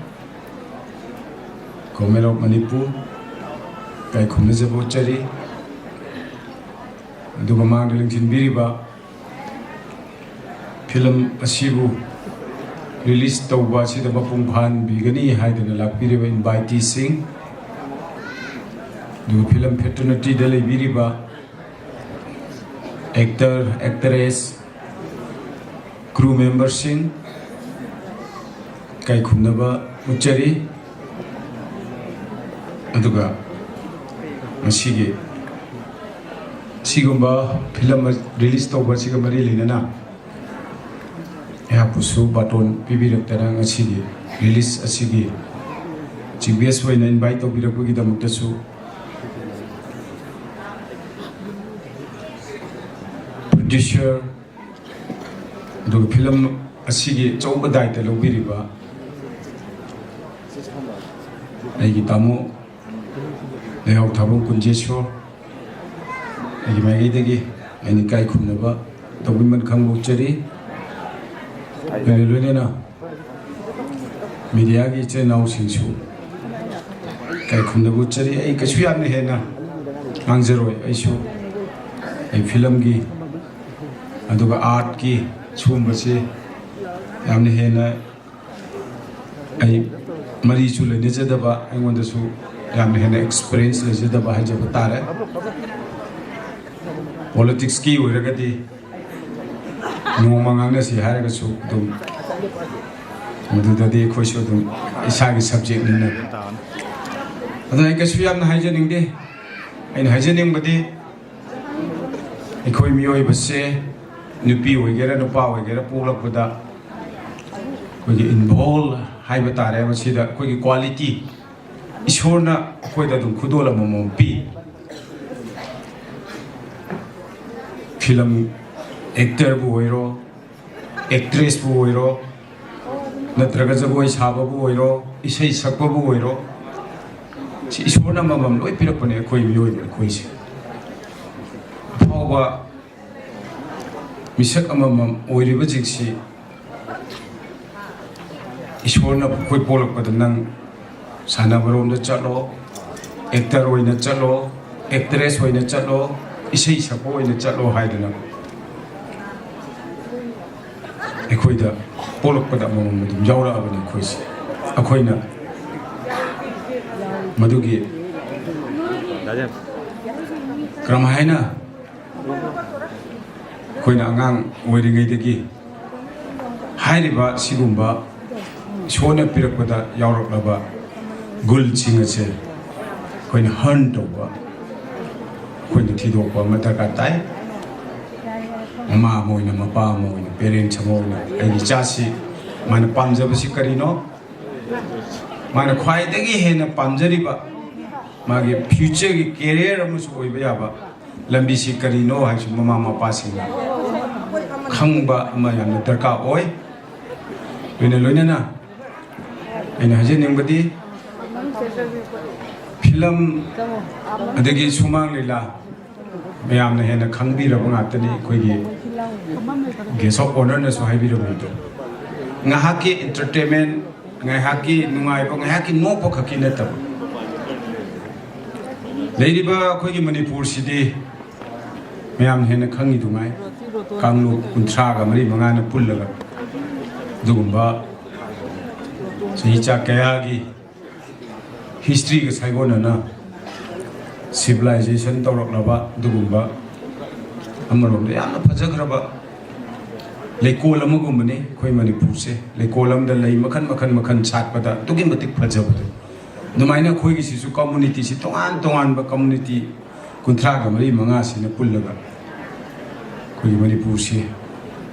Government of Manipur, ꯏꯀꯥꯏ ꯈꯨꯝꯅꯖꯕ ꯎꯠꯆꯔꯤ꯫ ꯑꯗꯨꯒ ꯃꯥꯡꯗ ꯂꯦꯡꯁꯤꯟꯕꯤꯔꯤꯕ ꯐꯤꯂꯝ ꯑꯁꯤꯕꯨ ꯔꯤꯂꯤꯁ ꯇꯧꯕ ꯑꯁꯤꯗ ꯃꯄꯨꯡ ꯐꯥꯍꯟꯕꯤꯒꯅꯤ ꯍꯥꯏꯗꯨꯅ ꯂꯥꯛꯄꯤꯔꯤꯕ ꯏꯟꯚꯥꯏꯇꯤꯁꯤꯡ, ꯑꯗꯨꯒ ꯐꯤꯂꯝ ꯐꯦꯇꯔꯅꯤꯇꯤꯗ ꯂꯩꯕꯤꯔꯤꯕ ꯑꯦꯛꯇꯔ, ꯑꯦꯛꯇꯔꯦꯁ, ꯀ꯭ꯔꯨ ꯃꯦꯝꯕꯔꯁꯤꯡ, ꯏꯀꯥꯏ ꯈꯨꯝꯅꯕ ꯎꯠꯆꯔꯤ꯫ ꯑꯗꯨꯒ ꯉꯁꯤꯒꯤ ꯁꯤꯒꯨꯝꯕ ꯐꯤꯂꯝ ꯔꯤꯂꯤꯁ ꯇꯧꯕ ꯑꯁꯤꯒ ꯃꯔꯤ ꯂꯩꯅꯅ ꯑꯩꯍꯥꯛꯄꯨꯁꯨ ꯕꯥꯇꯣꯟ ꯄꯤꯕꯤꯔꯛꯇꯅ ꯉꯁꯤꯒꯤ ꯔꯤꯂꯤꯁ ꯑꯁꯤꯒꯤ ꯆꯤꯐ ꯒꯦꯁ ꯑꯣꯏꯅ ꯏꯟꯚꯥꯏꯠ ꯇꯧꯕꯤꯔꯛꯄꯒꯤꯗꯃꯛꯇꯁꯨ ꯄ꯭ꯔꯣꯗ꯭ꯌꯨꯁꯔ, ꯑꯗꯨꯒ ꯐꯤꯂꯝ ꯑꯁꯤꯒꯤ ꯑꯆꯧꯕ ꯗꯥꯏꯇ ꯂꯧꯕꯤꯔꯤꯕ ꯑꯩꯒꯤ ꯇꯥꯃꯣ ꯂꯩꯍꯥꯎ ꯊꯥꯕꯝ ꯀꯨꯟꯖꯦꯁꯣꯔ, ꯑꯩꯒꯤ ꯃꯥꯏꯀꯩꯗꯒꯤ ꯑꯩꯅ ꯏꯀꯥꯏ ꯈꯨꯝꯅꯕ ꯇꯧꯕꯤꯃꯜ ꯈꯪꯕ ꯎꯠꯆꯔꯤ꯫ ꯂꯣꯏꯅ ꯂꯣꯏꯅꯅ ꯃꯤꯗꯤꯌꯥꯒꯤ ꯏꯆꯤꯜ ꯏꯅꯥꯎꯁꯤꯡꯁꯨ ꯏꯀꯥꯏ ꯈꯨꯝꯅꯕ ꯎꯠꯆꯔꯤ꯫ ꯑꯩ ꯀꯩꯁꯨ ꯌꯥꯝꯅ ꯍꯦꯟꯅ ꯉꯥꯡꯖꯔꯣꯏ꯫ ꯑꯩꯁꯨ ꯑꯩ ꯐꯤꯂꯝꯒꯤ ꯑꯗꯨꯒ ꯑꯥꯔꯠꯀꯤ ꯁꯤꯒꯨꯝꯕꯁꯤ ꯌꯥꯝꯅ ꯍꯦꯟꯅ ꯑꯩ ꯃꯔꯤꯁꯨ ꯂꯩꯅꯖꯗꯕ, ꯑꯩꯉꯣꯟꯗꯁꯨ ꯌꯥꯝꯅ ꯍꯦꯟꯅ ꯑꯦꯛꯁꯄꯤꯔꯤꯌꯦꯟꯁ ꯂꯩꯖꯗꯕ ꯍꯥꯏꯖꯕ ꯇꯥꯔꯦ꯫ ꯄꯣꯂꯤꯇꯤꯛꯁꯀꯤ ꯑꯣꯏꯔꯒꯗꯤ ꯅꯣꯡꯃ ꯉꯥꯡꯅꯁꯤ ꯍꯥꯏꯔꯒꯁꯨ ꯑꯗꯨꯝ ꯃꯗꯨꯗꯗꯤ ꯑꯩꯈꯣꯏꯁꯨ ꯑꯗꯨꯝ ꯏꯁꯥꯒꯤ ꯁꯕꯖꯦꯛꯅꯤꯅ꯫ ꯑꯗꯨꯅ ꯑꯩ ꯀꯩꯁꯨ ꯌꯥꯝꯅ ꯍꯥꯏꯖꯅꯤꯡꯗꯦ꯫ ꯑꯩꯅ ꯍꯥꯏꯖꯅꯤꯡꯕꯗꯤ ꯑꯩꯈꯣꯏ ꯃꯤꯑꯣꯏꯕꯁꯦ ꯅꯨꯄꯤ ꯑꯣꯏꯒꯦꯔꯥ ꯅꯨꯄꯥ ꯑꯣꯏꯒꯦꯔꯥ ꯄꯣꯛꯂꯛꯄꯗ ꯑꯩꯈꯣꯏꯒꯤ ꯏꯟꯚꯣꯜ ꯍꯥꯏꯕ ꯇꯥꯔꯦ, ꯃꯁꯤꯗ ꯑꯩꯈꯣꯏꯒꯤ ꯀ꯭ꯋꯥꯂꯤꯇꯤ ꯏꯁꯣꯔꯅ ꯑꯩꯈꯣꯏꯗ ꯑꯗꯨꯝ ꯈꯨꯗꯣꯜ ꯑꯃꯃꯝ ꯄꯤ꯫ ꯐꯤꯂꯝ ꯑꯦꯛꯇꯔꯕꯨ ꯑꯣꯏꯔꯣ, ꯑꯦꯛꯇ꯭ꯔꯦꯁꯄꯨ ꯑꯣꯏꯔꯣ, ꯅꯠꯇ꯭ꯔꯒ ꯖꯒꯣꯏ ꯁꯥꯕꯕꯨ ꯑꯣꯏꯔꯣ, ꯏꯁꯩ ꯁꯛꯄꯕꯨ ꯑꯣꯏꯔꯣ, ꯁꯤ ꯏꯁꯣꯔꯅ ꯑꯃꯃꯝ ꯂꯣꯏ ꯄꯤꯔꯛꯄꯅꯦ ꯑꯩꯈꯣꯏ ꯃꯤꯑꯣꯏꯕ ꯑꯩꯈꯣꯏꯁꯦ꯫ ꯑꯐꯥꯎꯕ ꯃꯤꯁꯛ ꯑꯃꯃꯝ ꯑꯣꯏꯔꯤꯕꯁꯤꯡꯁꯤ ꯏꯁꯣꯔꯅ ꯑꯩꯈꯣꯏ ꯄꯣꯛꯂꯛꯄꯗ ꯅꯪ ꯁꯥꯟꯅꯕꯔꯣꯝꯗ ꯆꯠꯂꯣ, ꯑꯦꯛꯇꯔ ꯑꯣꯏꯅ ꯆꯠꯂꯣ, ꯑꯦꯛꯇ꯭ꯔꯦꯁ ꯑꯣꯏꯅ ꯆꯠꯂꯣ, ꯏꯁꯩ ꯁꯛꯄ ꯑꯣꯏꯅ ꯆꯠꯂꯣ ꯍꯥꯏꯗꯅ ꯑꯩꯈꯣꯏꯗ ꯄꯣꯛꯂꯛꯄꯗ ꯑꯃꯃꯝ ꯑꯗꯨꯝ ꯌꯥꯎꯔꯛꯑꯕꯅꯤ ꯑꯩꯈꯣꯏꯁꯦ꯫ ꯑꯩꯈꯣꯏꯅ ꯃꯗꯨꯒꯤ ꯀꯔꯝ ꯍꯥꯏꯅ ꯑꯩꯈꯣꯏꯅ ꯑꯉꯥꯡ ꯑꯣꯏꯔꯤꯉꯩꯗꯒꯤ ꯍꯥꯏꯔꯤꯕ ꯁꯤꯒꯨꯝꯕ ꯏꯁꯣꯔꯅ ꯄꯤꯔꯛꯄꯗ ꯌꯥꯎꯔꯛꯂꯕ ꯒꯨꯜꯁꯤꯡ ꯑꯁꯦ ꯑꯩꯈꯣꯏꯅ ꯍꯔꯟ ꯇꯧꯕ, ꯑꯩꯈꯣꯏꯅ ꯊꯤꯗꯣꯛꯄ ꯑꯃ ꯗꯔꯀꯥꯔ ꯇꯥꯏ꯫ ꯃꯃꯥ ꯑꯃ ꯑꯣꯏꯅ, ꯃꯄꯥ ꯑꯃ ꯑꯣꯏꯅ, ꯄꯦꯔꯦꯟꯁ ꯑꯃ ꯑꯣꯏꯅ ꯑꯩꯒꯤ ꯏꯆꯥꯁꯤ ꯃꯥꯅ ꯄꯥꯝꯖꯕꯁꯤ ꯀꯔꯤꯅꯣ, ꯃꯥꯅ ꯈ꯭ꯋꯥꯏꯗꯒꯤ ꯍꯦꯟꯅ ꯄꯥꯝꯖꯔꯤꯕ ꯃꯥꯒꯤ ꯐ꯭ꯌꯨꯆꯔꯒꯤ ꯀꯦꯔꯤꯌꯔ ꯑꯃꯁꯨ ꯑꯣꯏꯕ ꯌꯥꯕ ꯂꯝꯕꯤꯁꯤ ꯀꯔꯤꯅꯣ ꯍꯥꯏꯕꯁꯤ ꯃꯃꯥ ꯃꯄꯥꯁꯤꯡꯅ ꯈꯪꯕ ꯑꯃ ꯌꯥꯝꯅ ꯗꯔꯀꯥꯔ ꯑꯣꯏ꯫ ꯂꯣꯏꯅ ꯂꯣꯏꯅꯅ ꯑꯩꯅ ꯍꯥꯏꯖꯅꯤꯡꯕꯗꯤ, ꯐꯤꯂꯝ ꯑꯗꯒꯤ ꯁꯨꯃꯥꯡ ꯂꯤꯂꯥ ꯃꯌꯥꯝꯅ ꯍꯦꯟꯅ ꯈꯪꯕꯤꯔꯕ ꯉꯥꯛꯇꯅꯤ꯫ ꯑꯩꯈꯣꯏꯒꯤ ꯒꯦꯁ ꯑꯣꯐ ꯑꯣꯅꯔꯅꯁꯨ ꯍꯥꯏꯕꯤꯔꯝꯃꯤꯗꯣ, ꯉꯥꯏꯍꯥꯛꯀꯤ ꯑꯦꯟꯇꯔꯇꯦꯟꯃꯦꯟ, ꯉꯥꯏꯍꯥꯛꯀꯤ ꯅꯨꯡꯉꯥꯏꯕ, ꯉꯥꯏꯍꯥꯛꯀꯤ ꯅꯣꯛꯄ ꯈꯛꯀꯤ ꯅꯠꯇꯕ, ꯂꯩꯔꯤꯕ ꯑꯩꯈꯣꯏꯒꯤ ꯃꯅꯤꯄꯨꯔꯁꯤꯗꯤ ꯃꯌꯥꯝ ꯍꯦꯟꯅ ꯈꯪꯉꯤꯗꯨꯉꯥꯏ, ꯀꯥꯡꯂꯨꯞ ꯀꯨꯟꯊ꯭ꯔꯥꯒ ꯃꯔꯤ ꯃꯉꯥꯅ ꯄꯨꯜꯂꯒ ꯑꯗꯨꯒꯨꯝꯕ ꯆꯍꯤ ꯆꯥ ꯀꯌꯥꯒꯤ ꯍꯤꯁꯇ꯭ꯔꯤꯒ ꯁꯥꯏꯒꯣꯟꯅꯅ ꯁꯤꯚꯤꯂꯥꯏꯖꯦꯁꯟ ꯇꯧꯔꯛꯂꯕ ꯑꯗꯨꯒꯨꯝꯕ ꯑꯃꯔꯣꯝꯗ ꯌꯥꯝꯅ ꯐꯖꯈ꯭ꯔꯕ ꯂꯩꯀꯣꯜ ꯑꯃꯒꯨꯝꯕꯅꯤ ꯑꯩꯈꯣꯏ ꯃꯅꯤꯄꯨꯔꯁꯦ꯫ ꯂꯩꯀꯣꯜ ꯑꯃꯗ ꯂꯩ ꯃꯈꯜ ꯃꯈꯜ ꯃꯈꯜ ꯁꯥꯠꯄꯗ ꯑꯗꯨꯛꯀꯤ ꯃꯇꯤꯛ ꯐꯖꯕꯗꯣ, ꯑꯗꯨꯃꯥꯏꯅ ꯑꯩꯈꯣꯏꯒꯤꯁꯤꯁꯨ ꯀꯝꯃꯨꯅꯤꯇꯤꯁꯤ ꯇꯣꯉꯥꯟ ꯇꯣꯉꯥꯟꯕ ꯀꯝꯃꯨꯅꯤꯇꯤ ꯀꯨꯟꯊ꯭ꯔꯥꯒ ꯃꯔꯤ ꯃꯉꯥꯁꯤꯅ ꯄꯨꯜꯂꯒ ꯑꯩꯈꯣꯏꯒꯤ ꯃꯅꯤꯄꯨꯔꯁꯤ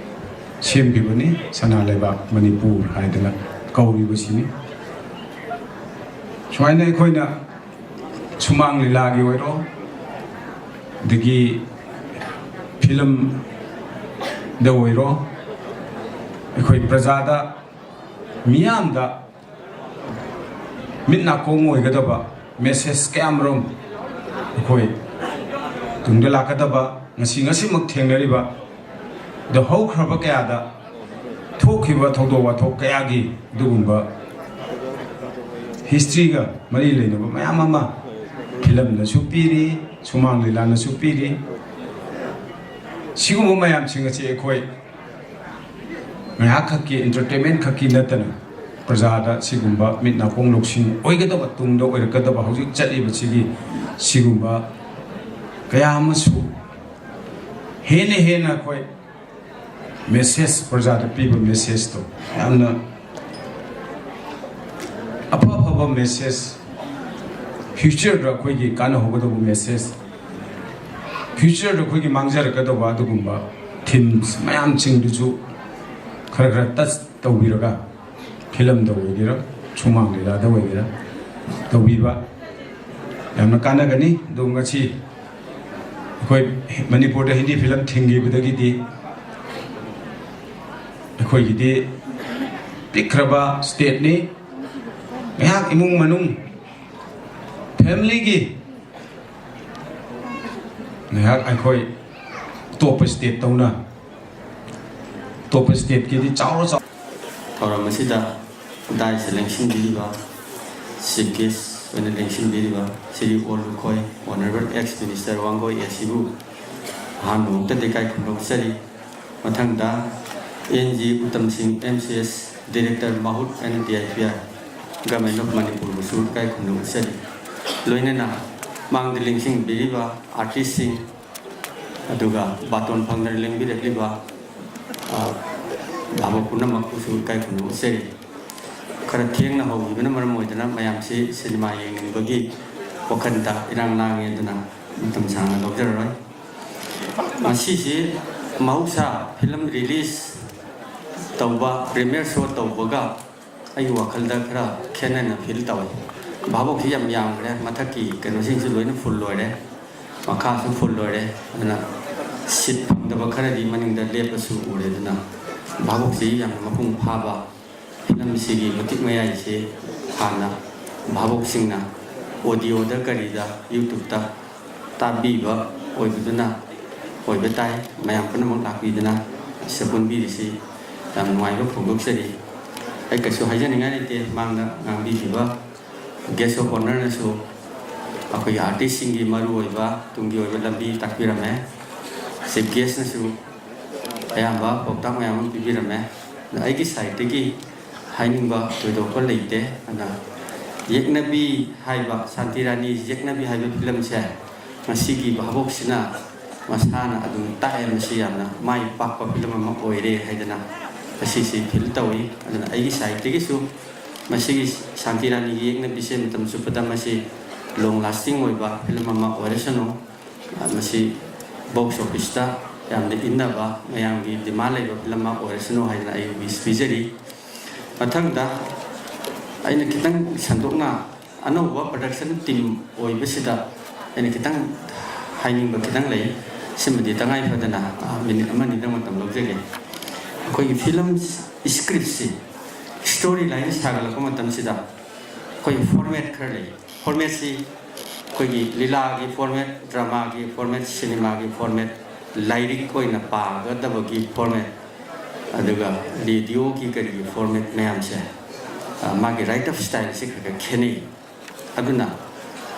ꯁꯦꯝꯈꯤꯕꯅꯤ꯫ ꯁꯅꯥ ꯂꯩꯕꯥꯛ ꯃꯅꯤꯄꯨꯔ ꯍꯥꯏꯗꯅ ꯀꯧꯔꯤꯕꯁꯤꯅꯤ꯫ ꯁꯨꯃꯥꯏꯅ ꯑꯩꯈꯣꯏꯅ ꯁꯨꯃꯥꯡ ꯂꯤꯂꯥꯒꯤ ꯑꯣꯏꯔꯣ, ꯑꯗꯒꯤ ꯐꯤꯂꯝꯗ ꯑꯣꯏꯔꯣ, ꯑꯩꯈꯣꯏ ꯄ꯭ꯔꯖꯥꯗ, ꯃꯤꯌꯥꯝꯗ ꯃꯤꯠ ꯅꯥꯀꯣꯡ ꯑꯣꯏꯒꯗꯕ ꯃꯦꯁꯦꯖ ꯀꯌꯥ ꯃꯔꯨꯝ ꯑꯩꯈꯣꯏ ꯇꯨꯡꯗ ꯂꯥꯛꯀꯗꯕ, ꯉꯁꯤ ꯉꯁꯤꯃꯛ ꯊꯦꯡꯅꯔꯤꯕ, ꯑꯗꯣ ꯍꯧꯈ꯭ꯔꯕ ꯀꯌꯥꯗ ꯊꯣꯛꯈꯤꯕ ꯊꯧꯗꯣꯛ ꯋꯥꯊꯣꯛ ꯀꯌꯥꯒꯤ ꯑꯗꯨꯒꯨꯝꯕ ꯍꯤꯁꯇ꯭ꯔꯤꯒ ꯃꯔꯤ ꯂꯩꯅꯕ ꯃꯌꯥꯝ ꯑꯃ ꯐꯤꯂꯝꯅꯁꯨ ꯄꯤꯔꯤ, ꯁꯨꯃꯥꯡ ꯂꯤꯂꯥꯅꯁꯨ ꯄꯤꯔꯤ꯫ ꯁꯤꯒꯨꯝꯕ ꯃꯌꯥꯝꯁꯤꯡ ꯑꯁꯤ ꯑꯩꯈꯣꯏ ꯉꯥꯏꯍꯥꯛ ꯈꯛꯀꯤ, ꯏꯟꯇꯔꯇꯦꯟꯃꯦꯟ ꯈꯛꯀꯤ ꯅꯠꯇꯅ, ꯄ꯭ꯔꯖꯥꯗ ꯁꯤꯒꯨꯝꯕ ꯃꯤꯠ ꯅꯥꯀꯣꯡ ꯂꯧꯁꯤꯡ ꯑꯣꯏꯒꯗꯕ, ꯇꯨꯡꯗ ꯑꯣꯏꯔꯛꯀꯗꯕ, ꯍꯧꯖꯤꯛ ꯆꯠꯂꯤꯕꯁꯤꯒꯤ ꯁꯤꯒꯨꯝꯕ ꯀꯌꯥ ꯑꯃꯁꯨ ꯍꯦꯟꯅ ꯍꯦꯟꯅ ꯑꯩꯈꯣꯏ ꯃꯦꯁꯦꯖ, ꯄ꯭ꯔꯖꯥꯗ ꯄꯤꯕ ꯃꯦꯁꯦꯖꯇꯣ ꯌꯥꯝꯅ ꯑꯐ ꯑꯐꯕ ꯃꯦꯁꯦꯖ, ꯐ꯭ꯌꯨꯆꯔꯗ ꯑꯩꯈꯣꯏꯒꯤ ꯀꯥꯟꯅꯍꯧꯒꯗꯧꯕ ꯃꯦꯁꯦꯖ, ꯐ꯭ꯌꯨꯆꯔꯗ ꯑꯩꯈꯣꯏꯒꯤ ꯃꯥꯡꯖꯔꯛꯀꯗꯧꯕ ꯑꯗꯨꯒꯨꯝꯕ ꯊꯤꯝꯁ ꯃꯌꯥꯝꯁꯤꯡꯗꯨꯁꯨ ꯈꯔ ꯈꯔ ꯇꯆ ꯇꯧꯕꯤꯔꯒ, ꯐꯤꯂꯝꯗ ꯑꯣꯏꯒꯦꯔꯥ, ꯁꯨꯃꯥꯡ ꯂꯤꯂꯥꯗ ꯑꯣꯏꯒꯦꯔꯥ, ꯇꯧꯕꯤꯕ ꯌꯥꯝꯅ ꯀꯥꯟꯅꯒꯅꯤ꯫ ꯑꯗꯣ ꯉꯁꯤ ꯑꯩꯈꯣꯏ ꯃꯅꯤꯄꯨꯔꯗ ꯍꯤꯟꯗꯤ ꯐꯤꯂꯝ ꯊꯤꯡꯈꯤꯕꯗꯒꯤꯗꯤ ꯑꯩꯈꯣꯏꯒꯤꯗꯤ ꯄꯤꯛꯈ꯭ꯔꯕ ꯁ꯭ꯇꯦꯠꯅꯤ꯫ ꯉꯥꯏꯍꯥꯛ ꯏꯃꯨꯡ ꯃꯅꯨꯡ, ꯐꯦꯃꯤꯂꯤꯒꯤ ꯉꯥꯏꯍꯥꯛ ꯑꯩꯈꯣꯏ ꯑꯇꯣꯞꯄ ꯁ꯭ꯇꯦꯠ ꯇꯧꯅ, ꯑꯇꯣꯞꯄ ꯁ꯭ꯇꯦꯠꯀꯤꯗꯤ ꯆꯥꯎꯔ ꯆꯥꯎ- ꯊꯧꯔꯝ ꯑꯁꯤꯗ ꯗꯥꯏꯁꯇ ꯂꯦꯡꯁꯤꯟꯕꯤꯔꯤꯕ ꯆꯤꯐ ꯒꯦꯁ ꯑꯣꯏꯅ ꯂꯦꯡꯁꯤꯟꯕꯤꯔꯤꯕ ꯁ꯭ꯔꯤ ꯑꯣ Lukhoi, honourable X minister Wangoi ꯑꯦ ꯁꯤꯕꯨ ꯑꯍꯥꯟꯕ ꯃꯛꯇꯗ ꯏꯀꯥꯏ ꯈꯨꯝꯅꯧꯖꯔꯤ꯫ ꯃꯊꯪꯗ and G Uttam Singh, M C S director ꯃꯍꯨꯠ N D I P R, government of ꯃꯅꯤꯄꯨꯔꯕꯨꯁꯨ ꯏꯀꯥꯏ ꯈꯨꯝꯅꯧꯖꯔꯤ꯫ ꯂꯣꯏꯅꯅ ꯃꯥꯡꯗ ꯂꯦꯡꯁꯤꯟꯕꯤꯔꯤꯕ ꯑꯥꯔꯇꯤꯁꯁꯤꯡ, ꯑꯗꯨꯒ ꯕꯥꯇꯣꯟ ꯐꯪꯗꯅ ꯂꯦꯡꯕꯤꯔꯛꯂꯤꯕ, ꯑ, ꯚꯥꯕꯣꯛ ꯄꯨꯝꯅꯃꯛꯄꯨꯁꯨ ꯏꯀꯥꯏ ꯈꯨꯝꯅꯧꯖꯔꯤ꯫ ꯈꯔ ꯊꯦꯡꯅ ꯍꯧꯈꯤꯕꯅ ꯃꯔꯝ ꯑꯣꯏꯗꯨꯅ ꯃꯌꯥꯝꯁꯤ ꯁꯤꯅꯦꯃꯥ ꯌꯦꯡꯅꯤꯡꯕꯒꯤ ꯋꯥꯈꯜꯗ ꯏꯔꯥꯡ ꯂꯥꯡꯉꯦ, ꯑꯗꯨꯅ ꯃꯇꯝ ꯁꯥꯡꯅ ꯂꯧꯖꯔꯔꯣꯏ꯫ ꯉꯁꯤꯁꯤ ꯃꯍꯧꯁꯥ ꯐꯤꯂꯝ ꯔꯤꯂꯤꯁ ꯇꯧꯕ, ꯄ꯭ꯔꯤꯃꯤꯌꯔ ꯁꯣ ꯇꯧꯕꯒ ꯑꯩꯒꯤ ꯋꯥꯈꯜꯗ ꯈꯔ ꯈꯦꯠꯅꯅ ꯐꯤꯜ ꯇꯧꯋꯤ꯫ ꯚꯥꯕꯣꯛꯁꯤ ꯌꯥꯝ ꯌꯥꯝꯈ꯭ꯔꯦ, ꯃꯊꯛꯀꯤ ꯀꯩꯅꯣꯁꯤꯡꯁꯨ ꯂꯣꯏꯅ ꯐꯨꯜ ꯑꯣꯏꯔꯦ, ꯃꯈꯥꯁꯨ ꯐꯨꯜ ꯑꯣꯏꯔꯦ꯫ ꯑꯗꯨꯅ ꯁꯤꯠ ꯐꯪꯗꯕ ꯈꯔꯗꯤ ꯃꯅꯤꯡꯗ ꯂꯦꯞꯄꯁꯨ ꯎꯔꯦ꯫ ꯑꯗꯨꯅ ꯚꯥꯕꯣꯛꯁꯤ ꯌꯥꯝꯅ ꯃꯄꯨꯡ ꯐꯥꯕ ꯐꯤꯂꯝꯁꯤꯒꯤ ꯃꯇꯤꯛ ꯃꯌꯥꯏꯁꯦ ꯍꯥꯟꯅ ꯚꯥꯕꯣꯛꯁꯤꯡꯅ ꯑꯣꯗꯤꯑꯣꯗ ꯀꯔꯤꯗ ꯌꯨꯇ꯭ꯌꯨꯕꯇ ꯇꯥꯕꯤꯕ ꯑꯣꯏꯕꯗꯨꯅ ꯑꯣꯏꯕ ꯇꯥꯏ꯫ ꯃꯌꯥꯝ ꯄꯨꯝꯅꯃꯛ ꯂꯥꯛꯄꯤꯗꯨꯅ ꯁꯤꯗ ꯄꯨꯟꯕꯤꯔꯤꯁꯤ ꯌꯥꯝ ꯅꯨꯡꯉꯥꯏꯕ ꯐꯣꯡꯗꯣꯛꯆꯔꯤ꯫ ꯑꯩ ꯀꯩꯁꯨ ꯍꯥꯏꯖꯅꯤꯡꯉꯥꯏ ꯂꯩꯇꯦ꯫ ꯃꯥꯡꯗ ꯉꯥꯡꯕꯤꯈꯤꯕ guest of honourꯅꯁꯨ ꯑꯩꯈꯣꯏꯒꯤ artistꯁꯤꯡꯒꯤ ꯃꯔꯨꯑꯣꯏꯕ ꯇꯨꯡꯒꯤ ꯑꯣꯏꯕ ꯂꯝꯕꯤ ꯇꯥꯛꯄꯤꯔꯝꯃꯦ꯫ Chief guestꯅꯁꯨ ꯑꯌꯥꯝꯕ ꯄꯥꯎꯇꯥꯛ ꯃꯌꯥꯝ ꯑꯃ ꯄꯤꯕꯤꯔꯝꯃꯦ꯫ ꯑꯗ ꯑꯩꯒꯤ sideꯇꯒꯤ ꯍꯥꯏꯅꯤꯡꯕ ꯊꯣꯏꯗꯣꯛꯄ ꯂꯩꯇꯦ꯫ ꯑꯗ ꯌꯦꯛꯅꯕꯤ ꯍꯥꯏꯕ, ꯁꯥꯟꯇꯤ ꯔꯥꯅꯤ ꯌꯦꯛꯅꯕꯤ ꯍꯥꯏꯕ filmꯁꯦ ꯉꯁꯤꯒꯤ ꯚꯥꯕꯣꯛꯁꯤꯅ ꯃꯁꯥꯅ ꯑꯗꯨꯝ ꯇꯥꯛꯑꯦ꯫ ꯃꯁꯤ ꯌꯥꯝꯅ ꯃꯥꯏ ꯄꯥꯛꯄ film ꯑꯃ ꯑꯣꯏꯔꯦ ꯍꯥꯏꯗꯅ ꯉꯁꯤꯁꯤ feel ꯇꯧꯏ꯫ ꯑꯗꯨꯅ ꯑꯩꯒꯤ sideꯇꯒꯤꯁꯨ ꯃꯁꯤꯒꯤ ꯁꯥꯟꯇꯤ ꯔꯥꯅꯤꯒꯤ ꯌꯦꯛꯅꯕꯤꯁꯦ ꯃꯇꯝ ꯆꯨꯞꯄꯗ ꯃꯁꯤ long lasting ꯑꯣꯏꯕ film ꯑꯃ ꯑꯣꯏꯔꯁꯅꯨ꯫ ꯃꯁꯤ box officeꯇ ꯌꯥꯝꯅ ꯏꯟꯅꯕ, ꯃꯌꯥꯝꯒꯤ demand ꯂꯩꯕ film ꯑꯃ ꯑꯣꯏꯔꯁꯅꯨ ꯍꯥꯏꯗꯅ ꯑꯩ wish ꯄꯤꯖꯔꯤ꯫ ꯃꯊꯪꯗ ꯑꯩꯅ ꯈꯤꯇꯪ ꯁꯟꯗꯣꯛꯅ ꯑꯅꯧꯕ production team ꯑꯣꯏꯕꯁꯤꯗ ꯑꯩꯅ ꯈꯤꯇꯪ ꯍꯥꯏꯅꯤꯡꯕ ꯈꯤꯇꯪ ꯂꯩ꯫ ꯁꯤꯃꯗꯤ ꯇꯉꯥꯏ ꯐꯗꯅ, ꯑ, minute ꯑꯃꯅꯤꯗꯪ ꯃꯇꯝ ꯂꯧꯖꯒꯦ꯫ ꯑꯩꯈꯣꯏꯒꯤ film scriptꯁꯤ, story line ꯁꯥꯒꯠꯂꯛꯄ ꯃꯇꯝꯁꯤꯗ ꯑꯩꯈꯣꯏꯒꯤ format ꯈꯔ ꯂꯩ꯫ Formatꯁꯤ ꯑꯩꯈꯣꯏꯒꯤ ꯂꯤꯂꯥꯒꯤ format, dramaꯒꯤ format, cinemaꯒꯤ format, ꯂꯥꯏꯔꯤꯛ ꯑꯣꯏꯅ ꯄꯥꯒꯗꯕꯒꯤ format, ꯑꯗꯨꯒ radioꯒꯤ ꯀꯔꯤꯒꯤ format ꯃꯌꯥꯝꯁꯦ, ꯑ, ꯃꯥꯒꯤ write up styleꯁꯤ ꯈꯔ ꯈꯔ ꯈꯦꯠꯅꯩ꯫ ꯑꯗꯨꯅ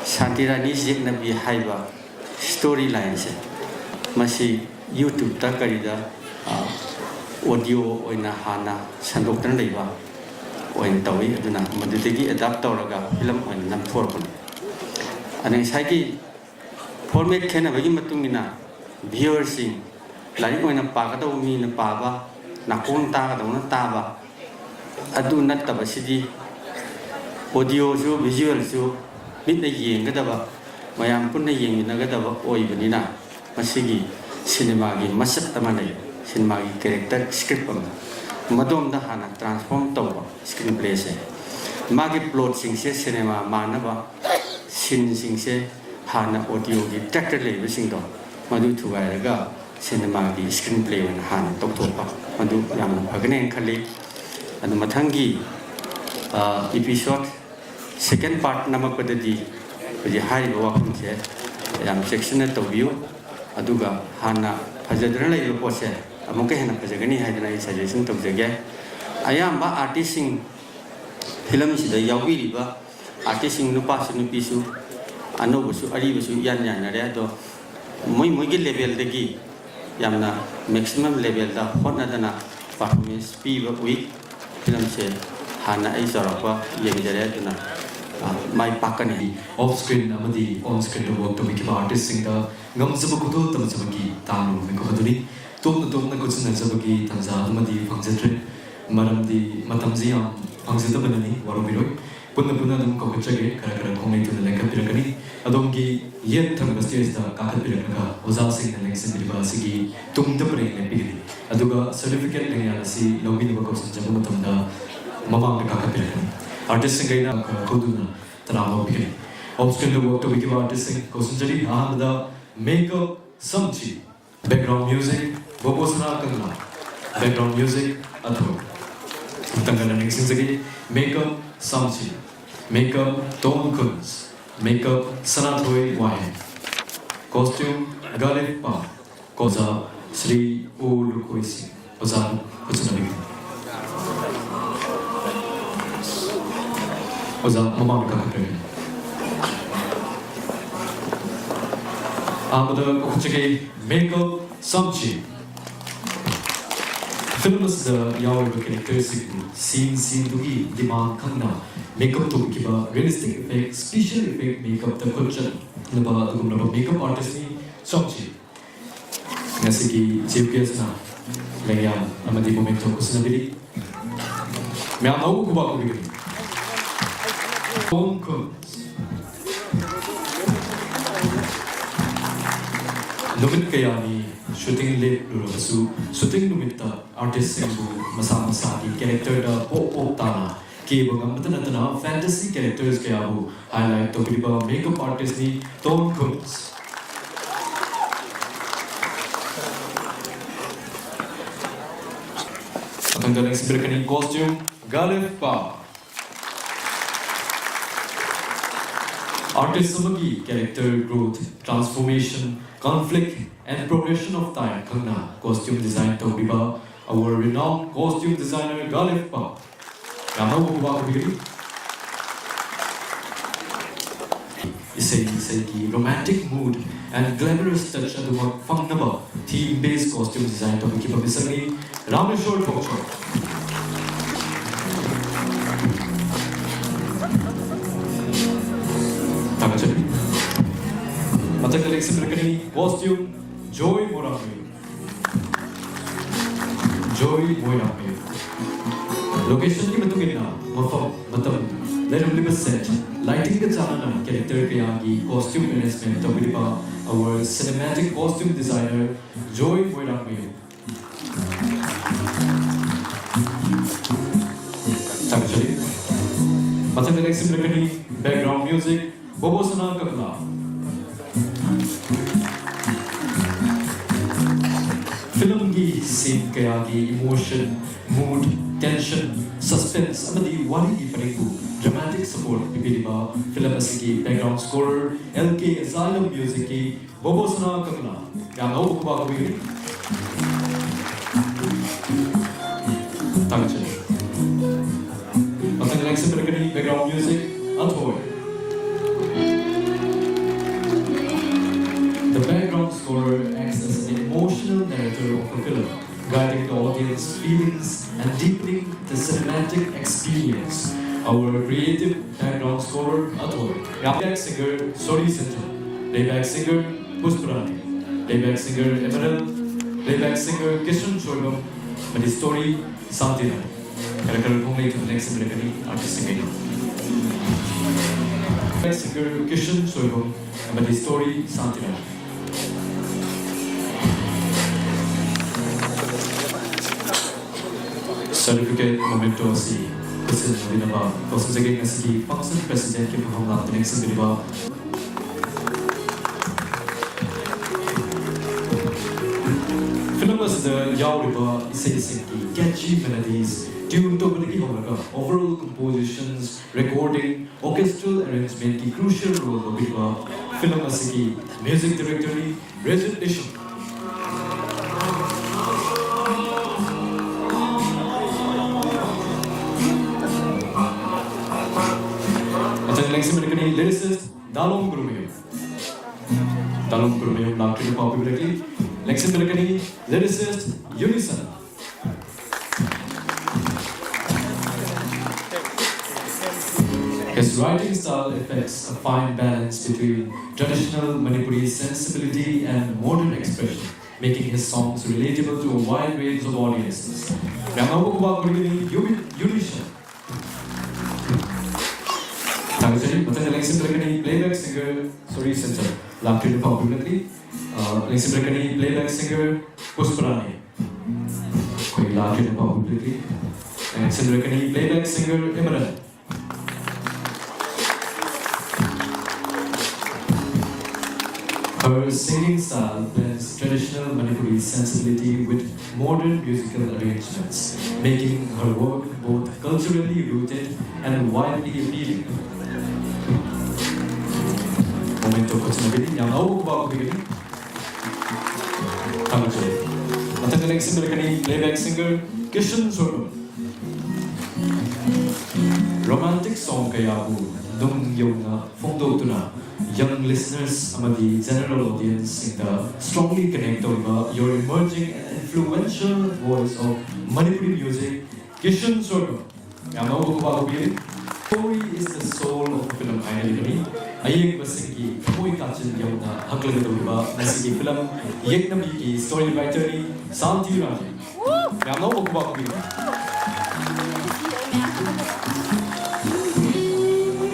ꯁꯥꯟꯇꯤ ꯔꯥꯅꯤ ꯌꯦꯛꯅꯕꯤ ꯍꯥꯏꯕ story lineꯁꯦ ꯃꯁꯤ YouTubeꯇ ꯀꯔꯤꯗ, ꯑ, audio ꯑꯣꯏꯅ ꯍꯥꯟꯅ ꯁꯟꯗꯣꯛꯇꯅ ꯂꯩꯕ ꯑꯣꯏꯅ ꯇꯧꯏ꯫ ꯑꯗꯨꯅ ꯃꯗꯨꯗꯒꯤ adapt ꯇꯧꯔꯒ film ꯑꯣꯏꯅ ꯅꯝꯊꯣꯔꯛꯄꯅꯤ꯫ ꯑꯗ ꯉꯁꯥꯏꯒꯤ format ꯈꯦꯠꯅꯕꯒꯤ ꯃꯇꯨꯡ ꯏꯟꯅ viewerꯁꯤꯡ, ꯂꯥꯏꯔꯤꯛ ꯑꯣꯏꯅ ꯄꯥꯒꯗꯧꯕ ꯃꯤꯅ ꯄꯥꯕ, ꯅꯥꯀꯣꯡ ꯇꯥꯒꯗꯧꯅ ꯇꯥꯕ, ꯑꯗꯨ ꯅꯠꯇꯕꯁꯤꯗꯤ audioꯁꯨ visualꯁꯨ ꯃꯤꯠꯅ ꯌꯦꯡꯒꯗꯕ, ꯃꯌꯥꯝ ꯄꯨꯟꯅ ꯌꯦꯡꯃꯤꯟꯅꯒꯗꯕ ꯑꯣꯏꯕꯅꯤꯅ ꯃꯁꯤꯒꯤ cinemaꯒꯤ ꯃꯁꯛ ꯑꯃ ꯂꯩ, cinemaꯒꯤ character script ꯑꯃ, ꯃꯗꯣꯝꯗ ꯍꯥꯟꯅ transform ꯇꯧꯕ screenplayꯁꯦ꯫ ꯃꯥꯒꯤ plotꯁꯤꯡꯁꯦ cinema ꯃꯥꯟꯅꯕ, sceneꯁꯤꯡꯁꯦ ꯍꯥꯟꯅ audioꯒꯤ trackꯇ ꯂꯩꯕꯁꯤꯡꯗꯣ ꯃꯗꯨ ꯊꯨꯒꯥꯏꯔꯒ cinemaꯒꯤ screenplay ꯑꯣꯏꯅ ꯍꯥꯟꯅ ꯇꯧꯊꯣꯛꯄ, ꯃꯗꯨ ꯌꯥꯝꯅ ꯐꯒꯅꯦꯅ ꯈꯜꯂꯤ꯫ ꯑꯗꯨ ꯃꯊꯪꯒꯤ, ꯑ, episode second part ꯅꯝꯃꯛꯄꯗꯗꯤ ꯍꯧꯖꯤꯛ ꯍꯥꯏꯔꯤꯕ ꯋꯥꯐꯝꯁꯦ ꯌꯥꯝ ꯆꯦꯛꯁꯤꯟꯅ ꯇꯧꯕꯤꯌꯨ꯫ ꯑꯗꯨꯒ ꯍꯥꯟꯅ ꯐꯖꯗꯅ ꯂꯩꯕ ꯄꯣꯠꯁꯦ ꯑꯃꯨꯛꯀ ꯍꯦꯟꯅ ꯐꯖꯒꯅꯤ ꯍꯥꯏꯗꯅ ꯑꯩ ꯁꯖꯦꯁꯟ ꯇꯧꯖꯒꯦ꯫ ꯑꯌꯥꯝꯕ ꯑꯥꯔꯇꯤꯁꯁꯤꯡ, ꯐꯤꯂꯝꯁꯤꯗ ꯌꯥꯎꯕꯤꯔꯤꯕ ꯑꯥꯔꯇꯤꯁꯁꯤꯡ, ꯅꯨꯄꯥꯁꯨ ꯅꯨꯄꯤꯁꯨ, ꯑꯅꯧꯕꯁꯨ ꯑꯔꯤꯕꯁꯨ ꯏꯌꯥꯟ ꯌꯥꯅꯔꯦ꯫ ꯑꯗꯣ ꯃꯣꯏ ꯃꯣꯏꯒꯤ ꯂꯦꯚꯦꯜꯗꯒꯤ ꯌꯥꯝꯅ ꯃꯦꯛꯁꯤꯃꯝ ꯂꯦꯚꯦꯜꯗ ꯍꯣꯠꯅꯗꯅ ꯄꯔꯐꯣꯔꯃꯦꯟꯁ ꯄꯤꯕ ꯎꯏ꯫ ꯐꯤꯂꯝꯁꯦ ꯍꯥꯟꯅ ꯑꯩ ꯆꯥꯎꯔꯥꯛꯄ ꯌꯦꯡꯖꯔꯦ, ꯑꯗꯨꯅ, ꯑ, ꯃꯥꯏ ꯄꯥꯛꯀꯅꯤ꯫ ꯑꯣꯐ ꯁ꯭ꯀ꯭ꯔꯤꯟ ꯑꯃꯗꯤ ꯑꯣꯟ ꯁ꯭ꯀ꯭ꯔꯤꯟꯗ ꯋꯥꯔꯛ ꯇꯧꯕꯤꯈꯤꯕ ꯑꯥꯔꯇꯤꯁꯁꯤꯡꯗ ꯉꯝꯖꯕ ꯈꯨꯗꯣꯜ ꯇꯝꯖꯕꯒꯤ ꯇꯥꯡꯂꯕ ꯃꯤꯀꯨꯞ ꯑꯗꯨꯅꯤ꯫ ꯇꯣꯞꯅ ꯇꯣꯞꯅ ꯈꯨꯠꯁꯤꯟꯅꯖꯕꯒꯤ ꯇꯥꯟꯖꯥ ꯑꯗꯨꯃꯗꯤ ꯐꯪꯖꯗ꯭ꯔꯦ, ꯃꯔꯝꯗꯤ ꯃꯇꯝꯁꯤ ꯌꯥꯝ ꯐꯪꯖꯗꯕꯅꯅꯤ, ꯋꯥꯔꯧꯕꯤꯔꯣꯏ꯫ ꯄꯨꯟꯅ ꯄꯨꯟꯅ ꯑꯗꯨꯝ ꯀꯧꯈꯠꯆꯒꯦ, ꯈꯔ ꯈꯔ ꯈꯣꯡꯂꯩ ꯇꯨꯅ ꯂꯦꯡꯈꯠꯄꯤꯔꯛꯀꯅꯤ꯫ ꯑꯗꯣꯝꯒꯤ ꯌꯦꯠ ꯊꯪꯕ ꯁ꯭ꯇꯦꯖꯇ ꯀꯥꯈꯠꯄꯤꯔꯛꯂꯒ ꯑꯣꯖꯥꯁꯤꯡꯅ ꯂꯦꯡꯁꯤꯟꯕꯤꯔꯤꯕ ꯑꯁꯤꯒꯤ ꯇꯨꯡꯗ ꯄꯔꯦꯡ ꯂꯦꯞꯄꯤꯒꯅꯤ꯫ ꯑꯗꯨꯒ ꯁꯔꯇꯤꯐꯤꯀꯦꯠ ꯂꯦꯡꯌꯥꯟ ꯑꯁꯤ ꯂꯧꯕꯤꯅꯕ ꯀꯧꯁꯤꯟꯖꯕ ꯃꯇꯝꯗ ꯃꯃꯥꯡꯗ ꯀꯥꯈꯠꯄꯤꯔꯛꯀꯅꯤ꯫ ꯑꯥꯔꯇꯤꯁꯁꯤꯡꯈꯩꯅ ꯈꯔ ꯍꯧꯗꯨꯅ ꯇꯔꯥꯝꯅ ꯑꯣꯛꯄꯤꯒꯅꯤ꯫ ꯑꯣꯐ ꯁ꯭ꯀ꯭ꯔꯤꯟꯗ ꯋꯥꯔꯛ ꯇꯧꯕꯤꯈꯤꯕ ꯑꯥꯔꯇꯤꯁꯁꯤꯡ ꯀꯧꯁꯤꯟꯖꯔꯤ꯫ ꯑꯍꯥꯟꯕꯗ ꯃꯦꯀꯞ ꯁꯝꯁꯤ꯫ ꯕꯦꯛꯒ꯭ꯔꯥꯎꯟ ꯃ꯭ꯌꯨꯖꯤꯛ, ꯕꯣꯕꯣ ꯁꯅꯥ ꯀꯪꯂꯥ꯫ Background music, Athoi. ꯑꯃꯨꯛꯇꯪ ꯀꯟꯅ ꯅꯤꯡꯁꯤꯡꯖꯒꯦ꯫ ꯃꯦꯀꯞ ꯁꯝꯁꯤ꯫ ꯃꯦꯀꯞ ꯇꯣꯝ ꯈꯨꯟꯁ꯫ ꯃꯦꯀꯞ ꯁꯅꯥꯊꯣꯏ ꯋꯥꯍꯦꯡ꯫ ꯀꯣꯁꯇ꯭ꯌꯨꯝ ꯒꯥꯂꯤꯞ ꯄꯥ꯫ ꯑꯣꯖꯥ ꯁ꯭ꯔꯤ ꯑꯣ ꯂꯨꯈꯣꯏ ꯁꯤꯡ꯫ ꯑꯣꯖꯥ ꯈꯨꯠꯁꯤꯟꯅꯕꯤꯌꯨ꯫ ꯑꯣꯖꯥ ꯃꯃꯥꯡꯗ ꯀꯥꯈꯠꯄꯤꯔꯛꯎ꯫ ꯑꯍꯥꯟꯕꯗ ꯀꯧꯈꯠꯆꯒꯦ, ꯃꯦꯀꯞ ꯁꯝꯁꯤ꯫ ꯐꯤꯂꯝ ꯑꯁꯤꯗ ꯌꯥꯎꯔꯤꯕ ꯀꯦꯔꯦꯛꯇꯔꯁꯤꯡꯕꯨ ꯁꯤꯟ ꯁꯤꯟꯗꯨꯒꯤ ꯗꯤꯃꯥꯟ ꯈꯪꯅ ꯃꯦꯀꯞ ꯇꯧꯕꯤꯈꯤꯕ, ꯔꯤꯌꯦꯂꯤꯁꯇꯤꯛ ꯏꯐꯦꯛ, ꯁ꯭ꯄꯦꯁꯤꯌꯦꯜ ꯏꯐꯦꯛ ꯃꯦꯀꯞꯇ ꯈꯨꯠ ꯆꯠꯅꯕ ꯑꯗꯨꯒꯨꯝꯂꯕ ꯃꯦꯀꯞ ꯑꯥꯔꯇꯤꯁꯅꯤ ꯁꯝꯁꯤ꯫ ꯉꯁꯤꯒꯤ ꯆꯤꯐ ꯒꯦꯁꯅ ꯂꯦꯡꯌꯥꯟ ꯑꯃꯗꯤ ꯃꯣꯃꯦꯟꯇꯣ ꯈꯨꯠꯁꯤꯟꯅꯕꯤꯔꯤ꯫ ꯃꯌꯥꯝꯅ ꯍꯧꯕ ꯈꯨꯕꯥꯛ ꯈꯨꯕꯤꯒꯅꯤ꯫ ꯇꯣꯝ ꯈꯨꯟꯁ꯫ ꯅꯨꯃꯤꯠ ꯀꯌꯥꯅꯤ ꯁꯨꯇꯤꯡ ꯂꯦꯞꯂꯨꯔꯕꯁꯨ, ꯁꯨꯇꯤꯡ ꯅꯨꯃꯤꯠꯇ ꯑꯥꯔꯇꯤꯁꯁꯤꯡꯕꯨ ꯃꯁꯥ ꯃꯁꯥꯒꯤ ꯀꯦꯔꯦꯛꯇꯔꯗ ꯄꯣꯞ ꯄꯣꯞ ꯇꯥꯅ ꯀꯦꯕ ꯉꯝꯕꯇ ꯅꯠꯇꯅ ꯐꯦꯟꯇꯁꯤ ꯀꯦꯔꯦꯛꯇꯔꯁ ꯀꯌꯥꯕꯨ ꯍꯥꯏꯂꯥꯏꯠ ꯇꯧꯕꯤꯔꯤꯕ ꯃꯦꯀꯞ ꯑꯥꯔꯇꯤꯁꯅꯤ ꯇꯣꯝ ꯈꯨꯟꯁ꯫ ꯃꯊꯪꯗ ꯂꯦꯡꯁꯤꯟꯕꯤꯔꯛꯀꯅꯤ ꯀꯣꯁꯇ꯭ꯌꯨꯝ ꯒꯥꯂꯤꯐ ꯄꯥ꯫ ꯑꯥꯔꯇꯤꯁ ꯑꯃꯒꯤ character growth, transformation, Conflict and Progression of Time ꯈꯪꯅ costume design ꯇꯧꯕꯤꯕ our renowned costume designer Galif Pa꯫ ꯌꯥꯝꯅ ꯎꯕ ꯈꯨꯕꯤꯒꯅꯤ꯫ ꯏꯁꯩ ꯏꯁꯩꯒꯤ romantic mood and glamorous touch ꯑꯗꯨꯃꯛ ꯐꯪꯅꯕ theme based costume design ꯇꯧꯕꯤꯈꯤꯕ ꯃꯤꯁꯛꯅꯤ Rameshwor ꯊꯣꯛꯆꯣꯝ꯫ ꯊꯥꯒꯠꯆꯔꯤ꯫ ꯃꯊꯪꯗ ꯂꯦꯡꯁꯤꯟꯕꯤꯔꯛꯀꯅꯤ costume ꯖꯣꯏ ꯃꯣꯏꯔꯥꯡꯃꯌꯨꯝ꯫ ꯖꯣꯏ ꯃꯣꯏꯔꯥꯡꯃꯌꯨꯝ꯫ Location ꯒꯤ ꯃꯇꯨꯡ ꯏꯟꯅ ꯃꯐꯝ, ꯃꯇꯝ, ꯂꯩꯔꯝꯂꯤꯕ set, lighting ꯒ ꯆꯥꯟꯅꯅ character ꯀꯌꯥꯒꯤ costume arrangement ꯇꯧꯕꯤꯔꯤꯕ our cinematic costume designer ꯖꯣꯏ ꯃꯣꯏꯔꯥꯡꯃꯌꯨꯝ꯫ ꯊꯥꯒꯠꯆꯔꯤ꯫ ꯃꯊꯪꯗ ꯂꯦꯡꯁꯤꯟꯕꯤꯔꯛꯀꯅꯤ background music ꯕꯣꯕꯣ ꯁꯅꯥ ꯀꯪꯂꯥ꯫ Film ꯒꯤ scene ꯀꯌꯥꯒꯤ emotion, mood, tension, suspense ꯑꯃꯗꯤ ꯋꯥꯔꯤꯒꯤ ꯄꯔꯤꯡꯕꯨ dramatic support ꯄꯤꯕꯤꯔꯤꯕ film ꯑꯁꯤꯒꯤ background scorer L K Asylum Music ꯀꯤ ꯕꯣꯕꯣ ꯁꯅꯥ ꯀꯪꯂꯥ꯫ ꯌꯥꯝꯅ ꯍꯧꯕ ꯈꯨꯕꯥꯛ ꯈꯨꯕꯤꯒꯅꯤ꯫ ꯊꯥꯒꯠꯆꯔꯤ꯫ ꯃꯊꯪ ꯂꯦꯡꯁꯤꯟꯕꯤꯔꯛꯀꯅꯤ background music ꯑꯊꯣꯏ꯫ The background scorer acts as an emotional narrator of the film, guiding the audience feelings and deepening the cinematic experience. Our creative background scorer ꯑꯊꯣꯏ꯫ Playback singer sorry Sanju. Playback singer Pushparani. Playback singer Emerald꯫ Playback singer Kisan Soibam. ꯑꯃꯗꯤ story ꯁꯥꯟꯇꯤꯔꯥꯅꯤ꯫ ꯈꯔ ꯈꯔ ꯈꯣꯡꯂꯩ ꯊꯨꯝꯂꯩ ꯁꯤꯟꯕꯤꯔꯛꯀꯅꯤ artist ꯁꯤꯡꯒꯩꯅ꯫ Playback singer Kisan Soibam ꯑꯃꯗꯤ story ꯁꯥꯟꯇꯤꯔꯥꯅꯤ꯫ Certificate memento ꯑꯁꯤ ꯈꯨꯠꯁꯤꯟꯅꯕꯤꯅꯕ ꯀꯧꯁꯤꯟꯖꯒꯦ ꯉꯁꯤꯒꯤ function president ꯀꯤ ꯐꯝꯐꯝ ꯂꯥꯛꯇꯨꯅ ꯂꯦꯡꯁꯤꯟꯕꯤꯔꯤꯕ꯫ Film ꯑꯁꯤꯗ ꯌꯥꯎꯔꯤꯕ ꯏꯁꯩꯁꯤꯡꯒꯤ catchy melodies, tune ꯇꯧꯕꯗꯒꯤ ꯍꯧꯔꯒ overall compositions, recording, orchestral arrangement ꯀꯤ crucial role ꯂꯧꯕꯤꯕ film ꯑꯁꯤꯒꯤ music director ꯅꯤ꯫ Resignation. ꯃꯊꯪ ꯂꯦꯡꯁꯤꯟꯕꯤꯔꯛꯀꯅꯤ lyricist ꯗꯥꯂꯣꯝ ꯒꯨꯔꯨꯃꯌꯨꯝ꯫ ꯗꯥꯂꯣꯝ ꯒꯨꯔꯨꯃꯌꯨꯝ ꯂꯥꯛꯇ꯭ꯔꯤꯅ ꯄꯥꯎ ꯄꯤꯕꯤꯔꯛꯂꯤ꯫ ꯂꯦꯡꯁꯤꯟꯕꯤꯔꯛꯀꯅꯤ lyricist Unison꯫ His writing style affects a fine balance between traditional Manipuri sensibility and modern expression, making his songs relatable to a wide range of audiences. ꯃꯌꯥꯝ ꯑꯃ ꯈꯨꯕꯥꯛ ꯈꯨꯔꯤꯒꯅꯤ, Unison꯫ ꯊꯥꯒꯠꯆꯔꯤ꯫ ꯃꯊꯪꯗ ꯂꯦꯡꯁꯤꯟꯕꯤꯔꯛꯀꯅꯤ playback singer, sorry, censor, ꯂꯥꯛꯇ꯭ꯔꯤꯅ ꯄꯥꯎ ꯄꯤꯕꯤꯔꯛꯂꯤ꯫ ꯑ, ꯂꯦꯡꯁꯤꯟꯕꯤꯔꯛꯀꯅꯤ playback singer ꯄꯨꯁꯄꯔꯥꯅꯤ꯫ ꯑꯩꯈꯣꯏ ꯂꯥꯛꯇ꯭ꯔꯤꯅ ꯄꯥꯎ ꯄꯤꯕꯤꯔꯛꯂꯤ꯫ ꯂꯦꯡꯁꯤꯟꯕꯤꯔꯛꯀꯅꯤ playback singer ꯏꯃꯔꯟ꯫ Her singing style blends traditional Manipuri sensibility with modern musical arrangements, making her work both culturally rooted and widely appealing. Moment of question. ꯌꯥꯝ ꯍꯧꯕ ꯈꯨꯕꯥꯛ ꯈꯨꯕꯤꯒꯅꯤ꯫ ꯊꯥꯒꯠꯆꯔꯤ꯫ ꯃꯊꯪꯗ ꯂꯦꯡꯁꯤꯟꯕꯤꯔꯛꯀꯅꯤ playback singer Kisan ꯁꯣꯔꯅꯨ꯫ Romantic song ꯀꯌꯥꯕꯨ ꯅꯨꯡ ꯌꯧꯅ ꯐꯣꯡꯗꯣꯛꯇꯨꯅ young listeners ꯑꯃꯗꯤ general audienceꯁꯤꯡꯗ strongly connect ꯇꯧꯔꯤꯕ your emerging and influential voice of Manipuri music, Kisan ꯁꯣꯔꯅꯨ꯫ ꯌꯥꯝꯅ ꯍꯧꯕ ꯈꯨꯕꯥꯛ ꯈꯨꯕꯤꯔꯤ꯫ Story is the soul of the film ꯍꯥꯏꯅꯔꯤꯕꯅꯤ꯫ ꯑꯌꯦꯡꯕꯁꯤꯡꯒꯤ ꯊꯃꯣꯏ ꯀꯥꯆꯤꯟ ꯌꯧꯅ ꯍꯛꯂꯒꯗꯧꯔꯤꯕ ꯃꯁꯤꯒꯤ film ꯌꯦꯛꯅꯕꯤꯒꯤ story writerꯅꯤ ꯁꯥꯟꯇꯤ ꯔꯥꯖꯦꯟ꯫ ꯌꯥꯝꯅ ꯍꯧꯕ ꯈꯨꯕꯥꯛ ꯈꯨꯕꯤꯔꯤ꯫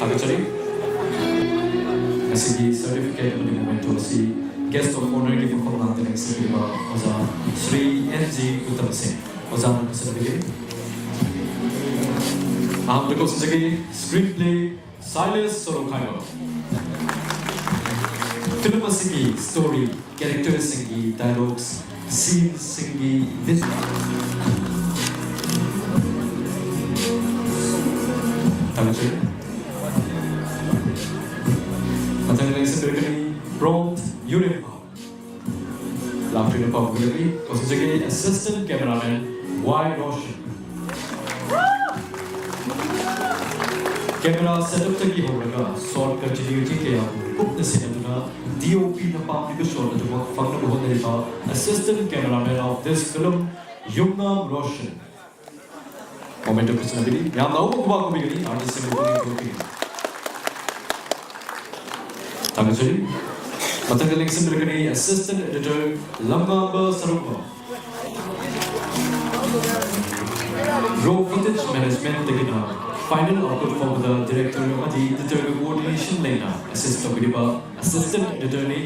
ꯊꯥꯒꯠꯆꯔꯤ꯫ ꯉꯁꯤꯒꯤ certificate ꯑꯃꯗꯤ memento ꯑꯁꯤ guest of honourꯒꯤ ꯃꯐꯝ ꯂꯥꯡꯗ ꯂꯦꯡꯁꯤꯟꯕꯤꯔꯤꯕ ꯑꯣꯖꯥ ꯁ꯭ꯔꯤ ꯑꯦꯟ ꯖꯤ ꯎꯠꯇꯝ ꯁꯤꯡ꯫ ꯑꯣꯖꯥꯅ ꯈꯨꯠꯁꯝꯕꯤꯒꯅꯤ꯫ ꯑꯍꯥꯟꯕꯗ ꯀꯧꯁꯤꯟꯖꯒꯦ, screenplay ꯁꯥꯏꯂꯦꯁ ꯁꯣꯔꯣꯈꯥꯏꯕꯝ꯫ Film ꯑꯁꯤꯒꯤ story, characterꯁꯤꯡꯒꯤ dialogues, sceneꯁꯤꯡꯒꯤ vis-, ꯊꯥꯒꯠꯆꯔꯤ꯫ ꯃꯊꯪꯗ ꯂꯦꯡꯁꯤꯟꯕꯤꯔꯛꯀꯅꯤ ꯄ꯭ꯔꯣꯝ ꯌꯨꯔꯦꯝꯕꯝ꯫ Assistant Cameraman Y Roshan. Camera setup ꯇꯒꯤ ꯍꯧꯔꯒ shot continuity ꯀꯌꯥꯕꯨ ꯀꯨꯞꯅ ꯁꯦꯟꯅꯗꯨꯅ D O P ꯅ ꯄꯥꯝꯂꯤꯕ shot ꯑꯗꯨꯃꯛ ꯐꯪꯅꯕ ꯍꯣꯠꯅꯔꯤꯕ Assistant Cameraman of this film, Yumnam Roshan. Moment ꯈꯨꯠꯁꯤꯟꯅꯕꯤꯔꯤ꯫ ꯌꯥꯝꯅ ꯑꯍꯧꯕ ꯈꯨꯕꯥꯛ ꯈꯨꯕꯤꯒꯅꯤ, artist ꯁꯤꯡꯕꯨ ꯄꯨꯛꯅꯤꯡ ꯊꯧꯒꯠꯄꯤꯒꯅꯤ꯫ ꯊꯥꯒꯠꯆꯔꯤ꯫ ꯃꯊꯪꯗ ꯂꯦꯡꯁꯤꯟꯕꯤꯔꯛꯀꯅꯤ Assistant Editor ꯂꯝꯉꯥꯝꯕ Sarungbam. Raw footage management ꯗꯒꯤꯅ final output ꯐꯥꯎꯕꯗ director ꯑꯃꯗꯤ editor ꯒ coordination ꯂꯩꯅ assist ꯇꯧꯕꯤꯔꯤꯕ Assistant Editor ꯅꯤ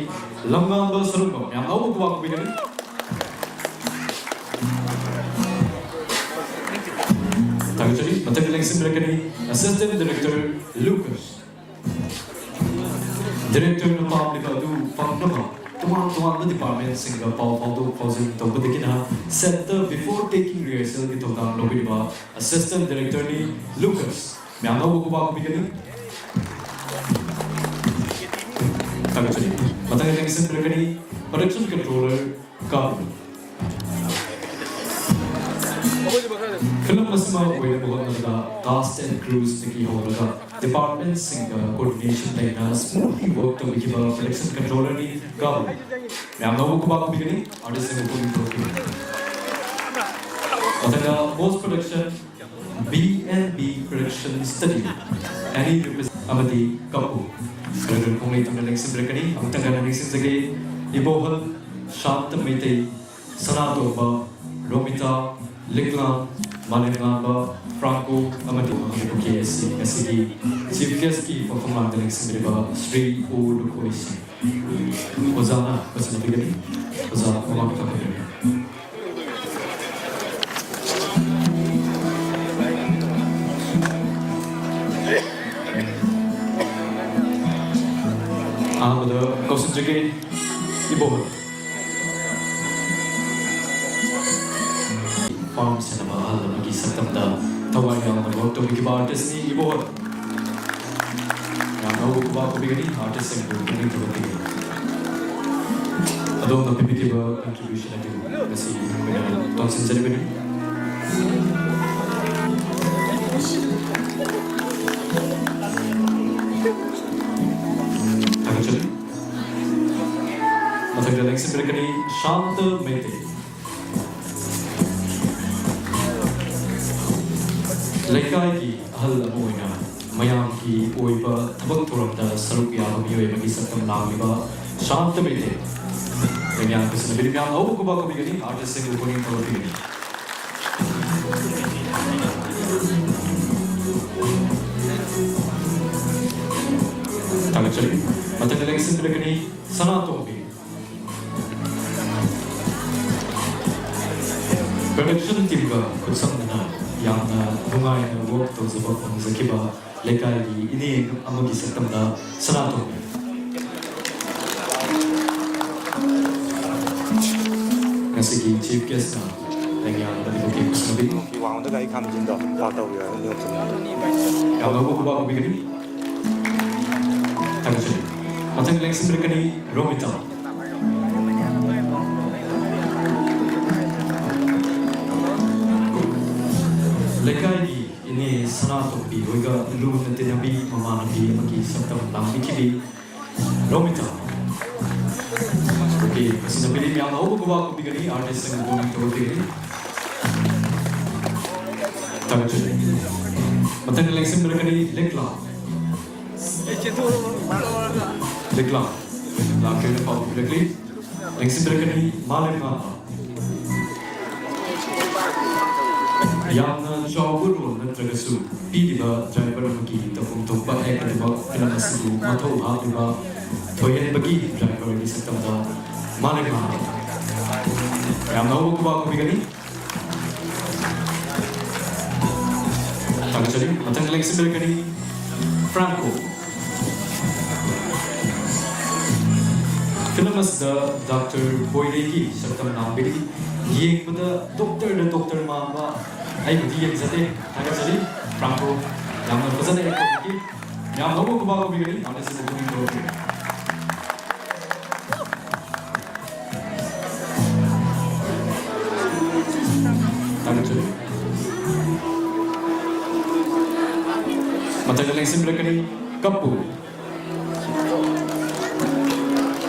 ꯂꯝꯉꯥꯝꯕ ꯁꯔꯨꯡꯕꯝ꯫ ꯌꯥꯝꯅ ꯑꯍꯧꯕ ꯈꯨꯕꯥꯛ ꯈꯨꯕꯤꯒꯅꯤ꯫ ꯊꯥꯒꯠꯆꯔꯤ꯫ ꯃꯊꯪꯗ ꯂꯦꯡꯁꯤꯟꯕꯤꯔꯛꯀꯅꯤ Assistant Director ꯂꯨꯀꯁ꯫ Director ꯅ ꯄꯥꯝꯂꯤꯕ ꯑꯗꯨ ꯐꯪꯅꯕ ꯇꯣꯉꯥꯟ ꯇꯣꯉꯥꯟꯕ department ꯁꯤꯡꯒ ꯄꯥꯎ ꯐꯥꯎꯗꯣꯛ ꯐꯥꯎꯖꯤꯟ ꯇꯧꯕꯗꯒꯤꯅ set ꯇ before taking rehearsal ꯒꯤ ꯊꯧꯗꯥꯡ ꯂꯧꯕꯤꯔꯤꯕ Assistant Director ꯅꯤ ꯂꯨꯀꯁ꯫ ꯃꯌꯥꯝꯅ ꯑꯍꯧꯕ ꯈꯨꯕꯥꯛ ꯈꯨꯕꯤꯒꯅꯤ꯫ ꯊꯥꯒꯠꯆꯔꯤ꯫ ꯃꯊꯪꯗ ꯂꯦꯡꯁꯤꯟꯕꯤꯔꯛꯀꯅꯤ Production Controller ꯀꯥꯕꯨ꯫ Film ꯑꯁꯤꯃ ꯑꯣꯏꯅꯕ ꯍꯣꯠꯅꯕꯗ cast and crews ꯇꯒꯤ ꯍꯧꯔꯒ department ꯁꯤꯡꯒ coordination ꯂꯩꯅ smoothly work ꯇꯧꯕꯤꯈꯤꯕ Production Controller ꯅꯤ ꯀꯥꯕꯨ꯫ ꯃꯌꯥꯝꯅ ꯑꯍꯧꯕ ꯈꯨꯕꯥꯛ ꯈꯨꯕꯤꯒꯅꯤ, artist ꯁꯤꯡꯕꯨ ꯄꯨꯛꯅꯤꯡ ꯊꯧꯒꯠꯄꯤꯒꯅꯤ꯫ ꯃꯊꯪꯗ Post Production B and B Production Studio, Annie Represent ꯑꯃꯗꯤ ꯀꯞꯄꯨ꯫ ꯈꯔ ꯈꯔ ꯈꯣꯡꯂꯩ ꯇꯝꯅ ꯂꯦꯡꯁꯤꯟꯕꯤꯔꯛꯀꯅꯤ꯫ ꯑꯃꯨꯛꯇꯪ ꯍꯟꯅ ꯅꯤꯡꯁꯤꯡꯖꯒꯦ, ꯏꯕꯣꯍꯜ, ꯁꯥꯟꯇ ꯃꯩꯇꯩ, ꯁꯅꯥꯇꯣꯝꯕ, ꯔꯣꯃꯤꯇꯥ, ꯂꯤꯛꯂꯥꯝ, ꯃꯥꯂꯦꯝꯉꯥꯟꯕ, ꯐ꯭ꯔꯥꯡꯀꯣ ꯑꯃꯗꯤ ꯃꯍꯥꯛꯀꯤ ꯕꯨꯀꯦ ꯑꯁꯤ ꯉꯁꯤꯒꯤ Chief Guest ꯀꯤ ꯃꯐꯝ ꯂꯥꯡꯗ ꯂꯦꯡꯁꯤꯟꯕꯤꯔꯤꯕ ꯁ꯭ꯔꯤ ꯑꯣ ꯂꯨꯈꯣꯏꯁꯤꯡ꯫ ꯑꯣꯖꯥꯅ ꯃꯁꯤ ꯂꯧꯕꯤꯒꯅꯤ꯫ ꯑꯣꯖꯥ ꯃꯃꯥꯡꯗ ꯊꯝꯕꯤꯒꯅꯤ꯫ ꯑꯍꯥꯟꯕꯗ ꯀꯧꯁꯤꯟꯖꯒꯦ, ꯏꯕꯣꯍꯜ꯫ Farm ꯁꯦꯟꯅꯕ ꯑꯍꯜ ꯑꯃꯒꯤ ꯁꯛꯇꯝꯗ ꯊꯋꯥꯏ ꯌꯥꯎꯅ ꯔꯣꯜ ꯇꯧꯕꯤꯈꯤꯕ artist ꯅꯤ ꯏꯕꯣꯍꯜ꯫ ꯌꯥꯝꯅ ꯍꯧꯕ ꯈꯨꯕꯥꯛ ꯈꯨꯕꯤꯒꯅꯤ, artist ꯁꯤꯡꯕꯨ ꯄꯨꯛꯅꯤꯡ ꯊꯧꯒꯠꯄꯤꯒꯅꯤ꯫ ꯑꯗꯣꯝꯅ ꯄꯤꯕꯤꯈꯤꯕ contribution ꯑꯗꯨ ꯉꯁꯤ ꯑꯩꯈꯣꯏꯅ ꯇꯣꯟꯁꯤꯟꯖꯔꯤꯕꯅꯤ꯫ ꯊꯥꯒꯠꯆꯔꯤ꯫ ꯃꯊꯪꯗ ꯂꯦꯡꯁꯤꯟꯕꯤꯔꯛꯀꯅꯤ ꯁꯥꯟꯇ ꯃꯩꯇꯩ꯫ ꯂꯩꯀꯥꯏꯒꯤ ꯑꯍꯜ ꯑꯃ ꯑꯣꯏꯅ ꯃꯌꯥꯝꯒꯤ ꯑꯣꯏꯕ ꯊꯕꯛ ꯊꯧꯔꯝꯗ ꯁꯔꯨꯛ ꯌꯥꯕ ꯃꯤꯑꯣꯏ ꯑꯃꯒꯤ ꯁꯛꯇꯝ ꯂꯥꯡꯂꯤꯕ ꯁꯥꯟꯇ ꯃꯩꯇꯩ꯫ ꯃꯌꯥꯝ ꯀꯁꯤꯅ ꯕꯤꯔꯤ ꯃꯌꯥꯝ ꯍꯧꯕ ꯈꯨꯕꯥꯛ ꯈꯨꯕꯤꯒꯅꯤ, artist ꯁꯤꯡꯕꯨ ꯄꯨꯛꯅꯤꯡ ꯊꯧꯒꯠꯄꯤꯒꯅꯤ꯫ ꯊꯥꯒꯠꯆꯔꯤ꯫ ꯃꯊꯪꯗ ꯂꯦꯡꯁꯤꯟꯕꯤꯔꯛꯀꯅꯤ ꯁꯅꯥꯇꯣꯝꯕꯤ꯫ Production teamꯒ ꯈꯨꯠꯁꯝꯅꯅ ꯌꯥꯝꯅ ꯅꯨꯡꯉꯥꯏꯅ work ꯇꯧꯖꯕ ꯐꯪꯖꯈꯤꯕ ꯂꯩꯀꯥꯏꯒꯤ ꯏꯅꯦ ꯑꯃꯒꯤ ꯁꯛꯇꯝꯗ ꯁꯅꯥꯇꯣꯝꯕꯤ꯫ ꯉꯁꯤꯒꯤ chief guestꯅ ꯂꯩꯉꯥꯛꯂꯕ ꯏꯕꯨꯡꯒꯤ ꯈꯨꯁꯅꯕꯤ꯫ ꯋꯥꯡꯃꯗ ꯒꯥꯔꯤ ꯈꯥꯝꯖꯤꯟꯗꯣ ꯄꯥꯛ ꯇꯧꯕꯤꯔꯣ, ꯅꯤꯌꯣꯝ ꯆꯨꯝꯅ꯫ ꯌꯥꯝꯅ ꯍꯧꯕ ꯈꯨꯕꯥꯛ ꯈꯨꯕꯤꯒꯅꯤ꯫ ꯊꯥꯒꯠꯆꯔꯤ꯫ ꯃꯊꯪ ꯂꯦꯡꯁꯤꯟꯕꯤꯔꯛꯀꯅꯤ ꯔꯣꯃꯤꯇꯥ꯫ ꯂꯩꯀꯥꯏꯒꯤ ꯏꯅꯦ ꯁꯅꯥꯇꯣꯝꯕꯤ ꯍꯣꯏꯒ ꯂꯨꯅ ꯇꯤꯟꯅꯕꯤ ꯃꯃꯥꯟꯅꯕꯤ ꯑꯃꯒꯤ ꯁꯛꯇꯝ ꯂꯥꯡꯕꯤꯈꯤꯕꯤ ꯔꯣꯃꯤꯇꯥ꯫ Okay, ꯃꯁꯤꯅ ꯃꯤꯅꯤꯠ ꯌꯥꯝꯅ ꯍꯧꯕ ꯈꯨꯕꯥꯛ ꯈꯨꯕꯤꯒꯅꯤ, artist ꯁꯤꯡꯕꯨ ꯄꯨꯛꯅꯤꯡ ꯊꯧꯒꯠꯄꯤꯒꯅꯤ꯫ ꯊꯥꯒꯠꯆꯔꯤ꯫ ꯃꯊꯪꯗ ꯂꯦꯡꯁꯤꯟꯕꯤꯔꯛꯀꯅꯤ ꯂꯤꯛꯂꯥ꯫ ꯂꯤꯛꯂꯥ꯫ ꯂꯥꯛꯀꯦꯅ ꯄꯥꯎ ꯄꯤꯔꯛꯂꯤ꯫ ꯂꯦꯡꯁꯤꯟꯕꯤꯔꯛꯀꯅꯤ ꯃꯥꯂꯦꯝꯉꯥꯟꯕ꯫ ꯌꯥꯝꯅ ꯆꯥꯎꯕ role ꯅꯠꯇ꯭ꯔꯒꯁꯨ ꯄꯤꯔꯤꯕ driver ꯑꯃꯒꯤ ꯇꯧꯐꯝ ꯊꯣꯛꯄ act ꯑꯗꯨꯃꯛ film ꯑꯁꯤꯕꯨ ꯃꯊꯧ ꯍꯥꯞꯂꯤꯕ ꯊꯣꯏꯍꯦꯟꯕꯒꯤ driver ꯒꯤ ꯁꯛꯇꯝꯗ ꯃꯥꯂꯦꯝꯉꯥꯟꯕ꯫ ꯌꯥꯝꯅ ꯍꯧꯕ ꯈꯨꯕꯥꯛ ꯈꯨꯕꯤꯒꯅꯤ꯫ ꯊꯥꯒꯠꯆꯔꯤ꯫ ꯃꯊꯪꯗ ꯂꯦꯡꯁꯤꯟꯕꯤꯔꯛꯀꯅꯤ ꯐ꯭ꯔꯥꯡꯀꯣ꯫ Film ꯑꯁꯤꯗ ꯗꯥꯛꯇꯔ ꯕꯣꯏꯔꯩꯒꯤ ꯁꯛꯇꯝ ꯂꯥꯡꯕꯤꯔꯤ꯫ ꯌꯦꯡꯕꯗ doctor ꯗ doctor ꯃꯥꯟꯕ, ꯑꯩꯕꯨꯗꯤ ꯌꯦꯡꯖꯗꯦ꯫ ꯊꯥꯒꯠꯆꯔꯤ ꯐ꯭ꯔꯥꯡꯀꯣ, ꯌꯥꯝꯅ ꯐꯖꯅ act ꯇꯧꯕꯤꯈꯤ꯫ ꯌꯥꯝ ꯍꯧꯕ ꯈꯨꯕꯥꯛ ꯈꯨꯕꯤꯒꯅꯤ꯫ Artist ꯁꯤꯡꯕꯨ ꯄꯨꯛꯅꯤꯡ ꯊꯧꯒꯠꯄꯤꯒꯅꯤ꯫ ꯃꯊꯪꯗ ꯂꯦꯡꯁꯤꯟꯕꯤꯔꯛꯀꯅꯤ, ꯀꯞꯄꯨ꯫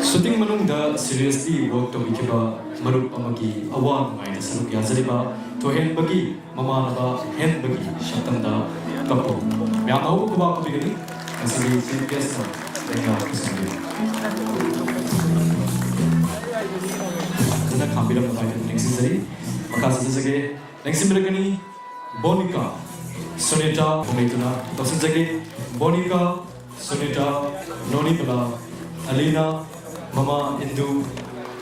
ꯁꯨꯇꯤꯡ ꯃꯅꯨꯡꯗ seriously work ꯇꯧꯕꯤꯈꯤꯕ ꯃꯔꯨꯞ ꯑꯃꯒꯤ ꯑꯋꯥ ꯅꯨꯡꯉꯥꯏꯗ ꯁꯔꯨꯛ ꯌꯥꯖꯔꯤꯕ ꯊꯣꯏꯍꯦꯟꯕꯒꯤ ꯃꯃꯥꯟꯅꯕ ꯍꯦꯟꯕꯒꯤ ꯁꯛꯇꯝꯗ ꯀꯞꯄꯨ꯫ ꯃꯌꯥꯝꯅ ꯍꯧꯕ ꯈꯨꯕꯥꯛ ꯈꯨꯕꯤꯒꯅꯤ꯫ ꯉꯁꯤꯒꯤ chief guest ꯅ ꯂꯩꯉꯥꯛ ꯄꯨꯁꯤꯟꯕꯤꯌꯨ꯫ ꯐꯖꯅ ꯈꯥꯝꯕꯤꯔꯝꯕ ꯍꯥꯏꯗꯨꯅ ꯅꯤꯡꯁꯤꯡꯖꯔꯤ꯫ ꯃꯈꯥ ꯆꯠꯊꯖꯒꯦ꯫ ꯂꯦꯡꯁꯤꯟꯕꯤꯔꯛꯀꯅꯤ ꯕꯣꯅꯤꯀꯥ ꯁꯨꯅꯤꯇꯥ ꯈꯣꯡꯂꯩꯗꯨꯅ ꯂꯧꯁꯤꯟꯖꯒꯦ꯫ ꯕꯣꯅꯤꯀꯥ ꯁꯨꯅꯤꯇꯥ, ꯅꯣꯅꯤꯕꯂꯥ, ꯑꯂꯤꯅꯥ, ꯃꯃꯥ ꯏꯟꯗꯨ,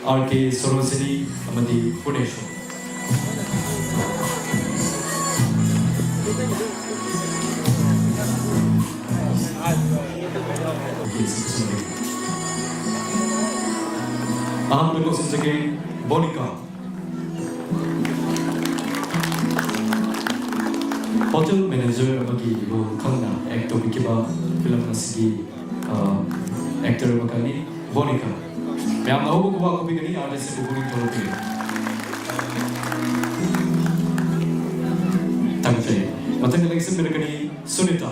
ꯑꯥꯔ ꯀꯦ ꯁꯣꯔꯣꯖꯤꯅꯤ ꯑꯃꯗꯤ ꯄꯨꯔꯅꯦꯁꯣꯔ꯫ ꯑꯍꯥꯟꯕꯗ ꯂꯧꯁꯤꯟꯖꯒꯦ ꯕꯣꯅꯤꯀꯥ꯫ ꯍꯣꯇꯦꯜ ꯃꯦꯅꯦꯖꯔ ꯑꯃꯒꯤ ꯔꯣꯜ ꯈꯪꯅ ꯑꯦꯛ ꯇꯧꯕꯤꯈꯤꯕ ꯐꯤꯂꯝ ꯑꯁꯤꯒꯤ, ꯑ, ꯑꯦꯛꯇꯔ ꯃꯈꯜꯅꯤ ꯕꯣꯅꯤꯀꯥ꯫ ꯃꯌꯥꯝꯅ ꯑꯍꯧꯕ ꯈꯨꯕꯥꯛ ꯈꯨꯕꯤꯒꯅꯤ, ꯑꯥꯔꯇꯤꯁꯁꯤꯡꯕꯨ ꯄꯨꯛꯅꯤꯡ ꯊꯧꯒꯠꯄꯤꯒꯅꯤ꯫ ꯊꯥꯒꯠꯆꯔꯤ꯫ ꯃꯊꯪꯗ ꯂꯦꯡꯁꯤꯟꯕꯤꯔꯛꯀꯅꯤ ꯁꯨꯅꯤꯇꯥ꯫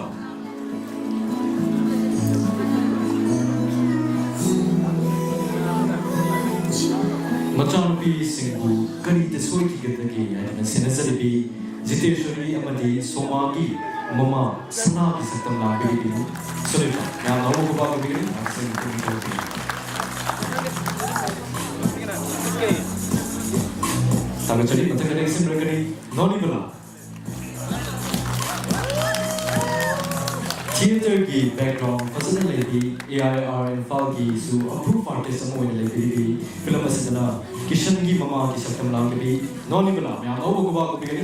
ꯃꯆꯥꯅꯨꯄꯤꯁꯤꯡꯕꯨ ꯀꯔꯤꯗ ꯁꯣꯏꯈꯤꯒꯗꯒꯦ ꯍꯥꯏꯗꯅ ꯁꯦꯟꯅꯖꯔꯤꯕꯤ ꯖꯤꯇꯦꯁꯣꯔꯤ ꯑꯃꯗꯤ ꯁꯣꯃꯥꯒꯤ ꯃꯃꯥ ꯁꯅꯥꯒꯤ ꯁꯛꯇꯝ ꯂꯥꯡꯕꯤꯔꯤꯕꯤ ꯁꯨꯅꯤꯇꯥ꯫ ꯌꯥꯝꯅ ꯑꯍꯧꯕ ꯈꯨꯕꯥꯛ ꯈꯨꯕꯤꯒꯅꯤ꯫ ꯊꯥꯒꯠꯆꯔꯤ꯫ ꯃꯊꯪꯗ ꯂꯦꯡꯁꯤꯟꯕꯤꯔꯛꯀꯅꯤ ꯅꯣꯅꯤꯕꯂꯥ꯫ ꯊꯤꯌꯦꯇꯔꯒꯤ ꯕꯦꯛꯒ꯭ꯔꯥꯎꯟ ꯐꯖꯅ ꯂꯩꯕꯤ, ꯑꯦ ꯑꯥꯏ ꯑꯥꯔ ꯏꯝꯐꯥꯜꯒꯤꯁꯨ ꯑꯄ꯭ꯔꯨꯐ ꯑꯥꯔꯇꯤꯁ ꯑꯃ ꯑꯣꯏꯅ ꯂꯩꯕꯤꯔꯤꯕꯤ ꯐꯤꯂꯝ ꯑꯁꯤꯗꯅ ꯀꯤꯁꯟꯒꯤ ꯃꯃꯥꯒꯤ ꯁꯛꯇꯝ ꯂꯥꯡꯂꯤꯕꯤ ꯅꯣꯅꯤꯕꯂꯥ꯫ ꯃꯌꯥꯝ ꯑꯍꯧꯕ ꯈꯨꯕꯥꯛ ꯈꯨꯕꯤꯒꯅꯤ꯫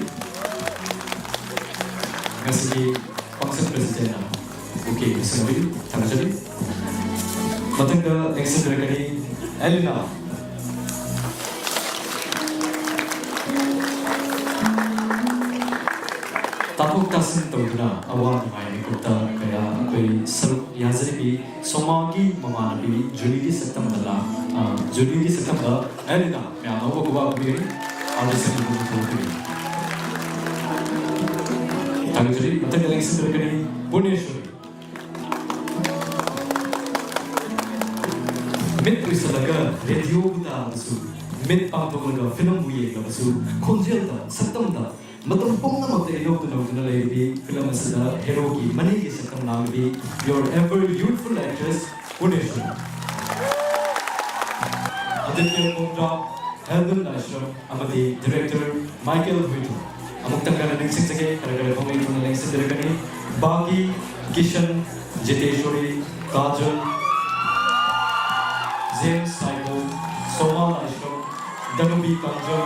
ꯉꯁꯤꯒꯤ ꯐꯪꯁꯟ ꯄ꯭ꯔꯦꯁꯤꯗꯦꯟꯠꯅ ꯕꯨꯀꯦ ꯄꯤꯁꯤꯟꯕꯤꯔꯤ꯫ ꯊꯥꯒꯠꯆꯔꯤ꯫ ꯃꯊꯪꯗ ꯂꯦꯡꯁꯤꯟꯕꯤꯔꯛꯀꯅꯤ ꯑꯦꯂꯤꯅꯥ꯫ ꯇꯥꯊꯣꯛ ꯇꯥꯁꯤꯟ ꯇꯧꯗꯨꯅ ꯑꯋꯥ ꯅꯨꯡꯉꯥꯏ ꯃꯤꯀꯨꯞꯇ ꯀꯌꯥ ꯑꯩꯈꯣꯏ ꯁꯔꯨꯛ ꯌꯥꯖꯔꯤꯕꯤ ꯁꯣꯃꯥꯒꯤ ꯃꯃꯥꯟꯅꯕꯤ ꯖꯨꯂꯤꯒꯤ ꯁꯛꯇꯝꯗ ꯂꯥ-, ꯑ, ꯖꯨꯂꯤꯒꯤ ꯁꯛꯇꯝꯗ ꯑꯦꯂꯤꯅꯥ꯫ ꯃꯌꯥꯝ ꯑꯍꯧꯕ ꯈꯨꯕꯥꯛ ꯈꯨꯕꯤꯒꯅꯤ꯫ ꯑꯥꯔꯇꯤꯁꯁꯤꯡꯕꯨ ꯄꯨꯛꯅꯤꯡ ꯊꯧꯒꯠꯄꯤꯒꯅꯤ꯫ ꯊꯥꯒꯠꯆꯔꯤ꯫ ꯃꯊꯪꯗ ꯂꯦꯡꯁꯤꯟꯕꯤꯔꯛꯀꯅꯤ ꯄꯨꯔꯅꯦꯁꯣꯔꯤ꯫ ꯃꯤꯠ ꯎꯏꯁꯜꯂꯒ ꯔꯦꯗꯤꯑꯣꯕꯨ ꯇꯥꯕꯁꯨ, ꯃꯤꯠ ꯄꯥꯡꯊꯣꯛꯂꯒ ꯐꯤꯂꯝꯕꯨ ꯌꯦꯡꯂꯕꯁꯨ, ꯈꯣꯟꯖꯦꯜꯗ, ꯁꯛꯇꯝꯗ, ꯃꯇꯝ ꯄꯨꯝꯅꯃꯛꯇ ꯏꯅꯧꯇ ꯅꯧꯗꯨꯅ ꯂꯩꯔꯤꯕꯤ ꯐꯤꯂꯝ ꯑꯁꯤꯗ ꯍꯦꯔꯣꯒꯤ ꯃꯅꯤꯒꯤ ꯁꯛꯇꯝ ꯂꯥꯡꯂꯤꯕꯤ your ever youthful actress ꯄꯨꯔꯅꯦꯁꯣꯔꯤ꯫ Aditya ꯀꯣꯡꯗ꯭ꯔꯥꯝ, ꯍꯦꯜꯕꯤꯟ ꯂꯥꯏꯁ꯭ꯔꯝ ꯑꯃꯗꯤ ꯗꯤꯔꯦꯛꯇꯔ ꯃꯥꯏꯀꯦꯜ ꯍꯨꯏꯗ꯭ꯔꯣꯝ꯫ ꯑꯃꯨꯛꯇꯪ ꯈꯔ ꯅꯤꯡꯁꯤꯡꯖꯒꯦ, ꯈꯔ ꯈꯔ ꯊꯣꯛꯂꯛꯏ ꯊꯨꯅ ꯂꯦꯡꯁꯤꯟꯕꯤꯔꯛꯀꯅꯤ꯫ ꯕꯥꯒꯤ, ꯀꯤꯁꯟ, ꯖꯤꯇꯦꯁꯣꯔꯤ, ꯀꯥꯖꯜ, ꯖꯦꯝꯁ ꯁꯥꯏꯕꯣꯝ, ꯁꯣꯃꯥ ꯂꯥꯏꯁ꯭ꯔꯝ, ꯗꯅꯨꯕꯤ ꯀꯥꯡꯖꯝ,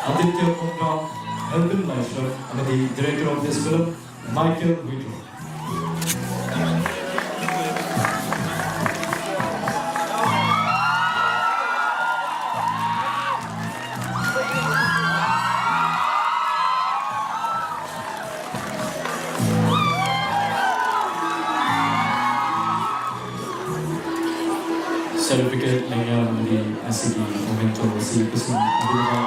ꯑꯗꯤꯇ꯭ꯌ ꯈꯣꯡꯒ꯭ꯔꯥꯝ, ꯍꯦꯜꯕꯤꯟ ꯂꯥꯏꯁ꯭ꯔꯝ ꯑꯃꯗꯤ director of this film, Michael Huidrom. Certificate ꯂꯩꯅꯕꯗꯤ ꯉꯁꯤꯒꯤ ꯃꯣꯃꯦꯟꯇꯣ ꯑꯁꯤ ꯄꯤꯁꯤꯟꯕꯤꯅꯕ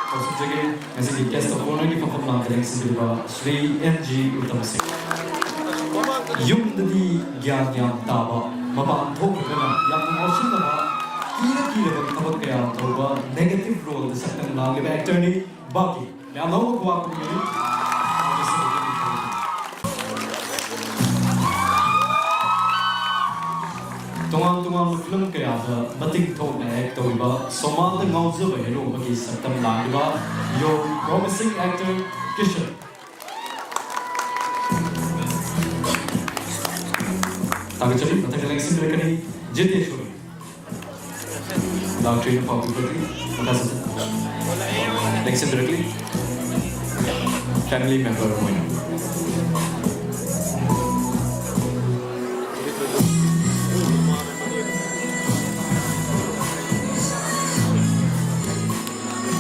ꯇꯧꯁꯤꯟꯖꯒꯦ꯫ ꯉꯁꯤꯒꯤ guest of honourꯒꯤ ꯐꯝꯐꯝ ꯂꯥꯡꯗ ꯂꯦꯡꯁꯤꯟꯕꯤꯔꯤꯕ ꯁ꯭ꯔꯤ ꯑꯦꯟ ꯖꯤ ꯎꯇꯝ ꯁꯤꯡ꯫ ꯌꯨꯝꯗꯗꯤ ꯒ꯭ꯌꯥꯟ ꯌꯥꯝ ꯇꯥꯕ, ꯃꯄꯥꯟ ꯊꯣꯛꯈ꯭ꯔꯒꯅ ꯌꯥꯝꯅ ꯉꯥꯎꯁꯤꯟꯅꯕ, ꯀꯤꯔ ꯀꯤꯔꯕ ꯊꯕꯛ ꯀꯌꯥ ꯇꯧꯕ negative roleꯗ ꯁꯛꯇꯝ ꯂꯥꯡꯂꯤꯕ actorꯅꯤ ꯕꯥꯀꯤ꯫ ꯃꯌꯥꯝꯅ ꯑꯃꯨꯛ ꯋꯥ ꯈꯨꯝꯕꯤꯒꯅꯤ꯫ ꯇꯣꯉꯥꯟ ꯇꯣꯉꯥꯟꯕ ꯐꯤꯂꯝ ꯀꯌꯥꯗ ꯃꯇꯤꯛ ꯊꯣꯛꯅ act ꯇꯧꯔꯤꯕ ꯁꯣꯃꯥꯜꯗ ꯉꯥꯎꯖꯕ ꯍꯦꯔꯣ ꯑꯃꯒꯤ ꯁꯛꯇꯝ ꯂꯥꯡꯂꯤꯕ your promising actor ꯀꯤꯁꯟ꯫ ꯊꯥꯒꯠꯆꯔꯤ꯫ ꯃꯊꯪꯗ ꯂꯦꯡꯁꯤꯟꯕꯤꯔꯛꯀꯅꯤ ꯖꯤꯇꯦꯁꯣꯔꯤ꯫ ꯂꯥꯛꯇ꯭ꯔꯤꯅ ꯄꯥꯎ ꯄꯤꯕꯤꯔꯛꯂꯤ꯫ ꯃꯈꯥ ꯆꯠꯊ-, ꯂꯦꯡꯁꯤꯟꯕꯤꯔꯛꯂꯤ꯫ Family member ꯑꯃ ꯑꯣꯏꯅ꯫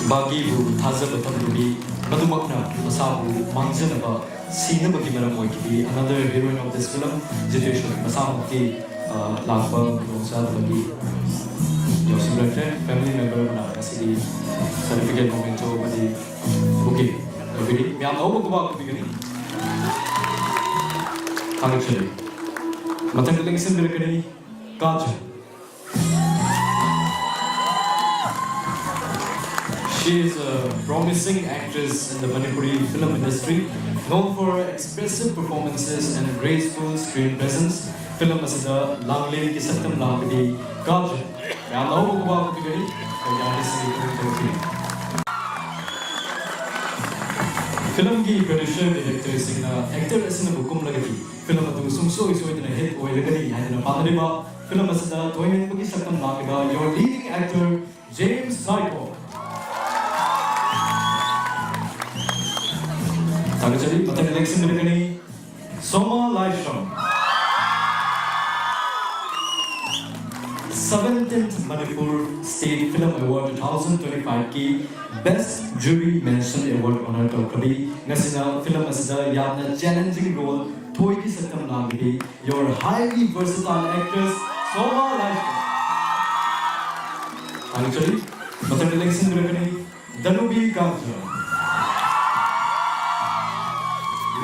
ꯕꯥꯒꯤꯕꯨ ꯊꯥꯖꯕ ꯊꯝꯕꯒꯤ ꯃꯗꯨꯃꯛꯅ ꯃꯁꯥꯕꯨ ꯃꯥꯡꯖꯅꯕ ꯁꯤꯅꯕꯒꯤ ꯃꯔꯝ ꯑꯣꯏꯈꯤꯕꯤ another heroine of this film, ꯖꯤꯇꯦꯁꯣꯔꯤ ꯃꯁꯥꯃꯛꯇꯤ, ꯑ, ꯂꯥꯛꯄ ꯈꯨꯗꯣꯡꯆꯥꯗꯕꯒꯤ ꯌꯥꯎꯁꯤꯟꯕꯤꯔꯛꯇ꯭ꯔꯦ꯫ Family member ꯑꯃꯅ ꯉꯁꯤꯗꯤ certificate, memento ꯑꯃꯗꯤ bouquet ꯇꯧꯕꯤꯔꯤ꯫ ꯃꯌꯥꯝꯅ ꯑꯍꯧꯕ ꯈꯨꯕꯥꯛ ꯈꯨꯕꯤꯒꯅꯤ꯫ ꯊꯥꯒꯠꯆꯔꯤ꯫ ꯃꯊꯪꯗ ꯂꯦꯡꯁꯤꯟꯕꯤꯔꯛꯀꯅꯤ Kajal. She is a promising actress in the Manipuri film industry, known for her expressive performances and graceful screen presence. Film ꯑꯁꯤꯗ ꯂꯥꯡꯂꯦꯟꯒꯤ ꯁꯛꯇꯝ ꯂꯥꯡꯕꯗꯤ ꯀꯥꯖꯜ꯫ ꯃꯌꯥꯝꯅ ꯑꯍꯧꯕ ꯈꯨꯕꯥꯛ ꯈꯨꯕꯤꯒꯅꯤ꯫ ꯑꯩꯈꯣꯏꯒꯤ artist ꯁꯤꯡꯒꯤ ꯈꯨꯗꯣꯡ ꯊꯤꯔꯛꯈꯤꯅꯤ꯫ Film ꯒꯤ producer director ꯁꯤꯡꯅ actor ꯑꯁꯤꯅꯕꯨ ꯀꯨꯝꯂꯒꯗꯤ film ꯑꯗꯨ ꯁꯨꯡꯁꯣꯏ ꯁꯣꯏꯗꯅ hit ꯑꯣꯏꯔꯒꯅꯤ ꯍꯥꯏꯗꯨꯅ ꯄꯥꯝꯅꯔꯤꯕ film ꯑꯁꯤꯗ ꯊꯣꯏꯍꯟꯕꯒꯤ ꯁꯛꯇꯝ ꯂꯥꯡꯂꯤꯕ your leading actor James Saikho꯫ ꯊꯥꯒꯠꯆꯔꯤ꯫ ꯃꯊꯪ ꯂꯦꯡꯁꯤꯟꯕꯤꯔꯛꯀꯅꯤ ꯁꯣꯃꯥ ꯂꯥꯏꯁ꯭ꯔꯝ꯫ Seventeenth Manipur State Film Award two thousand twenty-five ꯀꯤ Best Jury Mention Award honor ꯇꯧꯈ꯭ꯔꯕꯤ꯫ ꯉꯁꯤꯅ film ꯑꯁꯤꯗ ꯌꯥꯝꯅ challenging role ꯊꯣꯏꯒꯤ ꯁꯛꯇꯝ ꯂꯥꯡꯂꯤꯕꯤ your highly versatile actress ꯁꯣꯃꯥ ꯂꯥꯏꯁ꯭ꯔꯝ꯫ ꯊꯥꯒꯠꯆꯔꯤ꯫ ꯃꯊꯪꯗ ꯂꯦꯡꯁꯤꯟꯕꯤꯔꯛꯀꯅꯤ ꯙꯅꯨꯕꯤ ꯀꯥꯝꯖꯥ꯫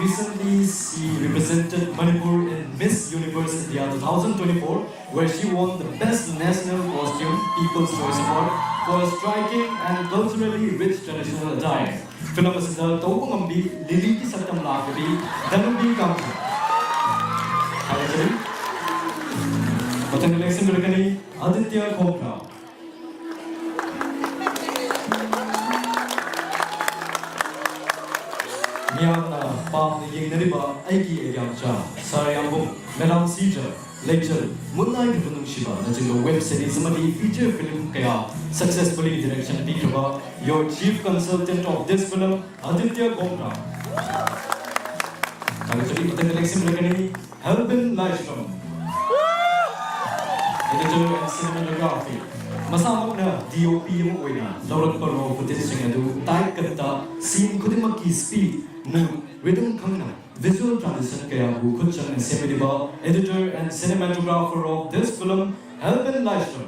Recently, she represented Manipur in Miss Universe India two thousand twenty-four, where she won the Best National Costume People's Choice Award for striking and culturally rich traditional attire. Film ꯑꯁꯤꯗ ꯇꯧꯕ ꯉꯝꯕꯤ ꯂꯤꯂꯤꯒꯤ ꯁꯛꯇꯝ ꯂꯥꯡꯕꯤ ꯙꯅꯨꯕꯤ ꯀꯥꯝꯖꯥ꯫ ꯊꯥꯒꯠꯆꯔꯤ꯫ ꯃꯊꯪꯗ ꯂꯦꯡꯁꯤꯟꯕꯤꯔꯛꯀꯅꯤ ꯑꯗꯤꯇ꯭ꯌ ꯈꯣꯡꯒ꯭ꯔꯥꯎ꯫ ꯃꯤꯌꯥꯝꯅ ꯄꯥꯝꯅ ꯌꯦꯡꯅꯔꯤꯕ ꯑꯩꯒꯤ ꯑꯦꯛꯌꯥꯝꯆꯥ ꯁꯥꯔ ꯌꯥꯝꯕꯨꯡ, ꯃꯦꯗꯥꯝ ꯁꯤꯖ, ꯂꯩꯆꯜ, ꯃꯨꯟꯅꯥꯏꯗꯕ ꯅꯨꯡꯁꯤꯕ ꯅꯆꯤꯡꯕ web series ꯑꯃꯗꯤ feature film ꯀꯌꯥ successfully direction ꯄꯤꯈ꯭ꯔꯕ your chief consultant of this film Aditya ꯈꯣꯡꯒ꯭ꯔꯥꯎ꯫ ꯊꯥꯒꯠꯆꯔꯤ꯫ ꯃꯊꯪꯗ ꯂꯦꯡꯁꯤꯟꯕꯤꯔꯛꯀꯅꯤ ꯍꯦꯜꯕꯤꯟ ꯂꯥꯏꯁ꯭ꯔꯝ꯫ Editor and Cinematography꯫ ꯃꯁꯥꯃꯛꯅ D O P ꯑꯃ ꯑꯣꯏꯅ ꯂꯧꯔꯛꯄ raw footageꯁꯤꯡ ꯑꯗꯨ tight cutꯇ scene ꯈꯨꯗꯤꯡꯃꯛꯀꯤ speed, mood, rhythm ꯈꯪꯅ visual transition ꯀꯌꯥꯕꯨ ꯈꯨꯠ ꯆꯪꯅ ꯁꯦꯝꯕꯤꯔꯤꯕ editor and cinematographer of this film, ꯍꯦꯜꯕꯤꯟ ꯂꯥꯏꯁ꯭ꯔꯝ꯫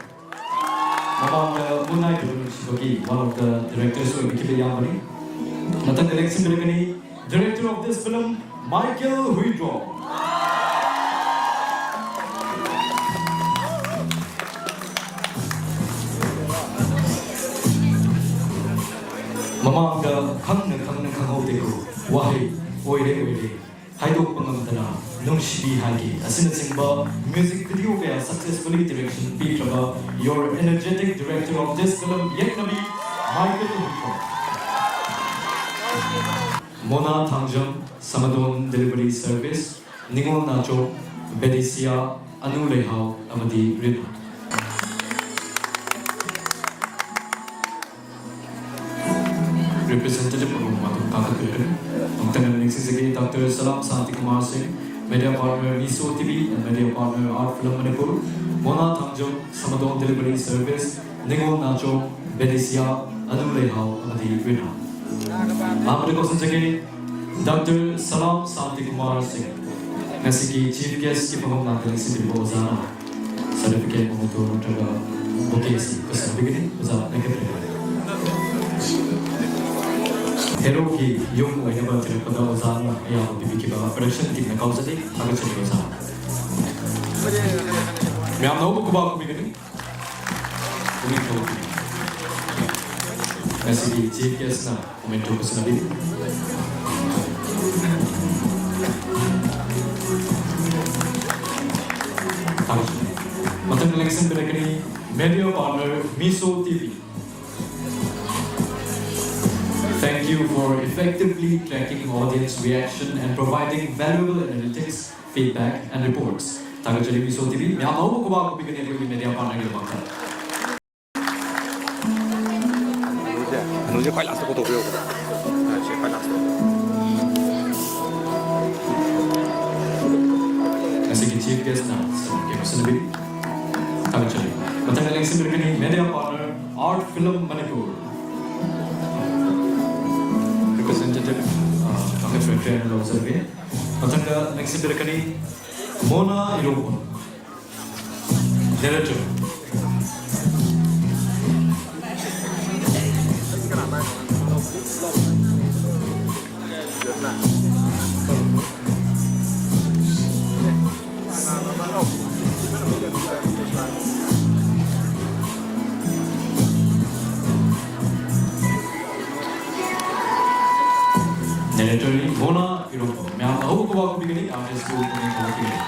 ꯃꯃꯥꯡꯗ ꯃꯨꯟꯅꯥꯏꯗꯕ ꯅꯨꯡꯁꯤꯕꯒꯤ one of the directors ꯑꯣꯏꯕꯤꯈꯤꯕ ꯏꯌꯥꯝꯕꯅꯤ꯫ ꯃꯊꯪ ꯂꯦꯡꯁꯤꯟꯕꯤꯔꯛꯀꯅꯤ, director of this film, Michael Huidrop꯫ ꯃꯃꯥꯡꯗ ꯈꯪꯅ ꯈꯪꯅ ꯈꯪꯍꯧꯗꯦꯀꯣ, ꯋꯥꯍꯩ ꯑꯣꯏꯔꯦ ꯑꯣꯏꯔꯦ ꯍꯥꯏꯗꯣꯛꯄ ꯉꯝꯗꯅ ꯅꯨꯡꯁꯤꯕꯤ ꯍꯥꯏꯈꯤ ꯑꯁꯤꯅꯆꯤꯡꯕ music video ꯀꯌꯥ successfully direction ꯄꯤꯈ꯭ꯔꯕ your energetic director of this film, ꯌꯦꯛꯅꯕꯤ Michael Huidrop꯫ Mona Thangjam, Samadon delivery service, ꯅꯤꯉꯣꯜ ꯅꯥꯆꯣꯝ, ꯕꯦꯗꯤꯁꯤꯌꯥ, ꯑꯅꯨ ꯂꯩꯍꯥꯎ ꯑꯃꯗꯤ ꯔꯤꯅꯥ꯫ Representative ꯑꯃꯃꯝ ꯑꯗꯨꯝ ꯀꯥꯈꯠꯄꯤꯔꯛꯀꯅꯤ꯫ ꯑꯃꯨꯛꯇꯪ ꯅꯤꯡꯁꯤꯡꯖꯒꯦ, Doctor ꯁꯂꯥꯝ ꯁꯥꯟꯇꯤ ꯀꯨꯃꯥꯔ ꯁꯤꯡ, media partner Miso T V and media partner Art Film Manipur, Mona Thangjam, Samadon delivery service, ꯅꯤꯉꯣꯜ ꯅꯥꯆꯣꯝ, ꯕꯦꯗꯤꯁꯤꯌꯥ, ꯑꯅꯨ ꯂꯩꯍꯥꯎ ꯑꯃꯗꯤ ꯔꯤꯅꯥ꯫ ꯑꯍꯥꯟꯕꯗ ꯀꯧꯁꯤꯟꯖꯒꯦ, Doctor ꯁꯂꯥꯝ ꯁꯥꯟꯇꯤ ꯀꯨꯃꯥꯔ ꯁꯤꯡ꯫ ꯉꯁꯤꯒꯤ chief guest ꯀꯤ ꯐꯝꯐꯝ ꯅꯥꯛꯇ ꯂꯦꯡꯁꯤꯟꯕꯤꯔꯤꯕ ꯑꯣꯖꯥꯅ certificate, memento ꯅꯠꯇ꯭ꯔꯒ bouquet ꯑꯁꯤ ꯈꯨꯠꯁꯥꯟꯕꯤꯒꯅꯤ꯫ ꯑꯣꯖꯥ ꯂꯦꯡꯈꯠꯄꯤꯔꯛꯎ꯫ Hero ꯒꯤ ꯌꯨꯝ ꯑꯣꯏꯅꯕ ꯊꯤꯔꯛꯄꯗ ꯑꯣꯖꯥꯅ ꯑꯌꯥꯕ ꯄꯤꯕꯤꯈꯤꯕ production team ꯅ ꯀꯥꯎꯖꯗꯦ, ꯊꯥꯒꯠꯆꯔꯤ ꯑꯣꯖꯥ꯫ ꯃꯌꯥꯝꯅ ꯍꯧꯕ ꯈꯨꯕꯥꯛ ꯈꯨꯕꯤꯒꯅꯤ꯫ ꯄꯨꯛꯅꯤꯡ ꯊꯧꯒꯠꯄꯤꯒꯅꯤ꯫ ꯉꯁꯤꯒꯤ chief guest ꯅ memento ꯈꯨꯠꯁꯥꯟꯕꯤꯔꯤ꯫ ꯊꯥꯒꯠꯆꯔꯤ꯫ ꯃꯊꯪꯗ ꯂꯦꯡꯁꯤꯟꯕꯤꯔꯛꯀꯅꯤ, media partner Miso T V. Thank you for effectively tracking audience reaction and providing valuable analytics, feedback, and reports. ꯊꯥꯒꯠꯆꯔꯤ Miso T V꯫ ꯃꯌꯥꯝ ꯑꯍꯧꯕ ꯈꯨꯕꯥꯛ ꯈꯨꯕꯤꯒꯅꯤ ꯑꯩꯈꯣꯏꯒꯤ media partner ꯒꯤꯗꯃꯛꯇ꯫ ꯑꯅꯨꯁꯦ, ꯑꯅꯨꯁꯦ ꯈ꯭ꯋꯥꯏ last ꯇ ꯀꯧꯊꯣꯛꯄꯤꯔꯣ꯫ ꯑ, ꯁꯤ ꯈ꯭ꯋꯥꯏ last ꯇ꯫ ꯉꯁꯤꯒꯤ chief guest ꯅ ꯁꯔꯨꯛ ꯌꯥꯕꯤꯁꯤꯟꯕꯤꯔꯤ꯫ ꯊꯥꯒꯠꯆꯔꯤ꯫ ꯃꯊꯪꯗ ꯂꯦꯡꯁꯤꯟꯕꯤꯔꯛꯀꯅꯤ, media partner Art Film Manipur꯫ Representative, ꯑ, ꯀꯥꯈꯠꯄꯤꯔꯛꯇ꯭ꯔꯦ ꯍꯥꯏꯅ ꯂꯧꯖꯔꯒꯦ꯫ ꯃꯊꯪꯗ ꯂꯦꯡꯁꯤꯟꯕꯤꯔꯛꯀꯅꯤ, ꯃꯣꯅꯥ ꯏꯔꯣꯝꯕꯝ꯫ Director꯫ Director ꯅꯤ ꯃꯣꯅꯥ ꯏꯔꯣꯝꯕꯝ꯫ ꯃꯌꯥꯝꯅ ꯑꯍꯧꯕ ꯈꯨꯕꯥꯛ ꯈꯨꯕꯤꯒꯅꯤ, artist ꯄꯨ ꯄꯨꯛꯅꯤꯡ ꯊꯧꯒꯠꯄꯤꯒꯅꯤ꯫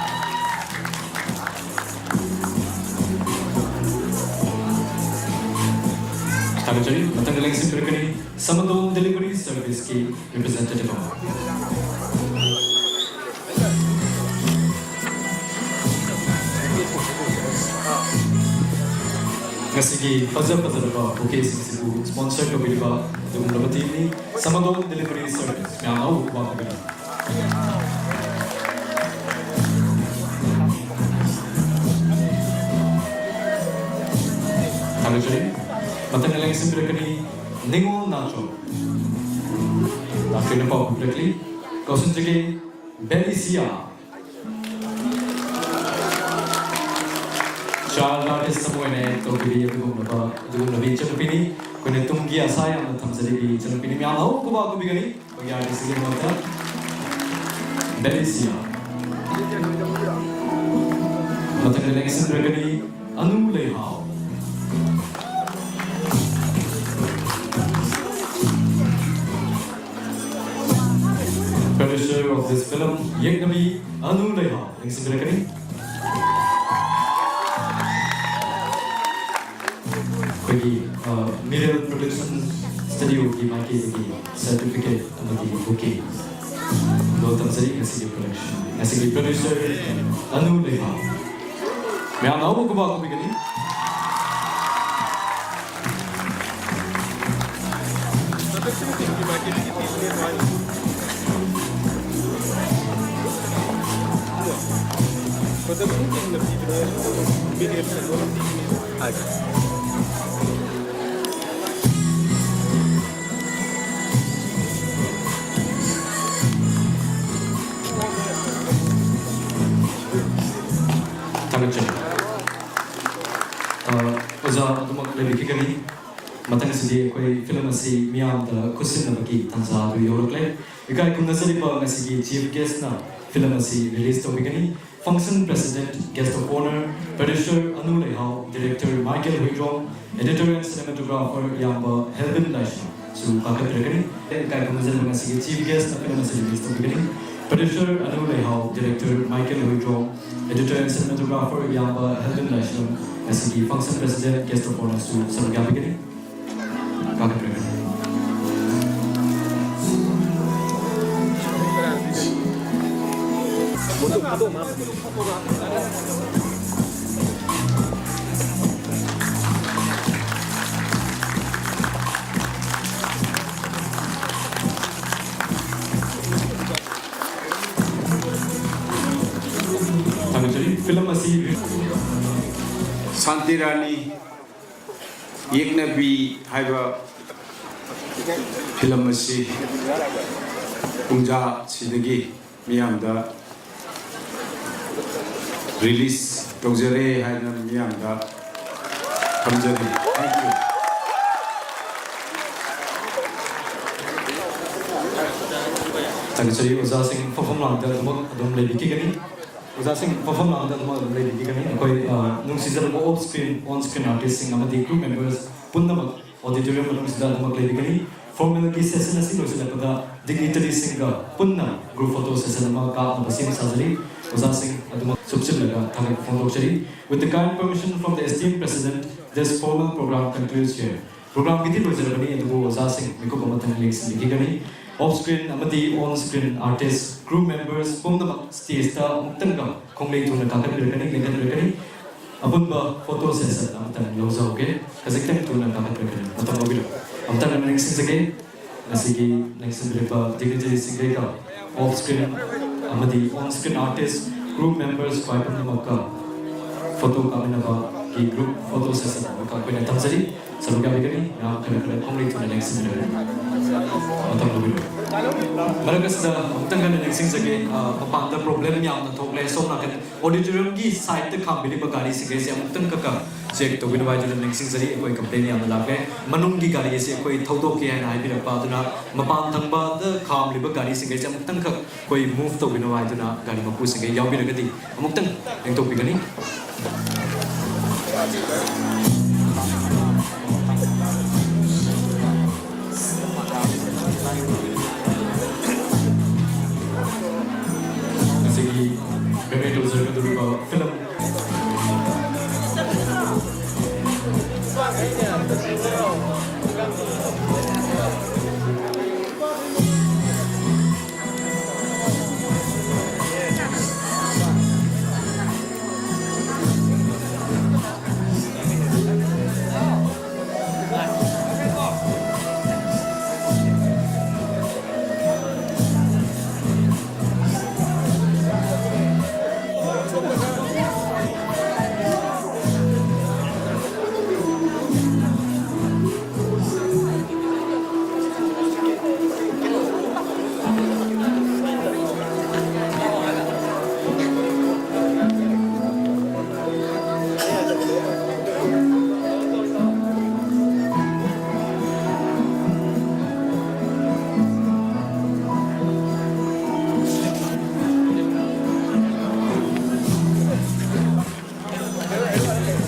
ꯊꯥꯒꯠꯆꯔꯤ꯫ ꯃꯊꯪꯗ ꯂꯦꯡꯁꯤꯟꯕꯤꯔꯛꯀꯅꯤ ꯁꯃꯥꯗꯣꯟ Delivery Service ꯀꯤ representative ꯑꯃ꯫ ꯉꯁꯤꯒꯤ ꯐꯖ ꯐꯖꯔꯕ bouquet ꯁꯤꯡꯁꯤꯕꯨ sponsor ꯇꯧꯕꯤꯔꯤꯕ ꯑꯗꯨꯒꯨꯝꯂꯕ team ꯅꯤ, ꯁꯃꯥꯗꯣꯟ Delivery Service꯫ ꯃꯌꯥꯝ ꯑꯍꯧꯕ ꯈꯨꯕꯥꯛ ꯈꯨꯕꯤꯒꯅꯤ꯫ ꯊꯥꯒꯠꯆꯔꯤ꯫ ꯃꯊꯪꯗ ꯂꯦꯡꯁꯤꯟꯕꯤꯔꯛꯀꯅꯤ ꯅꯤꯉꯣꯜ ꯅꯥꯆꯣꯝ꯫ ꯂꯥꯛꯄꯤꯅ ꯄꯥꯎ ꯄꯤꯕꯤꯔꯛꯂꯤ꯫ ꯀꯧꯁꯤꯟꯖꯒꯦ ꯕꯦꯂꯤꯁꯤꯌꯥ꯫ Child artist ꯑꯃ ꯑꯣꯏꯅ act ꯇꯧꯕꯤꯔꯤ ꯑꯗꯨꯒꯨꯝꯂꯕ, ꯑꯗꯨꯒꯨꯝꯂꯕꯤ ꯏꯆꯟꯅꯨꯄꯤꯅꯤ꯫ ꯑꯩꯈꯣꯏꯅ ꯇꯨꯡꯒꯤ ꯑꯁꯥ ꯌꯥꯝꯅ ꯊꯝꯖꯔꯤꯕꯤ ꯏꯆꯟꯅꯨꯄꯤꯅꯤ꯫ ꯃꯌꯥꯝ ꯑꯍꯧꯕ ꯈꯨꯕꯥꯛ ꯈꯨꯕꯤꯒꯅꯤ꯫ ꯑꯩꯈꯣꯏꯒꯤ artist ꯀꯤꯗꯃꯛꯇ ꯕꯦꯂꯤꯁꯤꯌꯥ꯫ ꯃꯊꯪꯗ ꯂꯦꯡꯁꯤꯟꯕꯤꯔꯛꯀꯅꯤ ꯑꯅꯨ ꯂꯩꯍꯥꯎ꯫ Producer of this film, ꯌꯦꯛꯅꯕꯤ Anu ꯂꯩꯍꯥꯎ꯫ ꯂꯦꯡꯁꯤꯟꯕꯤꯔꯛꯀꯅꯤ꯫ ꯑꯩꯈꯣꯏꯒꯤ, ꯑ, Miral Production Studio ꯒꯤ ꯃꯥꯏꯀꯩꯗꯒꯤ certificate ꯑꯃꯗꯤ bouquet ꯂꯣ ꯇꯝꯖꯔꯤ ꯉꯁꯤꯒꯤ production, ꯉꯁꯤꯒꯤ producer ꯑꯅꯨ ꯂꯩꯍꯥꯎ꯫ ꯃꯌꯥꯝꯅ ꯑꯍꯧꯕ ꯈꯨꯕꯥꯛ ꯈꯨꯕꯤꯒꯅꯤ꯫ ꯊꯥꯒꯠꯆꯔꯤ꯫ ꯑ, ꯑꯣꯖꯥ ꯑꯗꯨꯃꯛ ꯂꯩꯕꯤꯈꯤꯒꯅꯤ꯫ ꯃꯊꯪꯁꯤꯗꯤ ꯑꯩꯈꯣꯏ film ꯑꯁꯤ ꯃꯤꯌꯥꯝꯗ ꯈꯨꯠꯁꯤꯟꯅꯕꯒꯤ ꯇꯥꯟꯖꯥ ꯑꯗꯨ ꯌꯧꯔꯛꯂꯦ꯫ ꯏꯀꯥꯏ ꯈꯨꯝꯅꯖꯔꯤꯕ ꯉꯁꯤꯒꯤ chief guest ꯅ film ꯑꯁꯤ release ꯇꯧꯕꯤꯒꯅꯤ꯫ Function president, guest of honour, producer Anu ꯂꯩꯍꯥꯎ, director Michael Huidrom, editor and cinematographer ꯏꯌꯥꯝꯕ ꯍꯦꯜꯕꯤꯟ ꯂꯥꯏꯁ꯭ꯔꯝ꯫ ꯁꯨ ꯀꯥꯈꯠꯄꯤꯔꯛꯀꯅꯤ꯫ ꯏꯀꯥꯏ ꯈꯨꯝꯅꯖꯔꯕ ꯉꯁꯤꯒꯤ chief guest ꯅ film ꯑꯁꯤ release ꯇꯧꯕꯤꯒꯅꯤ꯫ Producer ꯑꯅꯨ ꯂꯩꯍꯥꯎ, director Michael Huidrom, editor and cinematographer ꯏꯌꯥꯝꯕ ꯍꯦꯜꯕꯤꯟ ꯂꯥꯏꯁ꯭ꯔꯝ, ꯉꯁꯤꯒꯤ function president, guest of honour ꯁꯨ ꯁꯔꯨꯛ ꯌꯥꯕꯤꯒꯅꯤ꯫ ꯀꯥꯈꯠꯄꯤꯔꯛꯀꯅꯤ꯫ ꯊꯥꯒꯠꯆꯔꯤ꯫ Film ꯑꯁꯤ ꯁꯥꯟꯇꯤ ꯔꯥꯅꯤ ꯌꯦꯛꯅꯕꯤ ꯍꯥꯏꯕ film ꯑꯁꯤ ꯄꯨꯡꯖꯥꯁꯤꯗꯒꯤ ꯃꯤꯌꯥꯝꯗ release ꯇꯧꯖꯔꯦ ꯍꯥꯏꯅ ꯃꯤꯌꯥꯝꯗ ꯊꯝꯖꯔꯤ꯫ Thank you꯫ ꯊꯥꯒꯠꯆꯔꯤ꯫ ꯑꯣꯖꯥꯁꯤꯡ ꯐꯝꯐꯝ ꯂꯥꯡꯗ ꯑꯗꯨꯃꯛ ꯑꯗꯨꯝ ꯂꯩꯕꯤꯈꯤꯒꯅꯤ꯫ ꯑꯣꯖꯥꯁꯤꯡ ꯐꯝꯐꯝ ꯂꯥꯡꯗ ꯑꯗꯨꯃꯛ ꯑꯗꯨꯝ ꯂꯩꯕꯤꯈꯤꯒꯅꯤ꯫ ꯑꯩꯈꯣꯏ, ꯑ, ꯅꯨꯡꯁꯤꯖꯔꯕ off screen, on screen artist ꯁꯤꯡ ꯑꯃꯗꯤ crew members ꯄꯨꯝꯅꯃꯛ auditorium ꯃꯅꯨꯡꯁꯤꯗ ꯑꯗꯨꯃꯛ ꯂꯩꯕꯤꯒꯅꯤ꯫ Formal ꯒꯤ session ꯑꯁꯤ ꯂꯣꯏꯁꯤꯜꯂꯛꯄꯗ dignitary ꯁꯤꯡꯒ ꯄꯨꯟꯅ group photo session ꯑꯃ ꯀꯥꯞꯅꯕ ꯁꯦꯝ ꯁꯥꯖꯔꯤ꯫ ꯑꯣꯖꯥꯁꯤꯡ ꯑꯗꯨꯃꯛ ꯆꯨꯞꯁꯤꯜꯂꯒ ꯊꯥꯒꯠꯄ ꯐꯣꯡꯗꯣꯛꯆꯔꯤ꯫ With the kind permission from the esteemed president, this formal program concludes here. Program ꯒꯤꯗꯤ ꯂꯣꯏꯖꯔꯕꯅꯤ, ꯑꯗꯨꯕꯨ ꯑꯣꯖꯥꯁꯤꯡ ꯃꯤꯀꯨꯞ ꯑꯃꯇꯪ ꯌꯦꯡꯁꯤꯟꯕꯤꯈꯤꯒꯅꯤ꯫ Off screen ꯑꯃꯗꯤ on screen artist, crew members ꯄꯨꯝꯅꯃꯛ stage ꯇ ꯑꯃꯨꯛꯇꯪꯒ ꯈꯣꯡꯂꯩ ꯊꯨꯅ ꯀꯥꯈꯠꯄꯤꯔꯛꯀꯅꯤ, ꯂꯦꯡꯈꯠꯄꯤꯔꯛꯀꯅꯤ꯫ ꯑꯄꯨꯟꯕ photo session ꯑꯃꯇꯪ ꯂꯧꯖꯍꯧꯒꯦ꯫ ꯈꯖꯤꯛꯇꯪ ꯊꯨꯅ ꯀꯥꯈꯠꯄꯤꯔꯛꯀꯅꯤ꯫ ꯃꯇꯝ ꯂꯧꯕꯤꯔꯣ꯫ ꯑꯃꯨꯛꯇꯪ ꯅꯤꯡꯁꯤꯡꯖꯒꯦ꯫ ꯉꯁꯤꯒꯤ ꯅꯤꯡꯁꯤꯡꯕꯤꯔꯛꯄ dignitary ꯁꯤꯡꯈꯩꯒ off screen ꯑꯃꯗꯤ on screen artist, crew members ꯈ꯭ꯋꯥꯏ ꯄꯨꯝꯅꯃꯛꯀ photo ꯀꯥꯞꯃꯤꯟꯅꯕꯒꯤ group photo session ꯑꯃꯈꯛ ꯑꯩꯈꯣꯏꯅ ꯊꯝꯖꯔꯤ꯫ ꯁꯔꯨꯛ ꯌꯥꯕꯤꯒꯅꯤ꯫ ꯉꯥꯏꯍꯥꯛ ꯈꯔ ꯈꯔ ꯈꯣꯡꯂꯩ ꯊꯨꯅ ꯅꯤꯡꯁꯤꯡꯕꯤꯔꯛꯎ꯫ ꯃꯇꯝ ꯂꯧꯕꯤꯔꯣ꯫ ꯃꯔꯛ ꯑꯁꯤꯗ ꯑꯃꯨꯛꯇꯪ ꯍꯟꯅ ꯅꯤꯡꯁꯤꯡꯖꯒꯦ, ꯑ, ꯃꯄꯥꯟꯗ problem ꯌꯥꯝꯅ ꯊꯣꯛꯂꯦ꯫ ꯁꯣꯝ ꯅꯥꯀꯟ auditorium ꯒꯤ side ꯇ ꯈꯥꯝꯕꯤꯔꯤꯕ ꯒꯥꯔꯤꯁꯤꯡꯈꯩꯁꯦ ꯑꯃꯨꯛꯇꯪ ꯈꯛꯀ check ꯇꯧꯕꯤꯅꯕ ꯍꯥꯏꯗꯨꯅ ꯅꯤꯡꯁꯤꯡꯖꯔꯤ꯫ ꯑꯩꯈꯣꯏ complain ꯌꯥꯝꯅ ꯂꯥꯛꯂꯦ꯫ ꯃꯅꯨꯡꯒꯤ ꯒꯥꯔꯤ ꯑꯁꯤ ꯑꯩꯈꯣꯏ ꯊꯧꯗꯣꯛꯀꯦ ꯍꯥꯏꯅ ꯍꯥꯏꯕꯤꯔꯛꯄ ꯑꯗꯨꯅ ꯃꯄꯥꯟ ꯊꯪꯕꯗ ꯈꯥꯝꯂꯤꯕ ꯒꯥꯔꯤꯁꯤꯡꯈꯩꯁꯦ ꯑꯃꯨꯛꯇꯪꯈꯛ ꯑꯩꯈꯣꯏ move ꯇꯧꯕꯤꯅꯕ ꯍꯥꯏꯗꯨꯅ ꯒꯥꯔꯤ ꯃꯄꯨꯁꯤꯡꯈꯩ ꯌꯥꯎꯕꯤꯔꯒꯗꯤ ꯑꯃꯨꯛꯇꯪ ꯂꯦꯡꯊꯣꯛꯄꯤꯒꯅꯤ꯫ Film.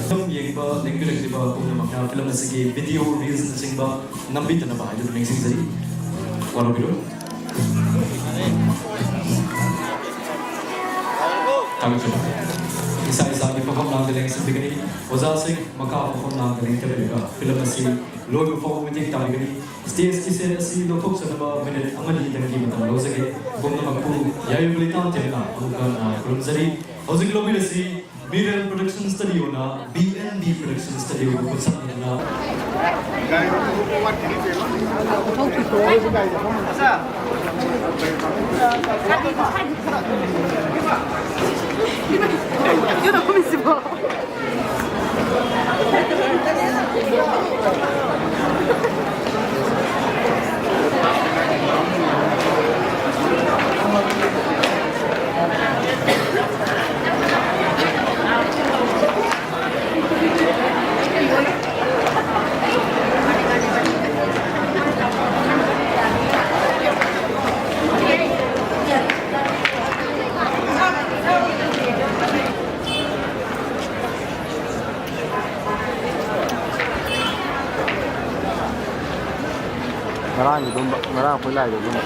ꯐꯤꯂꯝ ꯌꯦꯡꯕ ꯂꯦꯡꯕꯤꯔꯛꯂꯤꯕ ꯄꯨꯝꯅꯃꯛꯅ ꯐꯤꯂꯝ ꯑꯁꯤꯒꯤ video reelsꯅꯆꯤꯡꯕ ꯅꯝꯕꯤꯗꯅꯕ ꯍꯥꯏꯗꯨꯅ ꯅꯤꯡꯁꯤꯡꯖꯔꯤ꯫ ꯋꯥꯔꯧꯕꯤꯔꯣꯏ꯫ ꯊꯥꯒꯠꯆꯔꯤ꯫ ꯏꯁꯥ ꯏꯁꯥꯒꯤ ꯐꯝꯐꯝ ꯂꯥꯡꯗ ꯂꯦꯡꯁꯤꯟꯕꯤꯒꯅꯤ꯫ ꯑꯣꯖꯥꯁꯤꯡ ꯃꯈꯥ ꯐꯝꯐꯝ ꯂꯥꯡꯗ ꯂꯦꯡꯊꯕꯤꯔꯒ ꯐꯤꯂꯝ ꯑꯁꯤ ꯂꯣꯏꯕ ꯐꯥꯎꯕ ꯃꯇꯦꯡ ꯇꯥꯕꯤꯒꯅꯤ꯫ Stageꯀꯤ set ꯑꯁꯤ ꯂꯧꯊꯣꯛꯆꯅꯕ minute ꯑꯃꯅꯤꯗꯪꯒꯤ ꯃꯇꯝ ꯂꯧꯖꯒꯦ꯫ ꯄꯨꯝꯅꯃꯛꯄꯨ ꯌꯥꯏꯐ ꯂꯩꯇꯥꯝ ꯊꯦꯡꯅ ꯑꯃꯨꯛ ꯍꯟꯅ ꯈꯨꯔꯨꯝꯖꯔꯤ꯫ ꯍꯧꯖꯤꯛ ꯂꯧꯕꯤꯔꯁꯤ ꯕꯤꯔꯦꯜ Production Studioꯅ B N B Production Studioꯒ ꯈꯨꯠꯁꯝꯅꯗꯨꯅ ꯉꯔꯥꯡꯒꯤ ꯑꯗꯨꯝꯕ, ꯉꯔꯥꯡ ꯑꯩꯈꯣꯏ ꯂꯥꯛꯏꯗꯣ ꯑꯗꯨꯝꯕ꯫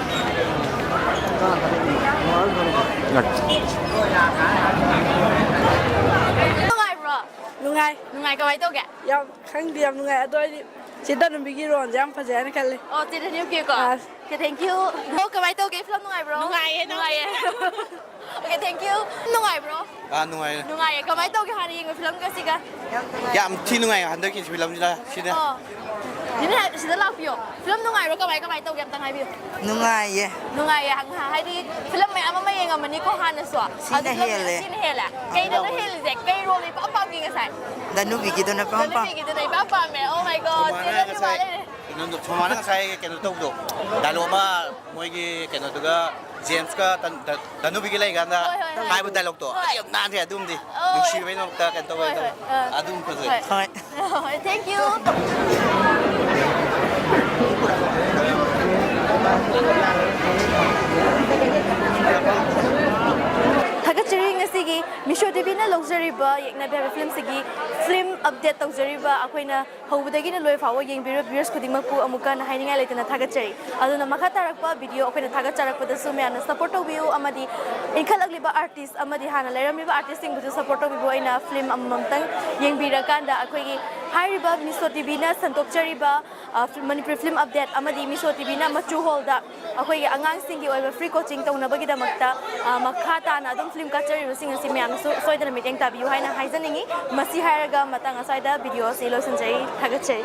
ꯅꯨꯡꯉꯥꯏꯕ꯭ꯔꯣ? ꯅꯨꯡꯉꯥꯏ꯫ ꯅꯨꯡꯉꯥꯏ, ꯀꯃꯥꯏꯅ ꯇꯧꯒꯦ? ꯌꯥꯝ ꯈꯪꯗꯦ, ꯌꯥꯝ ꯅꯨꯡꯉꯥꯏ꯫ ꯑꯗꯣ ꯑꯩꯗꯤ ꯆꯦ ꯇꯅꯨꯕꯤꯒꯤ ꯔꯣꯜꯁꯦ ꯌꯥꯝ ꯐꯖꯩ ꯍꯥꯏꯅ ꯈꯜꯂꯦ꯫ ꯑꯣ, ꯆꯦ ꯇꯅꯨꯕꯤꯀꯣ? ꯑꯥ꯫ Okay, thank you꯫ ꯑꯣ, ꯀꯃꯥꯏꯅ ꯇꯧꯒꯦ? ꯐꯤꯂꯝ ꯅꯨꯡꯉꯥꯏꯕ꯭ꯔꯣ? ꯅꯨꯡꯉꯥꯏꯌꯦ, ꯅꯨꯡꯉꯥꯏꯌꯦ꯫ Okay, thank you꯫ ꯅꯨꯡꯉꯥꯏꯕ꯭ꯔꯣ? ꯑꯥ, ꯅꯨꯡꯉꯥꯏꯌꯦ꯫ ꯅꯨꯡꯉꯥꯏꯌꯦ꯫ ꯀꯃꯥꯏꯅ ꯇꯧꯒꯦ ꯍꯥꯟꯅ ꯌꯦꯡꯕ ꯐꯤꯂꯝꯒ ꯁꯤꯒ? ꯌꯥꯝ ꯊꯤ ꯅꯨꯡꯉꯥꯏ ꯍꯟꯗꯛꯀꯤ ꯐꯤꯂꯝꯁꯤꯗ, ꯁꯤꯗ꯫ ꯑꯣ꯫ ꯁꯤꯗ, ꯁꯤꯗ ꯂꯥꯛꯄꯤꯌꯣ꯫ ꯐꯤꯂꯝ ꯅꯨꯡꯉꯥꯏꯕ꯭ꯔꯣ? ꯀꯃꯥꯏ, ꯀꯃꯥꯏ ꯇꯧꯒꯦ? ꯑꯝꯇꯪ ꯍꯥꯏꯕꯤꯌꯨ꯫ ꯅꯨꯡꯉꯥꯏꯌꯦ꯫ ꯅꯨꯡꯉꯥꯏꯌꯦ꯫ ꯍꯥꯏꯗꯤ ꯐꯤꯂꯝ ꯃꯌꯥꯝ ꯑꯃ ꯌꯦꯡꯉꯝꯃꯅꯤꯀꯣ ꯍꯥꯟꯅꯁꯨ꯫ ꯁꯤꯅ ꯑꯗꯨ ꯐꯤꯂꯝ ꯍꯦꯜꯂꯦ꯫ ꯁꯤꯅ ꯍꯦꯜꯂꯦ? ꯀꯩꯗꯅꯣ ꯍꯦꯜꯂꯤꯁꯦ? ꯀꯩ ꯔꯣꯜꯅ ꯏꯄꯥꯝ ꯄꯥꯝꯒꯦ ꯉꯁꯥꯏ? ꯗꯅꯨꯕꯤꯒꯤꯗꯨꯅ ꯏꯄꯥꯝ ꯄꯥꯝ-, ꯗꯅꯨꯕꯤꯒꯤꯗꯨꯅ ꯏꯄꯥꯝ ꯄꯥꯝꯃꯦ꯫ Oh my God, ꯁꯣꯃꯥꯅ ꯆꯦ ꯗꯅꯨꯕꯤ ꯉꯁꯥꯏ, ꯃꯥꯜꯂꯦ꯫ ꯀꯩꯅꯣꯗꯣ, ꯁꯣꯃꯥꯅ ꯉꯁꯥꯏ ꯀꯩꯅꯣ ꯇꯧꯕꯗꯣ, dialogue ꯑꯃ ꯃꯣꯏꯒꯤ ꯀꯩꯅꯣꯗꯨꯒ, ꯖꯦꯝꯁꯀ ꯇꯟ-, ꯇ-, ꯗꯅꯨꯕꯤꯒ ꯂꯩꯀꯥꯟꯗ ꯍꯣꯏ, ꯍꯣꯏ, ꯍꯣꯏ꯫ ꯍꯥꯏꯕ dialogue ꯇꯣ, ꯍꯣꯏ꯫ ꯑꯗꯨ ꯌꯥꯝ ꯅꯥꯟꯈ꯭ꯔꯦ, ꯑꯗꯨꯝꯗꯤ꯫ ꯑꯣ꯫ ꯅꯨꯡꯁꯤꯕꯩꯗꯃꯛꯇ ꯀꯩꯅꯣ ꯇꯧꯕ ꯍꯣꯏ, ꯍꯥꯏꯇꯥꯔꯦ꯫ ꯍꯣꯏ, ꯑꯥ꯫ ꯑꯗꯨꯝ ꯐꯖꯩ꯫ ꯍꯣꯏ꯫ ꯍꯣꯏ꯫ ꯍꯣꯏ, thank you꯫ ꯊꯥꯒꯠꯆꯔꯤ ꯉꯁꯤꯒꯤ ꯃꯤꯁꯣ ꯇꯤꯚꯤꯅ ꯂꯧꯖꯔꯤꯕ ꯌꯦꯛꯅꯕꯤ ꯍꯥꯏꯕ ꯐꯤꯂꯝꯁꯤꯒꯤ ꯐꯤꯂꯝ update ꯇꯧꯖꯔꯤꯕ ꯑꯩꯈꯣꯏꯅ ꯍꯧꯕꯗꯒꯤꯅ ꯂꯣꯏ ꯐꯥꯎꯕ ꯌꯦꯡꯕꯤꯔꯤꯕ viewers ꯈꯨꯗꯤꯡꯃꯛꯄꯨ ꯑꯃꯨꯛꯀ ꯍꯟꯅ ꯍꯥꯏꯅꯤꯡꯉꯥꯏ ꯂꯩꯇꯅ ꯊꯥꯒꯠꯆꯔꯤ꯫ ꯑꯗꯨꯅ ꯃꯈꯥ ꯇꯥꯔꯛꯄ video ꯑꯩꯈꯣꯏꯅ ꯊꯥꯒꯠꯆꯔꯛꯄꯗꯁꯨ ꯃꯌꯥꯝꯅ support ꯇꯧꯕꯤꯌꯨ ꯑꯃꯗꯤ ꯏꯟꯈꯠꯂꯛꯂꯤꯕ artist ꯑꯃꯗꯤ ꯍꯥꯟꯅ ꯂꯩꯔꯝꯂꯤꯕ artistꯁꯤꯡꯕꯨꯁꯨ support ꯇꯧꯕꯤꯕ ꯑꯣꯏꯅ film ꯑꯃꯃꯝꯇꯪ ꯌꯦꯡꯕꯤꯔꯀꯥꯟꯗ ꯑꯩꯈꯣꯏꯒꯤ ꯍꯥꯏꯔꯤꯕ ꯃꯤꯁꯣ ꯇꯤꯚꯤꯅ ꯁꯟꯗꯣꯛꯆꯔꯤꯕ, ꯑ, ꯐꯤ-, ꯃꯅꯤꯄꯨꯔꯤ film update ꯑꯃꯗꯤ ꯃꯤꯁꯣ ꯇꯤꯚꯤꯅ ꯃꯆꯨ ꯍꯣꯜꯗ ꯑꯩꯈꯣꯏꯒꯤ ꯑꯉꯥꯡꯁꯤꯡꯒꯤ ꯑꯣꯏꯕ free coaching ꯇꯧꯅꯕꯒꯤꯗꯃꯛꯇ, ꯑ, ꯃꯈꯥ ꯇꯥꯅ ꯑꯗꯨꯝ film ꯀꯠꯆꯔꯤꯕꯁꯤꯡ ꯑꯁꯤ ꯃꯌꯥꯝꯅꯁꯨ ꯁꯣꯏꯗꯅ ꯃꯤꯠꯌꯦꯡ ꯇꯥꯕꯤꯌꯨ ꯍꯥꯏꯅ ꯍꯥꯏꯖꯅꯤꯡꯉꯤ꯫ ꯃꯁꯤ ꯍꯥꯏꯔꯒ ꯃꯇꯥꯡ ꯑꯁ꯭ꯋꯥꯏꯗ video ꯑꯁꯤ ꯂꯣꯏꯁꯤꯟꯖꯔꯤ꯫ ꯊꯥꯒꯠꯆꯔꯤ꯫